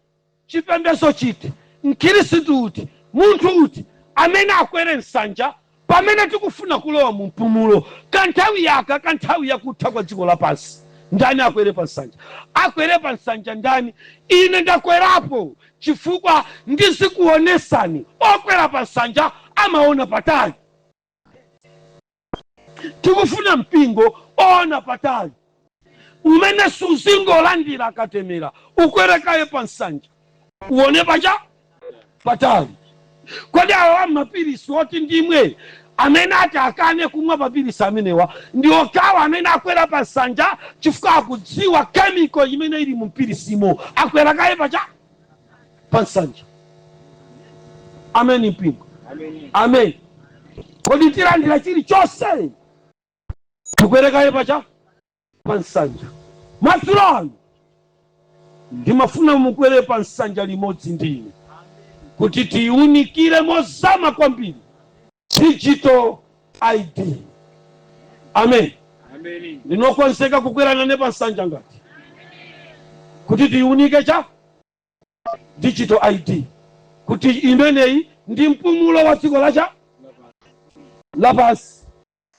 chipembedzo chiti, mkhristu uti, munthu uti amene akwere nsanja pamene tikufuna kulowa mu mpumulo kanthawi yaka, kanthawi yakutha kwa dziko lapansi? Ndani akwere pa nsanja? Akwere pa nsanja ndani? Ine ndakwerapo, chifukwa ndizikuonesani okwera pa nsanja amaona patali. Tikufuna mpingo oona patali umene suzingolandira akatemera. Ukwerekaye pa nsanja uone pacha patali. Kodi awa mapirisi oti ndimwe, amene ati akane kumwa mapirisi amenewa ndi okawa amene akwera pa nsanja, chifukwa akudziwa chemical imene ili mu mpirisimo. Akwera kaye pacha pa nsanja. Amen, mpingo? Ameni. Amen. Kodi tilandira chilichonse? Tikwerekaye pacha pa nsanja. Madzulo ano ndimafuna mukwere pa nsanja limodzi ndi ine kuti tiunikire mozama kwambiri digital ID. Amen. Ameni. Ndinokonzeka kukwera nane pa nsanja ngati kuti tiunike cha digital ID, kuti imeneyi ndi mpumulo wa dziko lacha lapansi,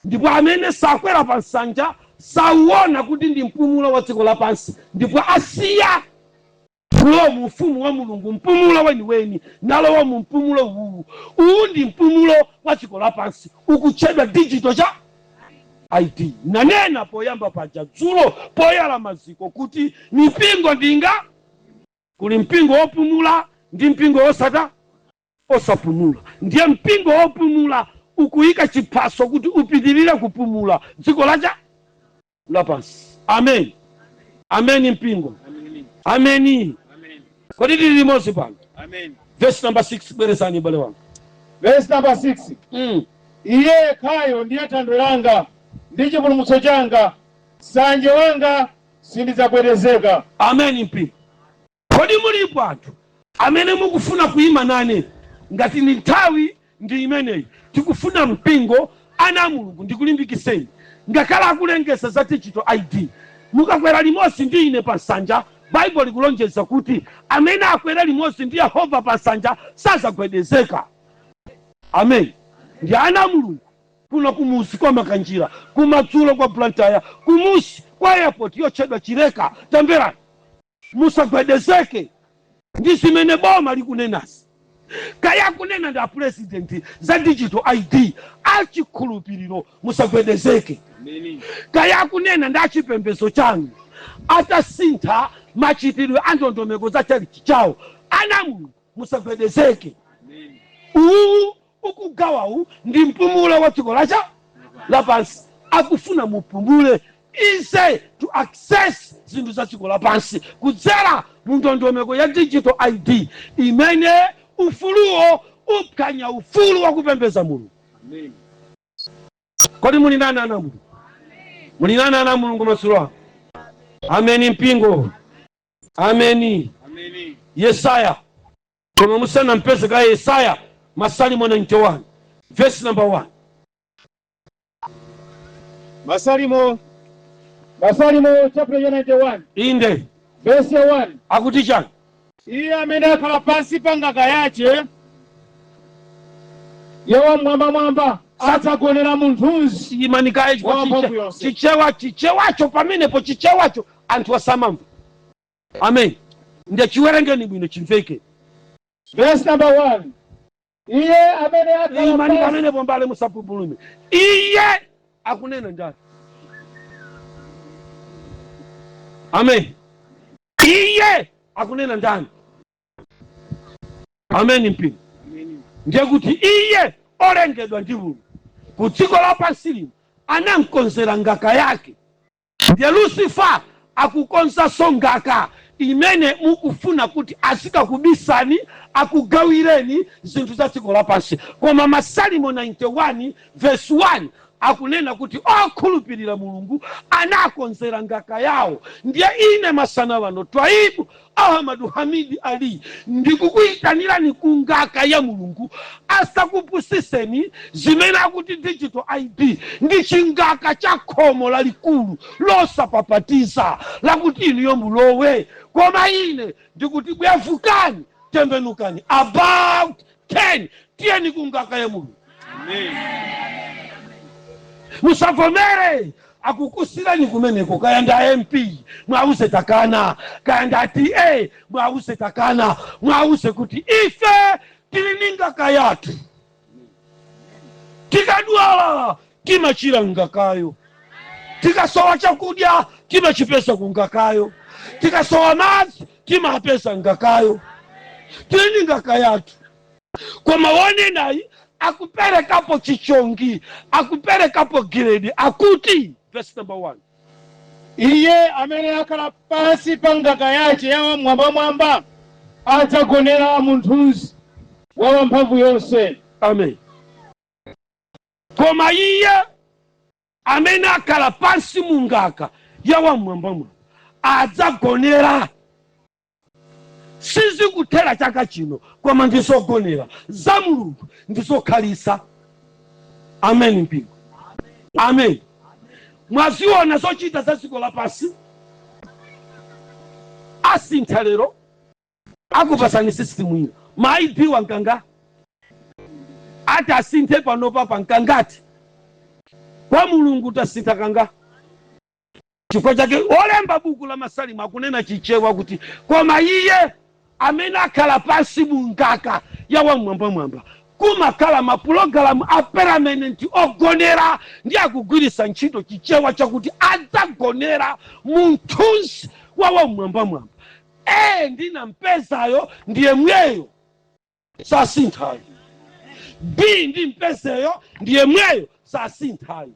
ndipo amene sakwera pa nsanja sauona kuti ndi mpumulo wa dziko lapansi, ndipo asiya kulowa mu ufumu wa Mulungu, mpumulo weniweni, nalowa mu mpumulo uwu. Uwu ndi mpumulo wa dziko lapansi, ukutchedwa digital cha ID. Nanena poyamba paja dzulo poyala maziko kuti mipingo ndinga kuli mpingo wopumula ndi mpingo wosata osapumula. Ndiye mpingo wopumula ukuyika chiphaso kuti upitirire kupumula dziko lacha lapansi. Amen, amen, mpingo? Ameni. Ameni. Ameni. Kodi tili limodzi pano? Ameni. Verse number 6, bwerezani, bale wanga. Verse number 6. Iye yekhayo ndiye thanthwe langa ndi chipulumutso changa, nsanje wanga, sindidzagwedezeka. Amen, mpingo. Kodi mulipo anthu amene mukufuna kuyima nane? Ngati ni nthawi ndi imeneyi, tikufuna mpingo, ana a Mulungu, ndikulimbikiseni. Ngakhale akulengeza za digital ID, mukakwera limodzi ndi ine pa nsanja, Baibulo likulonjeza kuti amene akwera limodzi ndi Yehova pa nsanja sazagwedezeka. Amen. Ndi ana a Mulungu kuno kumuzi kwa Makanjira, kumadzulo kwa Blantyre, kumusi Kwa airport yotchedwa Chileka. Tamverani, musagwedezeke ndi zimene boma likunenazi, kaya kunena ndi apresident za digital ID. Achikhulupiriro, musagwedezeke. Kaya kunena ndi achipembedzo chanu atasintha machitidwe a ndondomeko za chalichi chawo, ana Mulungu, musagwedezeke. Uwu ukugawawu ndi mpumulo wa dziko lacha lapansi. Akufuna mupumule, easy to access zinthu za dziko lapansi kudzera mu ndondomeko ya digital ID, imene ufuluwo uphwanya ufulu wa kupembedza Mulungu. Kodi muli nani, ana Mulungu? Muli nani, ana Mulungu, madzulo ano? Ameni, mpingo, ameni. Yesaya, koma musanampeze ka Yesaya, Masalimo 91 verse number 1. Masalimo chapter 91. Inde. Verse ya 1. Akuti chani? Iye amene akhala pansi pa ngaka yace yawamwambamwamba adzagonera mu mthunzi Imanikaye. wa mphamvu yonse. Chichewa, chichewacho pamenepo, chichewacho anthu asamamva. Amen. Ndiye chiwerengeni bwino chimveke. Verse number 1, iye amene akhala Imani pansi pamenepo, mbale, musapupulume. Iye akunena ndani? Amen. Iye akunena ndani? Amen, mpingo. Ndiye kuti iye olengedwa ndi Mulungu ku dziko lapansi lino anamkonzera ngaka yake. Ndiye Lucifer akukonzanso ngaka imene mukufuna kuti azikakubisani, akugawireni zinthu za dziko lapansi. Koma Masalimo 91 verse 1 akunena kuti okhulupirira Mulungu anakonzera ngaka yawo. Ndiye ine masana wano, Twaibu Ahmadu Hamidi Ali, ndikukuyitanirani ku ngaka ya Mulungu. Asakupusiseni zimene akuti digital ID. Ndi chingaka cha khomo lalikulu losapapatiza lakuti inuyo mulowe. Koma ine ndikuti bwevukani, tembenukani, about 10, tiyeni ku ngaka ya Mulungu. Musavomere akukusirani kumeneko. Kaya nda MP, mwauze takana. Kaya nda TA, mwauze takana. Mwauze kuti ife tili ndi ngaka yathu. Tikadwala timachira ngakayo, tikasowa chakudya timachipeza ku ngakayo, tikasowa madzi timapeza ngakayo. Tili ndi ngaka yathu. Koma wonenayi akuperekapo chichongi, akuperekapo grade. Akuti verse number 1. Iye amene akhala pansi pa ngaka yace ya wamwambamwamba adzagonera mu mthunzi wa wamphamvu yonse. Amen. Koma iye amene akhala pansi mu ngaka ya wamwambamwamba adzagonera. Sizikuthera chaka chino, koma ndizogonera za Mulungu, ndizokhalisa. Amen, mpingo, amen. Mwaziona zochita za dziko lapansi. Asintha lero, akupasani system ina. Ma ID wankanga ati asinthe panopa pankangati. Kwa Mulungu tasintha kanga? Chifukwa chake olemba buku la Masalimo akunena Chichewa kuti koma iye amene akhala pansi mu ngaka ya wamwambamwamba, kumakhala mapulogalamu a permanent ogonera, ndi akugwiritsa ntchito Chichewa chakuti adzagonera mu mthunzi wa wamwambamwamba. E, ndinampezayo ndiye mweyo, sasinthayo. B, ndi mpezeyo ndiye mweyo, sasinthayo.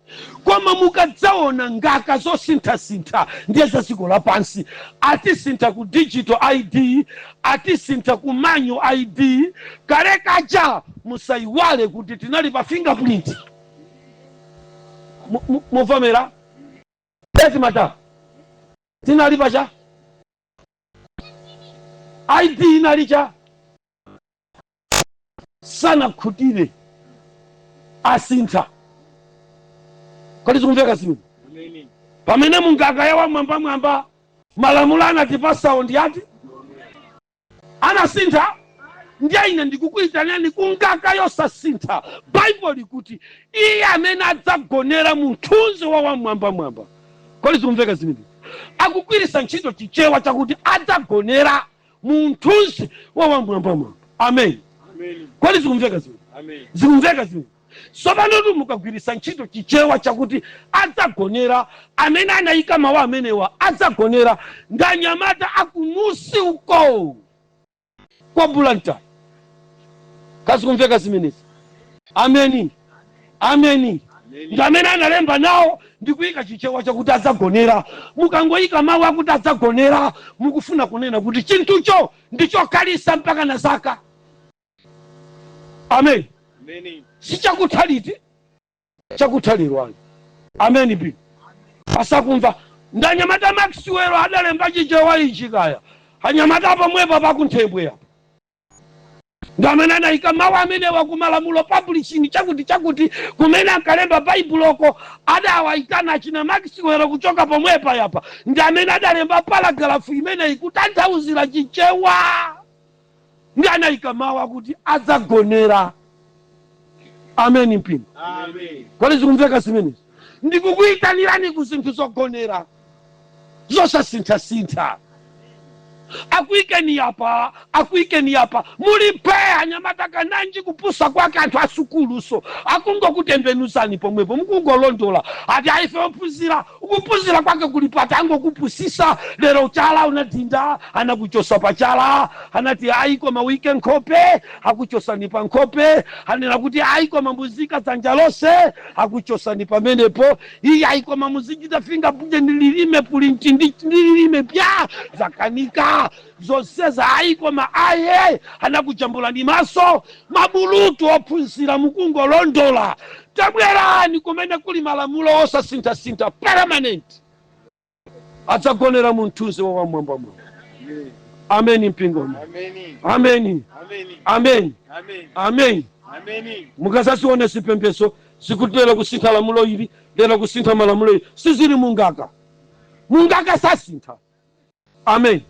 Koma mukadzaona ngaka zosinthasintha, ndiye za dziko lapansi. Atisintha ku digital ID, atisintha ku manual ID. Kale kaja musayiwale kuti tinali pa fingerprint. Muvomera eti mata tinali pacha ID inali cha sanakhutire, asintha. Kodi zikumveka zimene? Pamene mungaka ya wamwambamwamba, malamulo anatipasawo ndi ati anasintha. Ndiye ine ndikukuyitanani kungaka yosasintha. Baibulo likuti iye amene adzagonera mu mthunzi wa wamwambamwamba. Kodi zikumveka zimenezi? Akugwiritsa ntchito Chichewa chakuti adzagonera mu mthunzi wa Wamwambamwamba. Amen. Kodi zikumveka zimenezi? Zikumveka zimenezi? Tsopano mukagwiritsa ntchito Chichewa chakuti adzagonera, amene anayika mawu amenewa adzagonera ndi anyamata akumusi uko kwa Blantyre. Kazikumveka zimenezi? Ameni, ameni. Ndi amene analemba nawo ndikuyika Chichewa chakuti adzagonera. Mukangoyika mawu akuti adzagonera, mukufuna kunena kuti chinthucho ndichokhalisa mpaka na zaka. Amen. Sichakutha liti, chakutha lero ayi. Ameni. Pi asakumva ndanyamata Maxwell adalemba Chichewa ichi, kaya anyamata pomwepa pakunthembwe apa ndi amene anayika mawu amenewa ku Malamulo Publishing, chakuti chakuti kumene ankalemba Baibuloko. Adawayitana achina Maxwell kuchoka pomwepa yapa, ndi amene adalemba paragraph imeneyi kutanthauzira Chichewa, ndi anayika mawu akuti adzagonera. Ameni, mpingo. Kodi zikumveka zimenezi? Ndikukuyitanirani ku zinthu zogonera, zosasinthasintha. Akuyikeni apa, akuyikeni apa, muli phe anyamata kananji kupusa kwake. Anthu asukuluso akungokutembenuzani pomwepo, mukungolondola ati aife ophunzira. Ukuphunzira kwake kuli pati? Angokupusisa. Lero chala unadinda, anakuchosa pachala. Anati ayi, koma uyike nkhope, akuchosani pa nkhope. Anena kuti ayi, koma muzika dzanja lonse, akuchosani pamenepo. Iye ayi, koma muzichita finger punje ndi lilime print ndi lilime pya, zakanika zonseza. Ayi, koma aye, anakujambulani maso. Mabulutu ophunzira, mukungolondola. Tabwerani kumene kuli malamulo osasinthasintha, permanent. Adzagonera mu mthunzi wa Wamwambamwamba. Ameni, mpingo. Ameni, ameni, ameni. Mukazaziona zipembedzo zikuti lero kusintha lamulo ili, lero kusintha malamulo ili, sizili mungaka. Mungaka sasintha. Amen.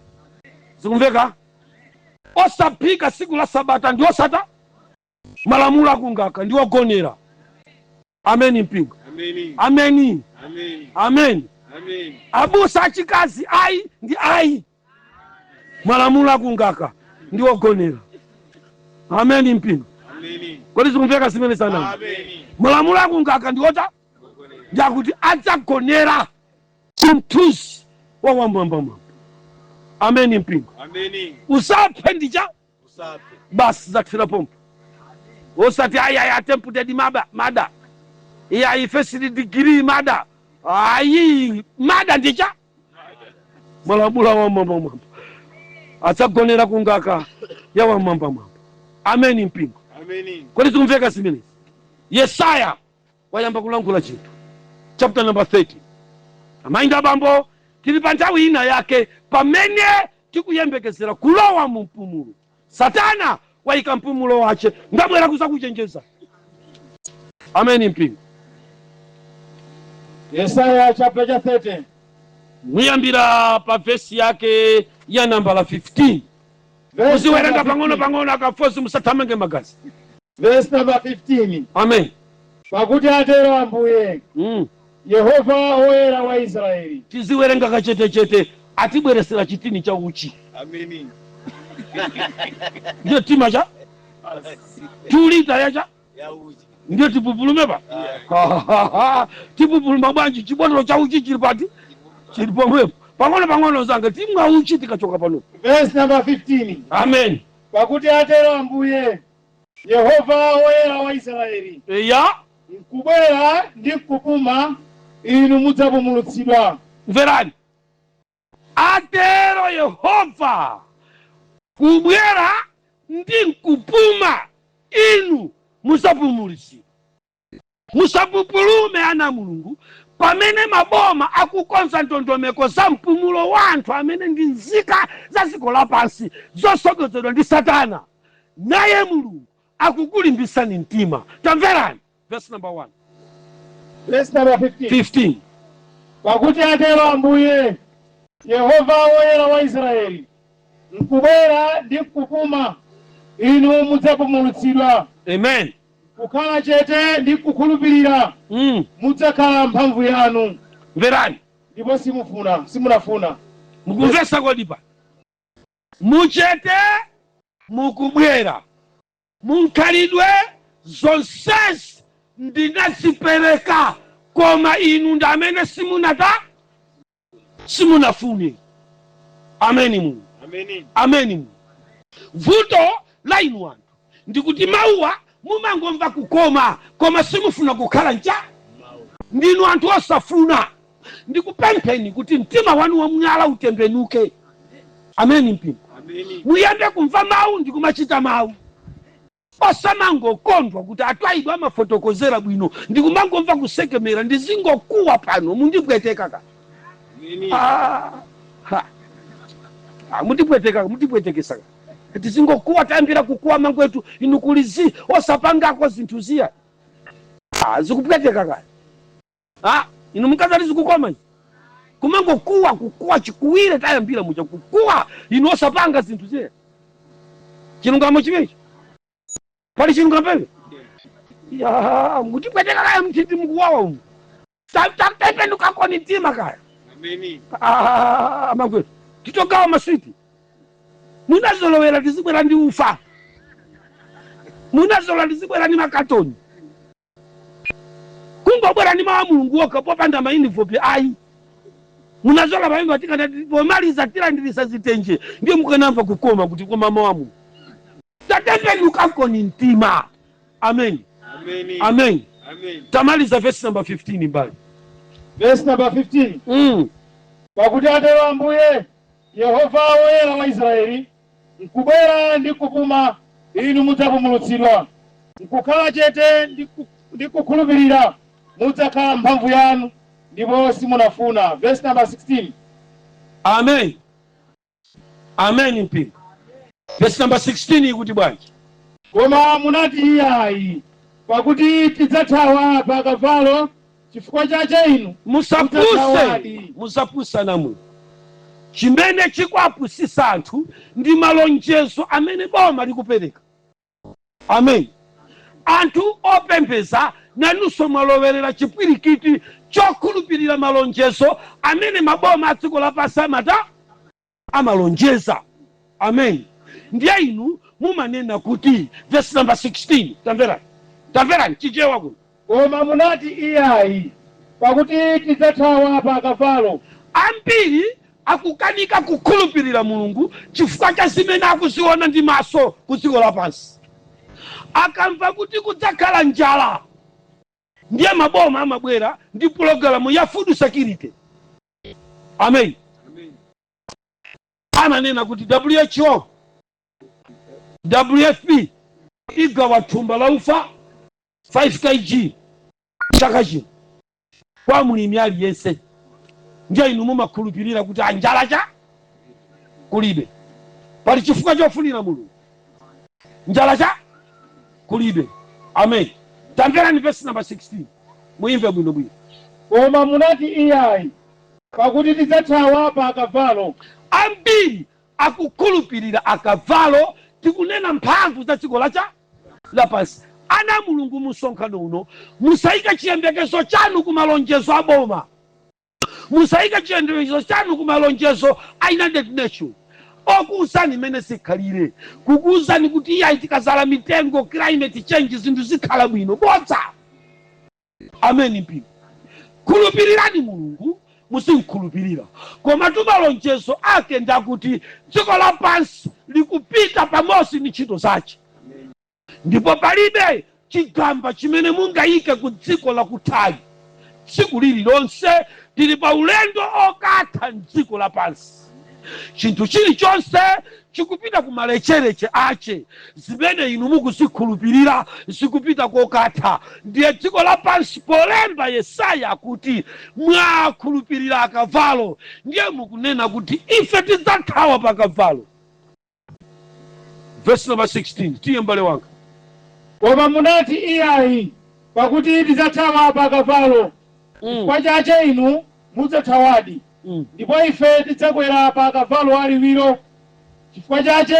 Zikumveka? Osaphika tsiku la Sabata ndi osata malamulo akungaka ndi ogonera. Ameni, mpingo. Ameni, ameni. Abusa achikazi ayi ndi ayi, malamulo akungaka ndi ogonera. Ameni, mpingo. Kodi zikumveka zimene zanama? Malamulo akungaka ndi ota ndiakuti adzagonera kumthunzi wa Wamwambamwamba. Ameni, mpingo. Usaphe ndicha basi, zathira pompo. Osati ayi, ayi, attempted murder, murder iya, ayi, first degree murder, ayi, murder ndicha malamulo Wamwambamwamba. Adzagonera kungaka ya Wamwambamwamba. Ameni, mpingo. Kodi zikumveka zimenezi? Yesaya wayamba kulankhula chinthu, chapter number 30. Amayi ndi abambo, tili pa nthawi ina yake pamene tikuyembekezera kulowa mu mpumulo. Satana wayika mpumulo wace, ndabwera kuzakuchenjeza. Ameni, mpingo. Yesaya chapter cha 30. Muyambira pa vesi yake ya nambala 15. Verse Muziwerenga number pang'ono 15. pang'ono, akafosi, musathamange magazi. Verse number 15. Amen. Pakuti atero Ambuye, Yehova, Woyera wa Israeli. Tiziwerenga kachetechete, atibweresera chitini cha uchi. Ndiyo tima cha 2 lita yacha, ndiyo tipupulume pa tipupuluma bwanji? Chibotolo cha uchi chili pati? Chili pomwepo. Pang'ono pang'ono zanga, timwa uchi tikachoka pano. Verse number 15. Amen. Pakuti atero Ambuye, Yehova, Woyera wa Israeli, Eya. Nkubwera ndi nkupuma inu mudzapumulutsidwa. Mverani, atero Yehova, kubwera ndi nkupuma inu mudzapumulitsidwa. Musapupulume, ana Mulungu, pamene maboma akukonza ndondomeko za mpumulo wa anthu amene ndi nzika za dziko lapansi zosogozedwa ndi Satana. Naye Mulungu akukulimbitsani mtima. Tamverani verse number 1. Verse number 15. 15. Pakuti atero Ambuye, Yehova, Woyera wa Israeli, nkubwera ndi nkupuma inu mudzapumulutsidwa. Amen. Kukhala chete ndi kukhulupirira mudzakhala mphamvu yanu. Mverani. Ndipo simufuna, simunafuna. Mukumvesa kodi? Pa muchete mukubwera munkhalidwe zonsezi ndinazipereka, koma inu ndi amene simunata, simunafune. Ameni Mulungu. Ameni Mulungu. Vuto la inu anthu ndikuti mawuwa mumangomva kukoma, koma simufuna kukhala ncha. Ndinu anthu osafuna. Ndikupempheni kuti mtima wanu wamwala utembenuke. Ameni mpingo. Muyambe kumva mawu ndikumachita mawu, osamangokondwa kuti atwaidwa amafotokozera bwino, ndikumangomva kusekemera, ndizingokuwa pano mundipweteka ka. Ah, ha. Ah, mutipweteka, mutipwetekesa ka. Tizingokuwa, tayambira kukuwa mangwetu, inu kulizi osapangako zinthu ziya. Ah, zikupweteka kaya. Ah, inu mukazati zikukoma izi, kumangokuwa, kukuwa chikuwire, tayambira muja kukuwa, inu osapanga zinthu ziya. Chilungamo chimechi, pali chilungamo pepe ya mutipweteka kaya, mthiti mukuwawa umu. Tatembenukakoni mtima kaya. Ah, mangwetu, titogawa maswiti, munazolowera tizibwera ndi ufa, munazolowera tizibwera ndi makatoni, kungobwera ndi mawu a Mulungu wokha popanda mainifopi ayi. Munazola pamene tikana pomaliza tilandirisa zitenje, ndiye mukanamva kukoma kuti koma mawu a Mulungu. Tatembenukakoni mtima. Amen. Amen. Tamaliza verse number 15 mbali. Verse number 15. Pakuti atero Ambuye Yehova, Woyera wa Israeli: nkubwera ndi kupuma inu mudzapumulutsidwa, nkukhala chete ndi kukhulupirira mudzakhala mphamvu yanu, ndipo simunafuna. Verse number 16. Amen, amen mpingo. Verse number 16 ikuti bwanji? Koma munati, iyayi, pakuti tidzathawa pa kavalo. Chifukwa chache inu Musapuse. mudzathawadi. Musapusa namwe. Chimene chikuapusisa anthu ndi malonjezo amene boma likupereka. Amen. Anthu opembeza, nanunso mwalowerera chipwirikiti chokhulupirira malonjezo amene maboma a dziko lapansi amata amalonjeza. Amen. Ndiye inu mumanena kuti, verse number 16, tamverani, tamverani Chichewa kuno. Koma munati, iyayi, pakuti tidzathawa pa kavalo. Ambiri akukanika kukhulupirira Mulungu chifukwa cha zimene akuziona ndi maso ku dziko lapansi. Akamva kuti kudzakhala njala, ndiye maboma amabwera ndi pulogalamu ya food security. Amen. Amanena kuti WHO, WFP igawa thumba la ufa 5 kg chaka chino kwa mlimi aliyense. Ndiye inu mumakhulupirira kuti anjala cha kulibe. Pali chifukwa chofunira Mulungu njala cha kulibe? Amen. Tamverani verse number 16, muimve bwinobwino. Koma munati, iyayi, pakuti tidzathawa pa akavalo. Ambiri akukhulupirira akavalo, tikunena mphamvu za dziko lacha lapansi. Ana a Mulungu, mu msonkhano uno musayike chiyembekezo chanu ku malonjezo a boma, musayike chiyembekezo chanu ku malonjezo a United Nation okuwuzani imene zikhalire, kukuwuzani kuti iyayi, tikazala mitengo, climate change, zinthu zikhala bwino. Bodza. Amen mpingo. Khulupirirani Mulungu, musimkhulupirira, koma tumalonjezo ake ndakuti dziko lapansi likupita pamodzi ndi ntchito zace, ndipo palibe chigamba chimene mungayike ku dziko lakutali. Tsiku lililonse tili pa ulendo okatha mdziko lapansi. Chinthu chilichonse chikupita ku malechereche ache. Zimene inu mukuzikhulupirira zikupita kokatha. Ndiye dziko lapansi, polemba Yesaya akuti mwakhulupirira akavalo, ndiye mukunena kuti ife tidzathawa pa kavalo. Verse number 16, tiye mbale wanga. Koma munati, iyayi, pakuti tidzathawa pa kavalo. Chifukwa chache inu mudzathawadi, ndipo ife tidzakwera pa akavalo aliwiro. Chifukwa chache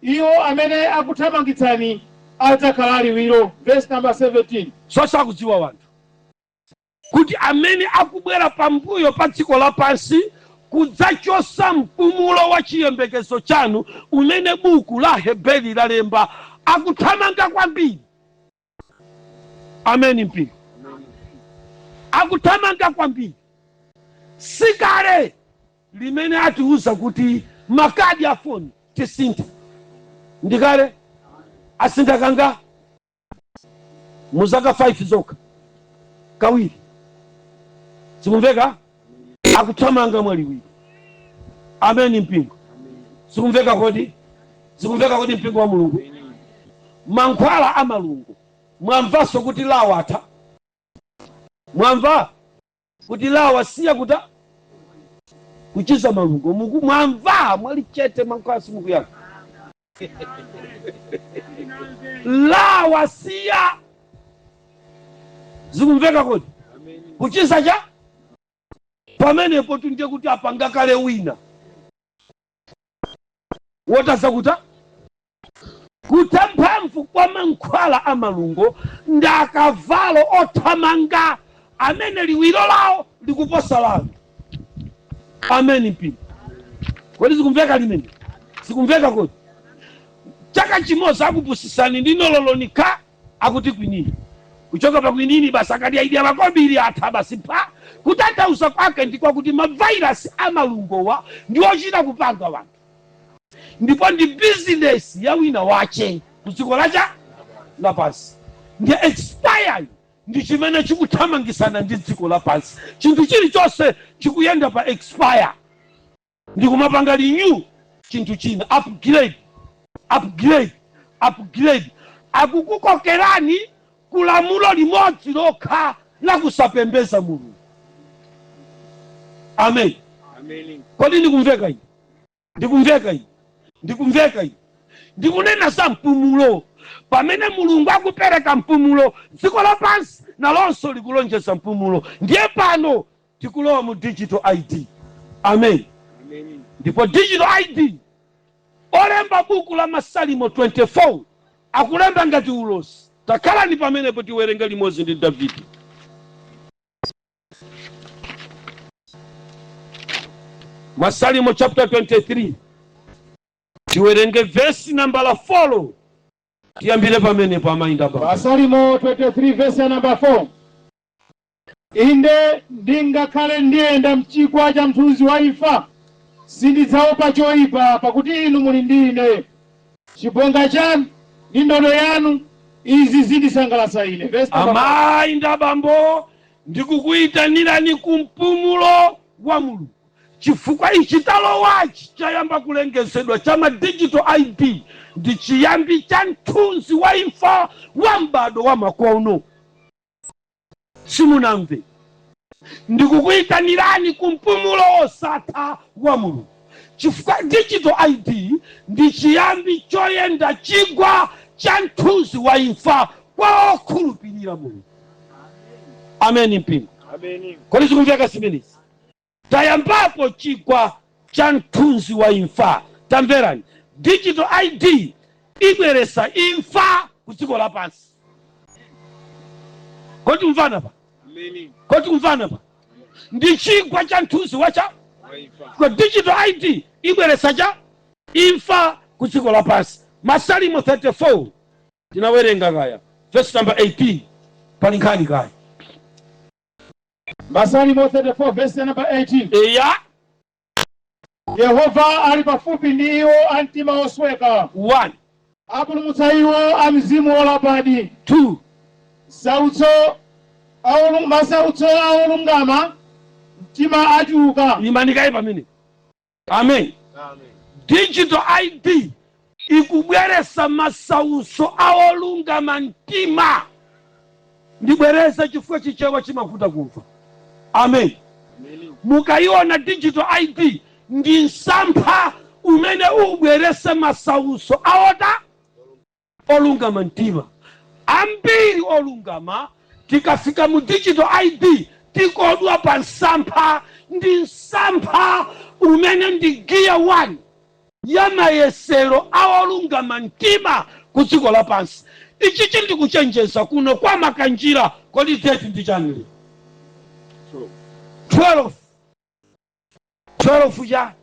iwo amene akuthamangitsani adzakhala aliwiro. Verse number 17. Sosakudziwa wanthu. Kuti amene akubwera pambuyo pa dziko lapansi kudzachosa mpumulo wa chiyembekezo chanu umene buku la Heberi lalemba, akuthamanga kwambiri. Ameni mpingo. Akuthamanga kwambiri. Sikale limene atiuza kuti makadi a foni tisinthe, ndikale asintha kanga mu zaka 5 zokha kawiri. Sikumveka? Akuthamanga mwaliwiri. Ameni mpingo. Sikumveka kodi? Sikumveka kodi, mpingo wa Mulungu? Mankhwala a malungo, mwamvanso kuti lawa atha? Mwamva kuti lawa siya kuta kuchiza malungo? Muku mwamva? Mwali chete, mankhwala simukuyankha. Lawa siya, zikumveka kodi, kuchiza cha pamenepo tundiye kuti apanga kale wina wotaza kuta kutha mphamvu kwa mankhwala a malungo ndi akavalo othamanga amene liwiro lawo likuposa lanu. Ameni mpingo. Kodi zikumveka limene? Zikumveka kodi? Chaka chimodzi akupusisani ndi nololoni ka akuti kwinini, kuchoka pa kwinini basi akati aidya makobiri atha basi pha. Kutanthauza kwake ndi kwakuti mavairasi amalungowa ndi ochita kupanga wanthu, ndipo ndi bizinesi ya wina wache ku dziko lacha lapansi. Ndi expire, ndi chimene chikuthamangisana ndi dziko lapansi. Chinthu chilichonse chikuyenda pa expire ndi kumapanga renew chinthu china, upgrade, upgrade, upgrade. Akukukokerani kulamulo limodzi lokha la kusapembeza Mulungu. Amen. Kodi ndikumveka iyi? Ndikumveka iyi? Ndikumveka iyi? Ndikunena za mpumulo. Pamene Mulungu akupereka mpumulo, dziko lapansi nalonso likulonjeza mpumulo. Ndiye pano tikulowa mu digital ID. Amen. Ndipo digital ID, olemba buku la Masalimo 24 akulemba ngati ulosi. Takhalani pamenepo, tiwerenge limodzi ndi Davide. Masalimo chapter 23, tiwerenge vesi nambala 4, tiyambire pamenepo, amayinda baba. Masalimo 23 vesi ya namba 4: Inde ndingakhale ndiyenda mchigwa cha mthunzi wa imfa, sindidzaopa choyipa, pakuti inu muli ndi ine. Chibonga chanu ndi ndodo yanu, izi zindisangalatsa ine. Verse number 5. Amayi ndi abambo, ndikukuyitanirani ku mpumulo wa Mulungu, chifukwa ichi talowachi chayamba kulengezedwa cha ma digital ID ndi chiyambi cha mthunzi wa imfa wa m'bado wa makono. Simunamve? Ndikukuyitanirani ku mpumulo wosatha wa Mulungu, chifukwa digital ID ndi chiyambi choyenda chigwa cha mthunzi wa imfa kwa okhulupirira Mulungu. Ameni mpingo. Kodi zikumveka zimenezi? Tayambapo chigwa cha mthunzi wa imfa. Tamverani, digital ID ibweresa imfa ku dziko lapansi. Kodi kumvana pa? Kodi kumvana pa? Ndi chigwa cha mthunzi wacha kwa digital ID ibweresa cha imfa ku dziko lapansi. Masalimo 34 tinawerenga kaya, verse number 18, pali nkhani kaya. Masalimo 34 verse number 18. Eya. Yehova ali pafupi ndi iwo a mtima osweka, 1, apulumutsa iwo a mzimu wolapadi. 2, Masautso a olungama mtima achuluka. Imanikaye pamene. Amen. Digital ID ikubweresa masautso a olungama mtima. Ndibwereza chifukwa Chichewa chimavuta kumva. Amen. Mukayiona digital ID ndi msampha umene ubwerese masautso aota olungama mtima. Ambiri olungama tikafika mu digital ID tikodwa pa msampha. Ndi msampha umene ndi gear 1 ya mayesero a olungama mtima ku dziko lapansi. Ichichi ndikuchenjeza kuno kwa Makanjira. Kodi date ndi chani lero? 12, 12 cha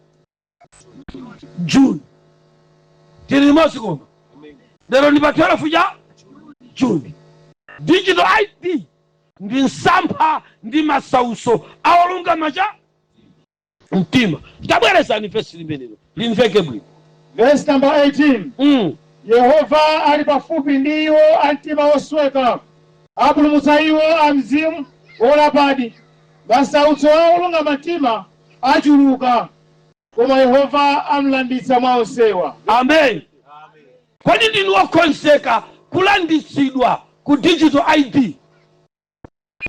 June. Tili limodzi? Koma lero ndi pa 12 cha June. Digital ID ndi msampha ndi masautso a olungama cha mtima. Tabwerezani vesi limenelo limveke bwino. Verse number 18. Yehova ali pafupi ndi iwo a mtima wosweka, apulumutsa iwo a mzimu wolapadi. Masautso a olungama mtima achuluka, koma Yehova amlanditsa mwa onsewa. Amen. Kodi ndinu okonzeka kulanditsidwa ku digital ID?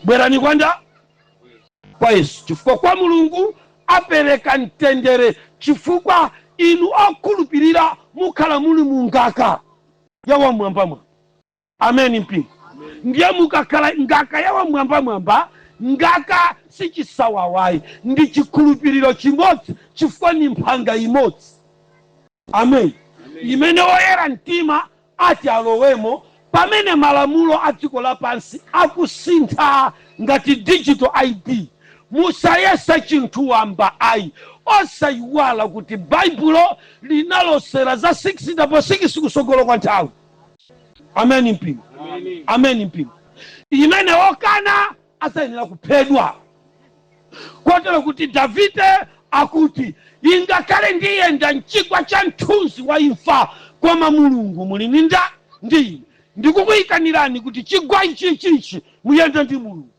Bwerani kwanda kwa Yesu, chifukwa kwa Mulungu apereka mtendere, chifukwa inu okhulupirira mukhala muli mu ngaka ya wamwambamwamba. Ameni mpingo. Ndiye mukakhala ngaka ya wamwambamwamba, ngaka sichisawawayi, ndi chikhulupiriro chimodzi, chifukwa ni mphanga imodzi, amen, imene oyera mtima ati alowemo pamene malamulo a dziko lapansi akusintha ngati digital ID. Musayese chinthu wamba ayi. Osayiwala kuti Baibulo linalosera za 666 kusogolo kwa nthawi. Ameni mpingo, ameni mpingo. Imene okana asayenera kuphedwa, kotero kuti Davide akuti, "Ingakhale ndiyenda mchigwa cha mthunzi wa imfa, koma Mulungu muli ninda ndi ine." Ndikukuyitanirani kuti chigwa ichi chichi muyende ndi Mulungu,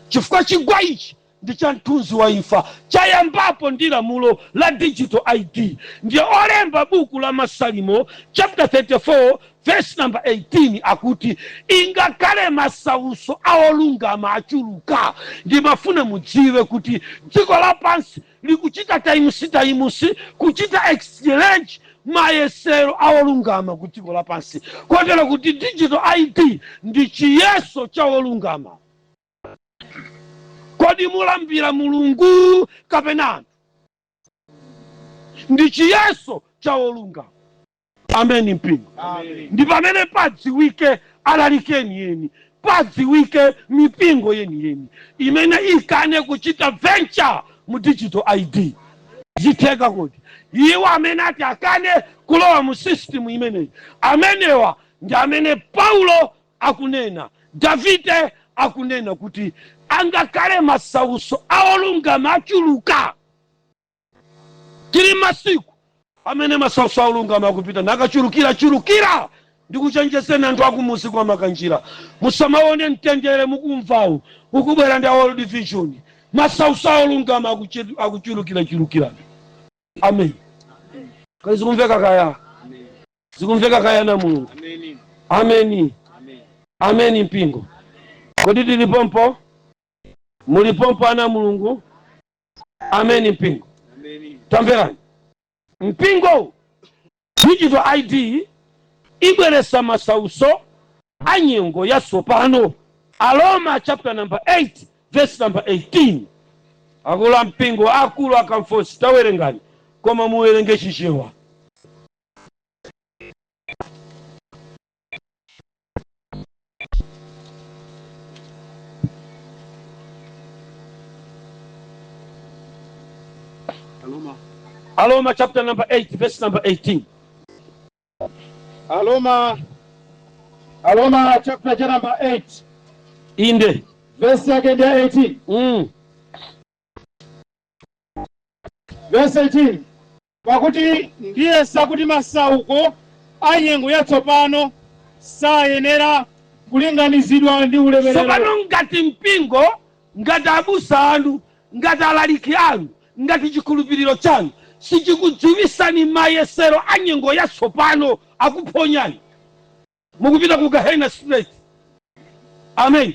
chifukwa chigwa ichi ndi cha mthunzi wa imfa, chayambapo ndi lamulo la digital ID. Ndiye olemba buku la Masalimo chapter 34 verse number 18 akuti, "Ingakhale masautso a olungama achuluka." Ndimafuna mudziwe kuti dziko lapansi likuchita times times, kuchita exchange mayesero a olungama ku dziko lapansi, kotero kuti digital ID ndi chiyeso cha olungama. Kodi mulambira Mulungu kapena anthu? Ndi chiyeso cha olungama. Ameni mpingo. Ndi pamene padziwike alaliki yeniyeni, padziwike mipingo yeniyeni imene ikane kuchita venture mu digital ID. Zitheka kodi? Iwo amene ati akane kulowa mu system imeneyi, amenewa ndi amene Paulo akunena, Davide akunena kuti angakhale masautso a olungama achuluka. Tili masiku amene masautso a olungama akupita nakachulukira chulukira. Ndikuchenjezeni anthu akumuzi kwa Makanjira, musamaone mtendere mukumvawu ukubwera ndi World Vision. Masautso a olungama akuchulukira chulukira. Amen. Kodi zikumveka kaya? Zikumveka kaya na Mulungu? Ameni, ameni mpingo. Kodi tili pompo? Muli pompo, ana Mulungu? Ameni mpingo. Tamverani mpingo, digital ID ibweresa masautso a nyengo yatsopano. Aroma chapter number 8 verse number 18. Akulu ampingo, akulu akamfosi, tawerengani, koma muwerenge Chichewa. Aroma chapter number 8 verse number 18. Aroma chapter cha number 8. Inde. Verse yake ndi ya 18. Verse 18: Pakuti ndiyesa kuti masauko a nyengo yatsopano sayenera kulinganizidwa ndi ulemerero. Tsopano ngati mpingo, ngati abusa anu, ngati alaliki anu, ngati chikhulupiriro chanu sichikudziwisani mayesero a nyengo yatsopano, akuphonyani, mukupita ku gahena straight. Amen.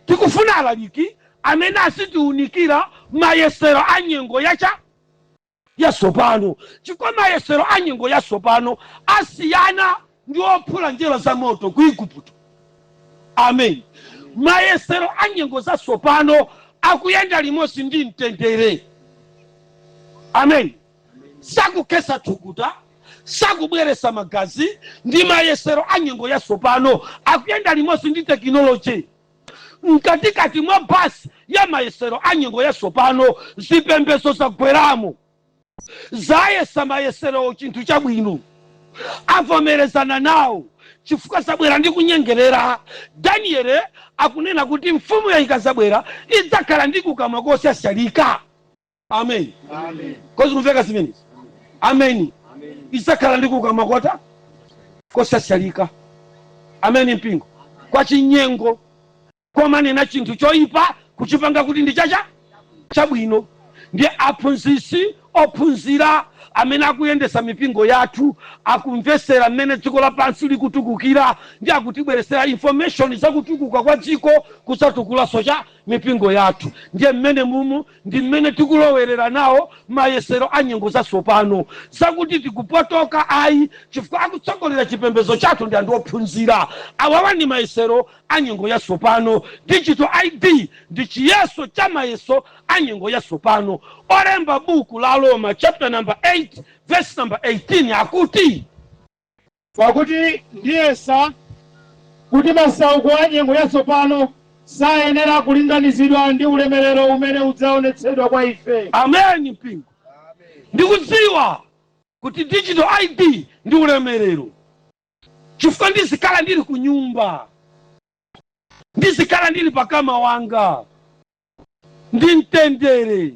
Tikufuna alaliki amene azitiunikira mayesero a nyengo yacha yatsopano, chifukwa mayesero a nyengo yatsopano asiyana ndi ophula njerwa za moto ku Igupto. Amen. Mayesero a nyengo zatsopano akuyenda limodzi ndi mtendere. Amen. Sakukhetsa thukuta, sakubweretsa magazi. Ndi mayesero a nyengo yatsopano, akuyenda limodzi ndi tekinoloji. Mkatikati mwa basi ya mayesero a nyengo yatsopano, zipembedzo zagweramo, zayesa mayeserowo chinthu chabwino, avomerezana nawo chifukwa zabwera ndi kunyengerera. Daniele akunena kuti mfumu ikadzabwera idzakhala ndi kukamwa kosyasyalika. Amen. Kodi zikumveka zimenezi? Ameni. Idzakhala ndi kukamwa kota kosyasyalika. Ameni, mpingo. Kwa chinyengo, komanena chinthu choyipa kuchipanga kuti ndi chacha chabwino. Ndi aphunzitsi ophunzira amene akuyendesa mipingo yathu akumvesera mmene dziko lapansi likutukukira, ndi akutibweresera information zakutukuka kwa dziko, kudzatukulanso cha mipingo yathu. Ndiye mmene mumu ndi mmene tikulowerera nawo mayesero a nyengo zatsopano. Zakuti tikupotoka ayi, chifukwa akutsogolera chipembedzo chathu ndi anthu ophunzira. Awawa ndi mayesero a nyengo yatsopano. Digital ID ndi chiyeso cha mayeso a nyengo yatsopano. Olemba buku la Roma chapter number 8 verse number 18 akuti, Pakuti ndiyesa kuti masauko a nyengo yatsopano sayenera kulinganizidwa ndi ulemerero umene udzaonetsedwa kwa ife. Amen, mpingo. Ndikudziwa kuti digital ID ndi ulemerero, chifukwa ndizikhala ndili ku nyumba, ndizikhala ndili pakama wanga ndi mtendere.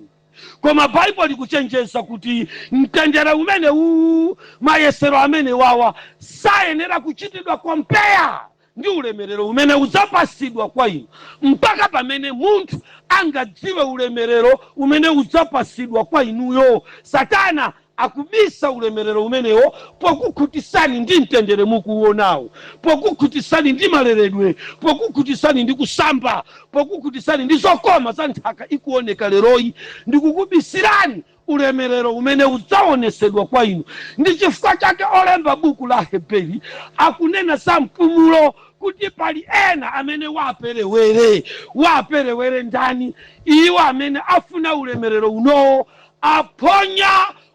Koma Baibulo likuchenjeza kuti mtendere umene uwu, mayesero amene wawa, sayenera kuchitidwa compare ndi ulemerero umene udzapasidwa kwa inu. Mpaka pamene munthu angadziwe ulemerero umene udzapasidwa kwa inuyo, Satana akubisa ulemerero umenewo pokukhutisani ndi mtendere mukuuonawo, pokukhutisani ndi maleredwe, pokukhutisani ndi kusamba, pokukhutisani ndi zokoma za nthaka ikuoneka leroyi, ndikukubisirani ulemerero umene udzaonesedwa kwa inu. Ndi chifukwa chake olemba buku la Heberi akunena za mpumulo, kuti pali ena amene waperewere. Waperewere ndani? Iwo amene afuna ulemerero unowo aphonya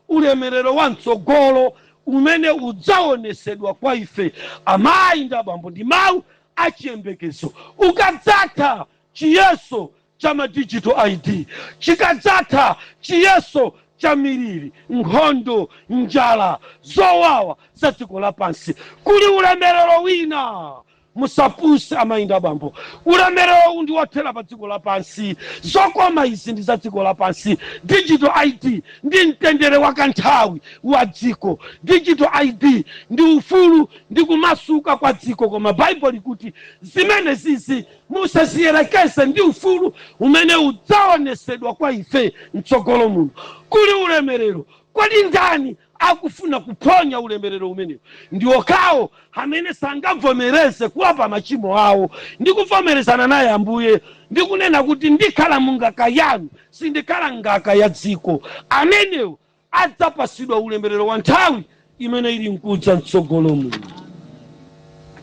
ulemerero wa mtsogolo umene udzaonesedwa kwa ife. Amayi ndi abambo, ndi mawu achiyembekezo. Ukadzatha chiyeso cha ma digital ID, chikadzatha chiyeso cha miliri, nkhondo, njala, zowawa za dziko lapansi, kuli ulemerero wina. Musapuse, amayi ndi abambo. Ulemerero uwu ndi wothera pa dziko lapansi. Zokoma izi ndi za dziko lapansi. Digital ID ndi mtendere wa kanthawi wa dziko. Digital ID ndi ufulu ndi kumasuka kwa dziko. Koma Baibulo likuti zimene zizi musaziyerekeze ndi ufulu umene udzaonesedwa kwa ife mtsogolo muno. Kuli ulemerero. Kodi ndani akufuna kuphonya ulemerero umenewu? Ndi okhawo amene sangavomereze kulapa machimo awo ndi kuvomerezana naye Ambuye ndi kunena kuti, "Ndikhala mungaka yanu, sindikhala ngaka ya dziko." Amenewo adzapasidwa ulemerero wa nthawi imene ili mkudza mtsogolo muno.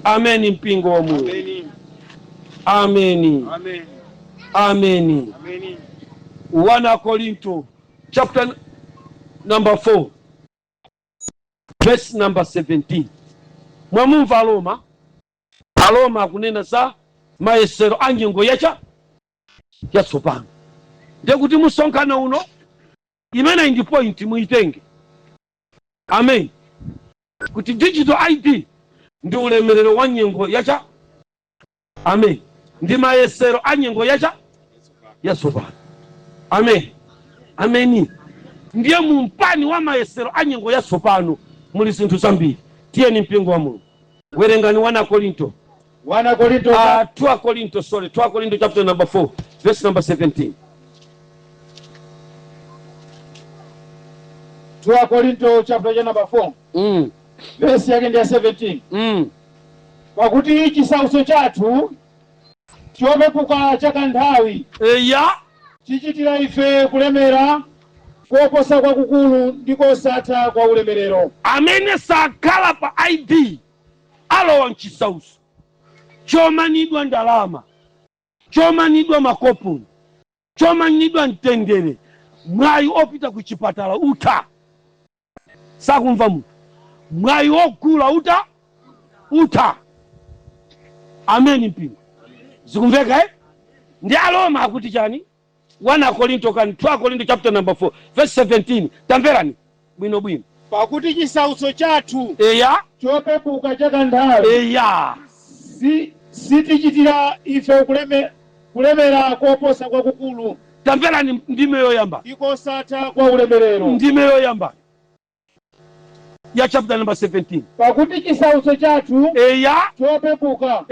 Ameni, mpingo wa Mulungu. Ameni, ameni. 1 Korinto chapter number 4 verse number 17. Mwamumva Aroma? Aroma akunena za mayesero a nyengo yacha yatsopano. Ndiye kuti musonkhano uno, imeneyi ndi point muitenge. Amen. Kuti digital ID ndi ulemerero wa nyengo yacha, amen, ndi mayesero a nyengo yacha yatsopano. Amen, ameni. Ndiye mu mpani wa mayesero a nyengo yatsopano muli zinthu zambiri. Tiyeni, mpingo wa Mulungu, werengani 1 Korinto. 1 Korinto. 2 Korinto, sorry, 2 Korinto chapter number 4 verse number 17. 2 Korinto chapter cha number 4, verse yake ndi ya 17. Pakuti chisautso chathu chopepuka cha kanthawi chichitira ife kulemera koposa kwakukulu ndi kosatha kwa ulemerero. Amene sakhala pa ID alowa mchisautso chomanidwa ndalama, chomanidwa makoponi, chomanidwa mtendere, mwayi opita ku chipatala utha. Sakumva munthu. Mwayi wogula uta utha. Ameni, mpingo. Zikumveka, eh? Ndi Aroma akuti chani? 1 Akorinto kani 2 Akorinto chapter number 4 verse 17. Tamverani bwinobwino. Pakuti chisautso chathu chopepuka chakanthawi sitichitira ife kulemera koposa kwakukulu Tamverani ndime yoyamba. Ikosatha kwa ulemerero. Ndime yoyamba ya chapter number 17. Pakuti chisautso chathu chopepuka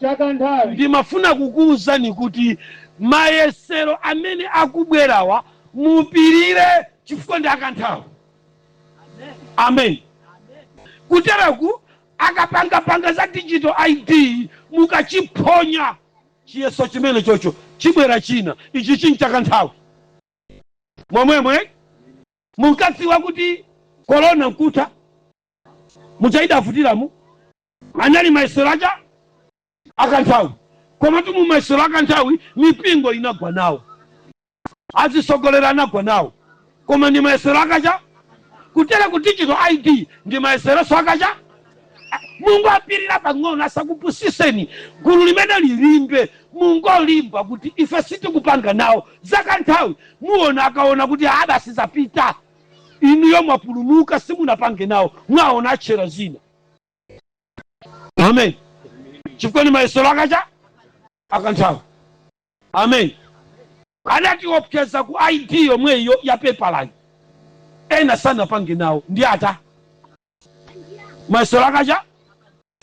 chakanthawi. Ndimafuna kukuwuzani kuti mayesero amene akubwerawa mupirire, chifukwa ndi akanthawi. Amen. Kutereku akapangapanga za digital ID, mukachiphonya chiyeso chimene chocho, chibwera china. Ichi chinchakanthawi. Momwemwe munkadziwa kuti korona nkutha muchaidavutiramu anali mayesero acha akanthawi. Komatu mu mayesero akanthawi mipingo inagwa nawo, azisogolera anagwa nawo, koma ndi mayesero akacha. Kutere ku digital ID ndi mayeseronso akacha. Mungopirira pang'ono, asakupusiseni. Gulu limene lilimbe, mungolimba kuti ife sitikupanga nawo zakanthawi. Muona akaona kuti basi zapita, inuyo mwapulumuka, simunapange nawo, mwaona atchera zina. Amen. Chifukwa ni mayesero akacha akanthawi. Amen. Anatiopseza ku ID yomweyo ya pepalayi, ena sanapange nawo ndi ata mayesero akacha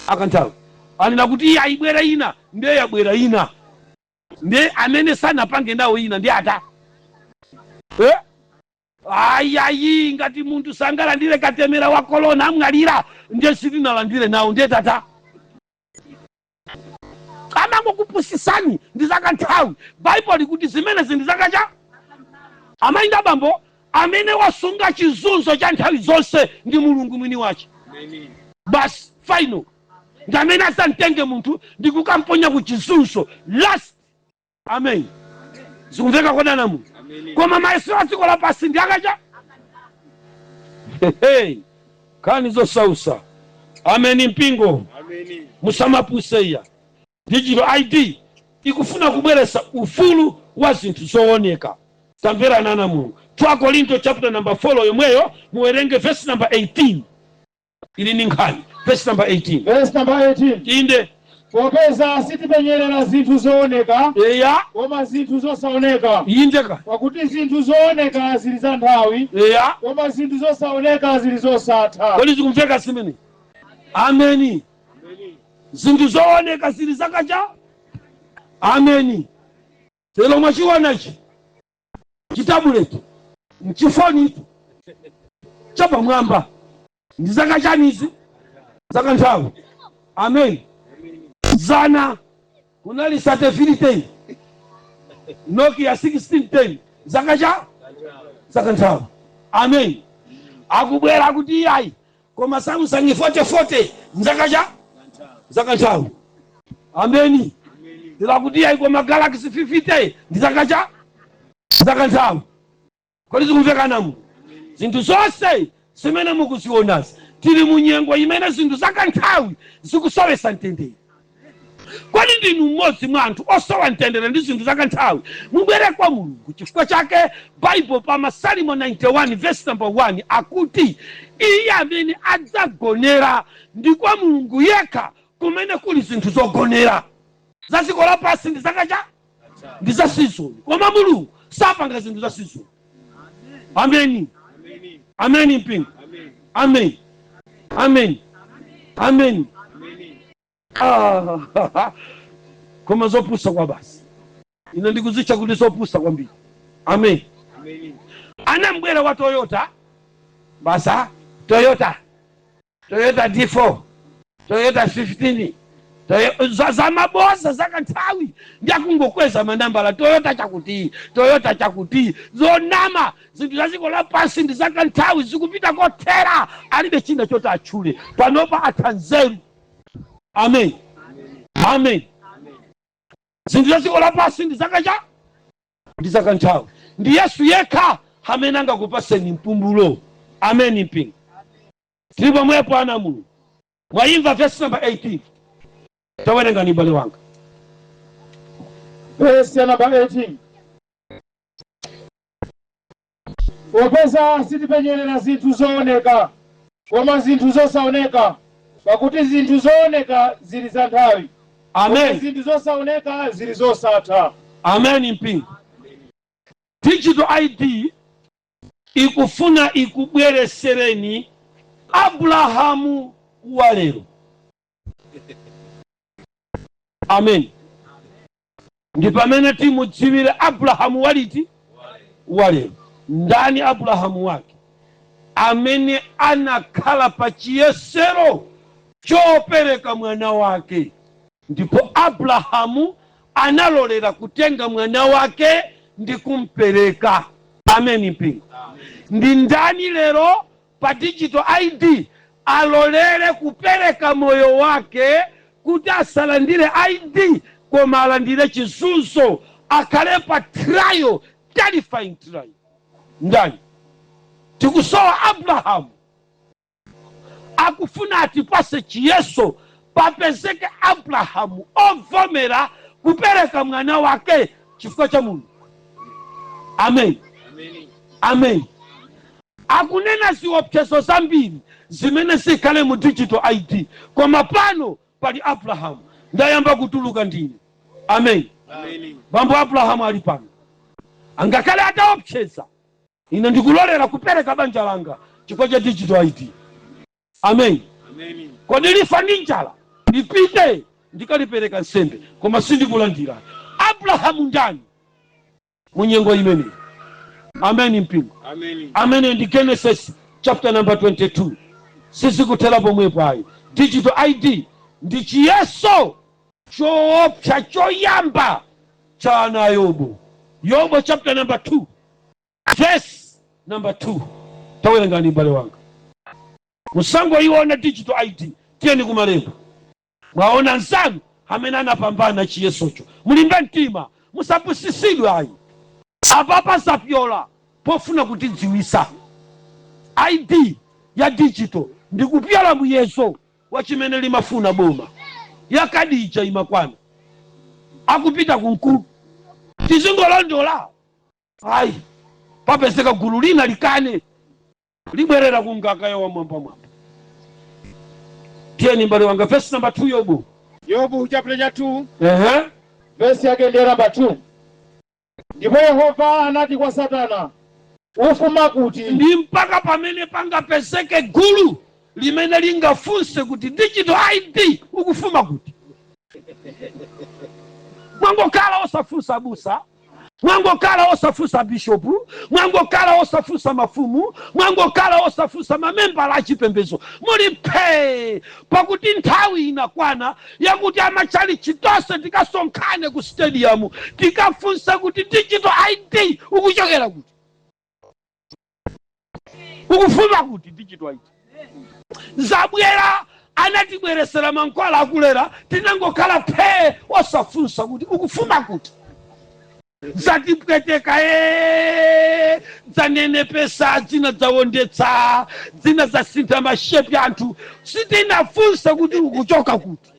akanthawi. Anena kuti iye ayibwera ina, ndiye yabwera ina, ndiye amene sanapange nawo ina ndi ata eh? Ayayi, ngati munthu sangalandire katemera wa korona amwalira, ndiye sitinalandire nawo, ndiye tata amangokupusisani. Ndi zakanthawi. Baibulo likuti zimenezi ndi zakacha. Amayi ndi abambo, amene wasunga chizunzo cha nthawi zonse ndi Mulungu mwini wache. Basi, final. Ndi amene asamtenge munthu ndi kukamponya ku chizunzo last. Amen. Zikumveka kodana mu? Koma mayesero a dziko lapansi ndi akacha. Hey, nkhani zosausa. Ameni mpingo. Musamapuse iya. Digital ID ikufuna kubweresa ufulu wa zinthu zooneka. Tamverani ana Mulungu, 2 Korinto chapter number 4 yomweyo, muwerenge verse number 18. Ili ni nkhani, verse number 18. Verse number 18. Inde. Popeza sitipenyerera zinthu zooneka, koma zinthu zosaoneka. Indeka. Pakuti zinthu zooneka zili za nthawi, koma zinthu zosaoneka zili zosatha. Kodi zikumveka zimene? Ameni. Zinthu zooneka zili zakacha. Ameni. Lero mwachionachi chi tablet, mchifonitu chapamwamba, ndi zakachanizi, zakanthawi. Amen. Zana kunali 3310, Nokia 1610, zakacha, zakanthawi. Amen. Akubwera kuti iyayi, koma Samsung 4040 nzakacha, zakanthawi. Ameni. Tilakuti iyayi, koma Galaxy 50 ndi zakacha, zakanthawi. Kodi zikumvekanamu? Zinthu zonse zimene mukuzionazi, tili mu nyengo imene zinthu zakanthawi zikusowesa mtendere. Kodi ndinu mmodzi mwa anthu osowa mtendere ndi zinthu zakanthawi? Mubwere kwa Mulungu. Chifukwa chake Bible pa Masalimo 91 verse number 1 akuti iye amene adzagonera, ndi kwa Mulungu yekha kumene kuli zinthu zogonera. Za dziko lapansi ndi zakacha, ndi za season, koma Mulungu sapanga zinthu za season. Ameni. Ameni mpingo. Amen, amen, amen. Ah, koma zopusa kwa basi. Ine ndikuzitcha kuti zopusa kwambiri. Amen. Anambwera wa Toyota basa, Toyota, Toyota D4, Toyota 15, zamaboza zakanthawi, ndi akungokweza manambala, Toyota chakuti, Toyota chakuti, zonama. Zinthu za dziko lapansi ndi zakanthawi, zikupita kothera. Alibe china choti atchule panopa, atha nzeru. Amen, amen. Zinthu za dziko lapansi ndi zakacha, ndi zakanthawi. Ndi Yesu yekha amene angakupaseni mpumulo. Amen mpingo. Tili pomwepo ana Mulungu. Mwayimva verse number 18? Tawerengani, bale wanga. Verse ya namba 18. Popeza sitipenyerera zinthu zooneka, koma zinthu zosaoneka, pakuti zinthu zooneka zili za nthawi, koma Amen. zinthu zosaoneka zili zosatha. Amen. Mpingo, digital ID ikufuna ikubweresereni Abrahamu wa lero. Amen. Ndi pamene timudziwire Abrahamu waliti? Walero. Ndani Abrahamu wake? Amene anakhala pa chiyesero chopereka mwana wake, ndipo Abrahamu analolera kutenga mwana wake ndi kumpereka. Amen. Mpingo, ndi ndani lero pa digital ID alolere kupereka moyo wake kuti asalandire ID koma alandire chizunzo, akhale pa trial, terrifying trial? Ndani? Tikusowa Abrahamu. Akufuna atipase chiyeso, papezeke Abrahamu ovomera kupereka mwana wake chifukwa cha Mulungu. Amen, amen. Akunena ziopsezo zambiri zimene zikhale mu digital ID, koma pano pali Abrahamu. Ndayamba kutuluka ndine. Amen. Bambo Abrahamu ali pano, angakhale ataopseza, ine ndikulolera kupereka banja langa chifukwa cha digital ID. Amen. Kodi lifa ndi njala, lipite ndikalipereka nsembe, koma sindikulandira. Abrahamu ndani munyengo imeneyi? Amen. Mpingo, amene ndi Genesis chapter number 22. Sizikuthera pomwepo ayi. Digital ID ndi chiyeso choopsa choyamba cha ana a Yobu. Yobu chapter number 2 verse number 2. Tawerengani, m'bale wanga. Musangoiona digital ID, tiyeni kumalemba. Mwaona nzanu amene anapambana chiyesocho. Mulimbe mtima, musapusisidwe ayi. Apapa zapyola pofuna kutidziwisa ID ya digital ndikupyola muyezo wa chimene limafuna boma. Yakadija imakwana, akupita kunku tizingolondola ayi. Papezeka gulu lina likane, libwerera ku ngaka ya wamwambamwamba. Tiyeni, mbale wanga, verse number 2, Yobu. Yobu chapter cha 2, verse yake ndiye namba 2. Ndipo Yehova anati kwa Satana, "Ufuma kuti?" Ndi mpaka pamene pangapezeke gulu limene lingafunse kuti, "Digital ID ukufuma kuti?" Mwangokhala osafunsa abusa, mwangokhala osafunsa bishopu, mwangokhala osafunsa mafumu, mwangokhala osafunsa mamembala achipembedzo, muli phee, pakuti nthawi inakwana yakuti amachalichi tonse tikasonkhane ku stadium, tikafunsa kuti, "Digital ID ukuchokera kuti? Ukufuma kuti digital ID?" Zabwera, anatibweresera mankhwala akulera, tinangokhala phee osafunsa kuti ukufuma kuti. Zatipweteka ee, dzanenepesa, dzina dzawondetsa, dzina zasintha ma shape anthu, sitinafunsa kuti ukuchoka kuti.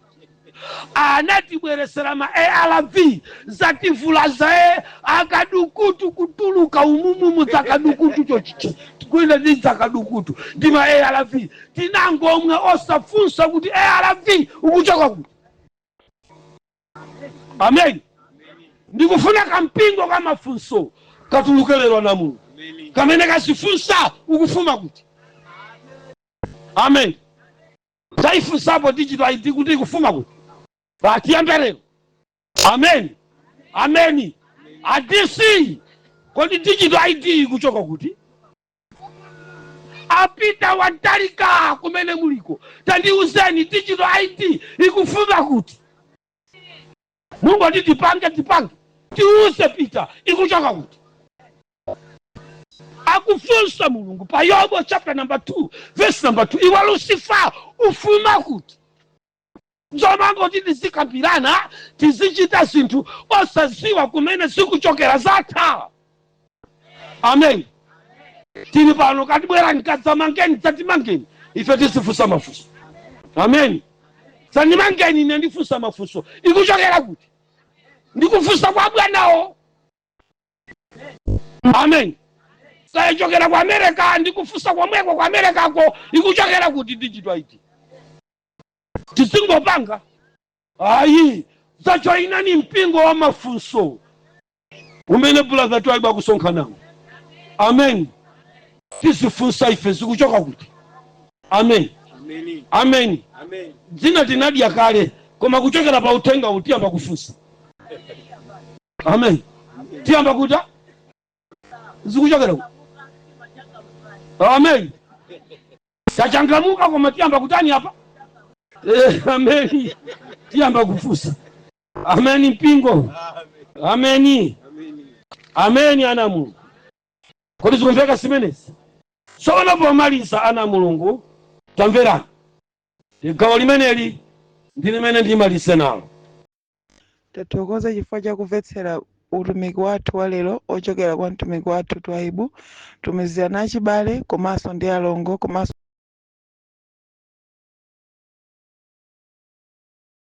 Anatibweresera ma ARV, zativulaza e, akadukutu kutuluka umumumu, dzakadukutu chochichi kwina ndi dzakadukutu ndi ma ARV, tinangomwe osafunsa kuti ARV ukuchoka kuti. Amen. Ndikufuna kampingo kamafunso katulukelero na Mulungu kamene kazifunsa ukufuma kuti. Amen. Taifunsapo digital ID kuti ikufuma kuti? Atiyambe lero. Amen, amen. Adc, kodi digital ID ikuchoka kuti? Apita watalika kumene muliko, tandiuzeni, digital ID ikufuma kuti? Mungoti tipange tipange, tiuze Pita, ikuchoka kuti? Akufunsa Mulungu pa Yobo chapter number 2 verse number 2, "Iwe Lucifer, ufuma kuti?" Zomangoti tizikambirana, tizichita zinthu osaziwa kumene zikuchokera, zatha. Amen. Tili pano, katibwerani, kadzamangeni, dzatimangeni, ife tizifunsa mafunso. Amen. Dzandimangeni, ine ndifunsa mafunso, ikuchokera kuti? Ndikufunsa kwa bwanawo. Amen. Sayachokera ku America, ndikufunsa kwamweko ku Americako ikuchokera kuti digital ID. Tizingopanga ayi, zachoinani mpingo wa mafunso umene brother Twaibu akusonkhanawo. Amen. Tizifunsa ife zikuchoka kuti. Amen. Amen. Dzina tinadya kale, koma kuchokera pa uthenga uwu tiyamba kufunsa. Amen. Tiyamba kuta zikuchokera kuti. Amen. Tachangamuka, koma tiyamba kutani apa? Amen. Tiyamba kufunsa. Amen, mpingo. Ameni. Ameni, ana Mulungu. Kodi zikumveka zimenezi? Tsono pomaliza, ana Mulungu, tamverani gawo limeneli ndi limene ndimalize nalo. Tathokoza chifukwa chakumvetsera utumiki wathu wa lero ochokera kwa mtumiki wathu Twaibu. Tumizirani achibale komanso ndi alongo komanso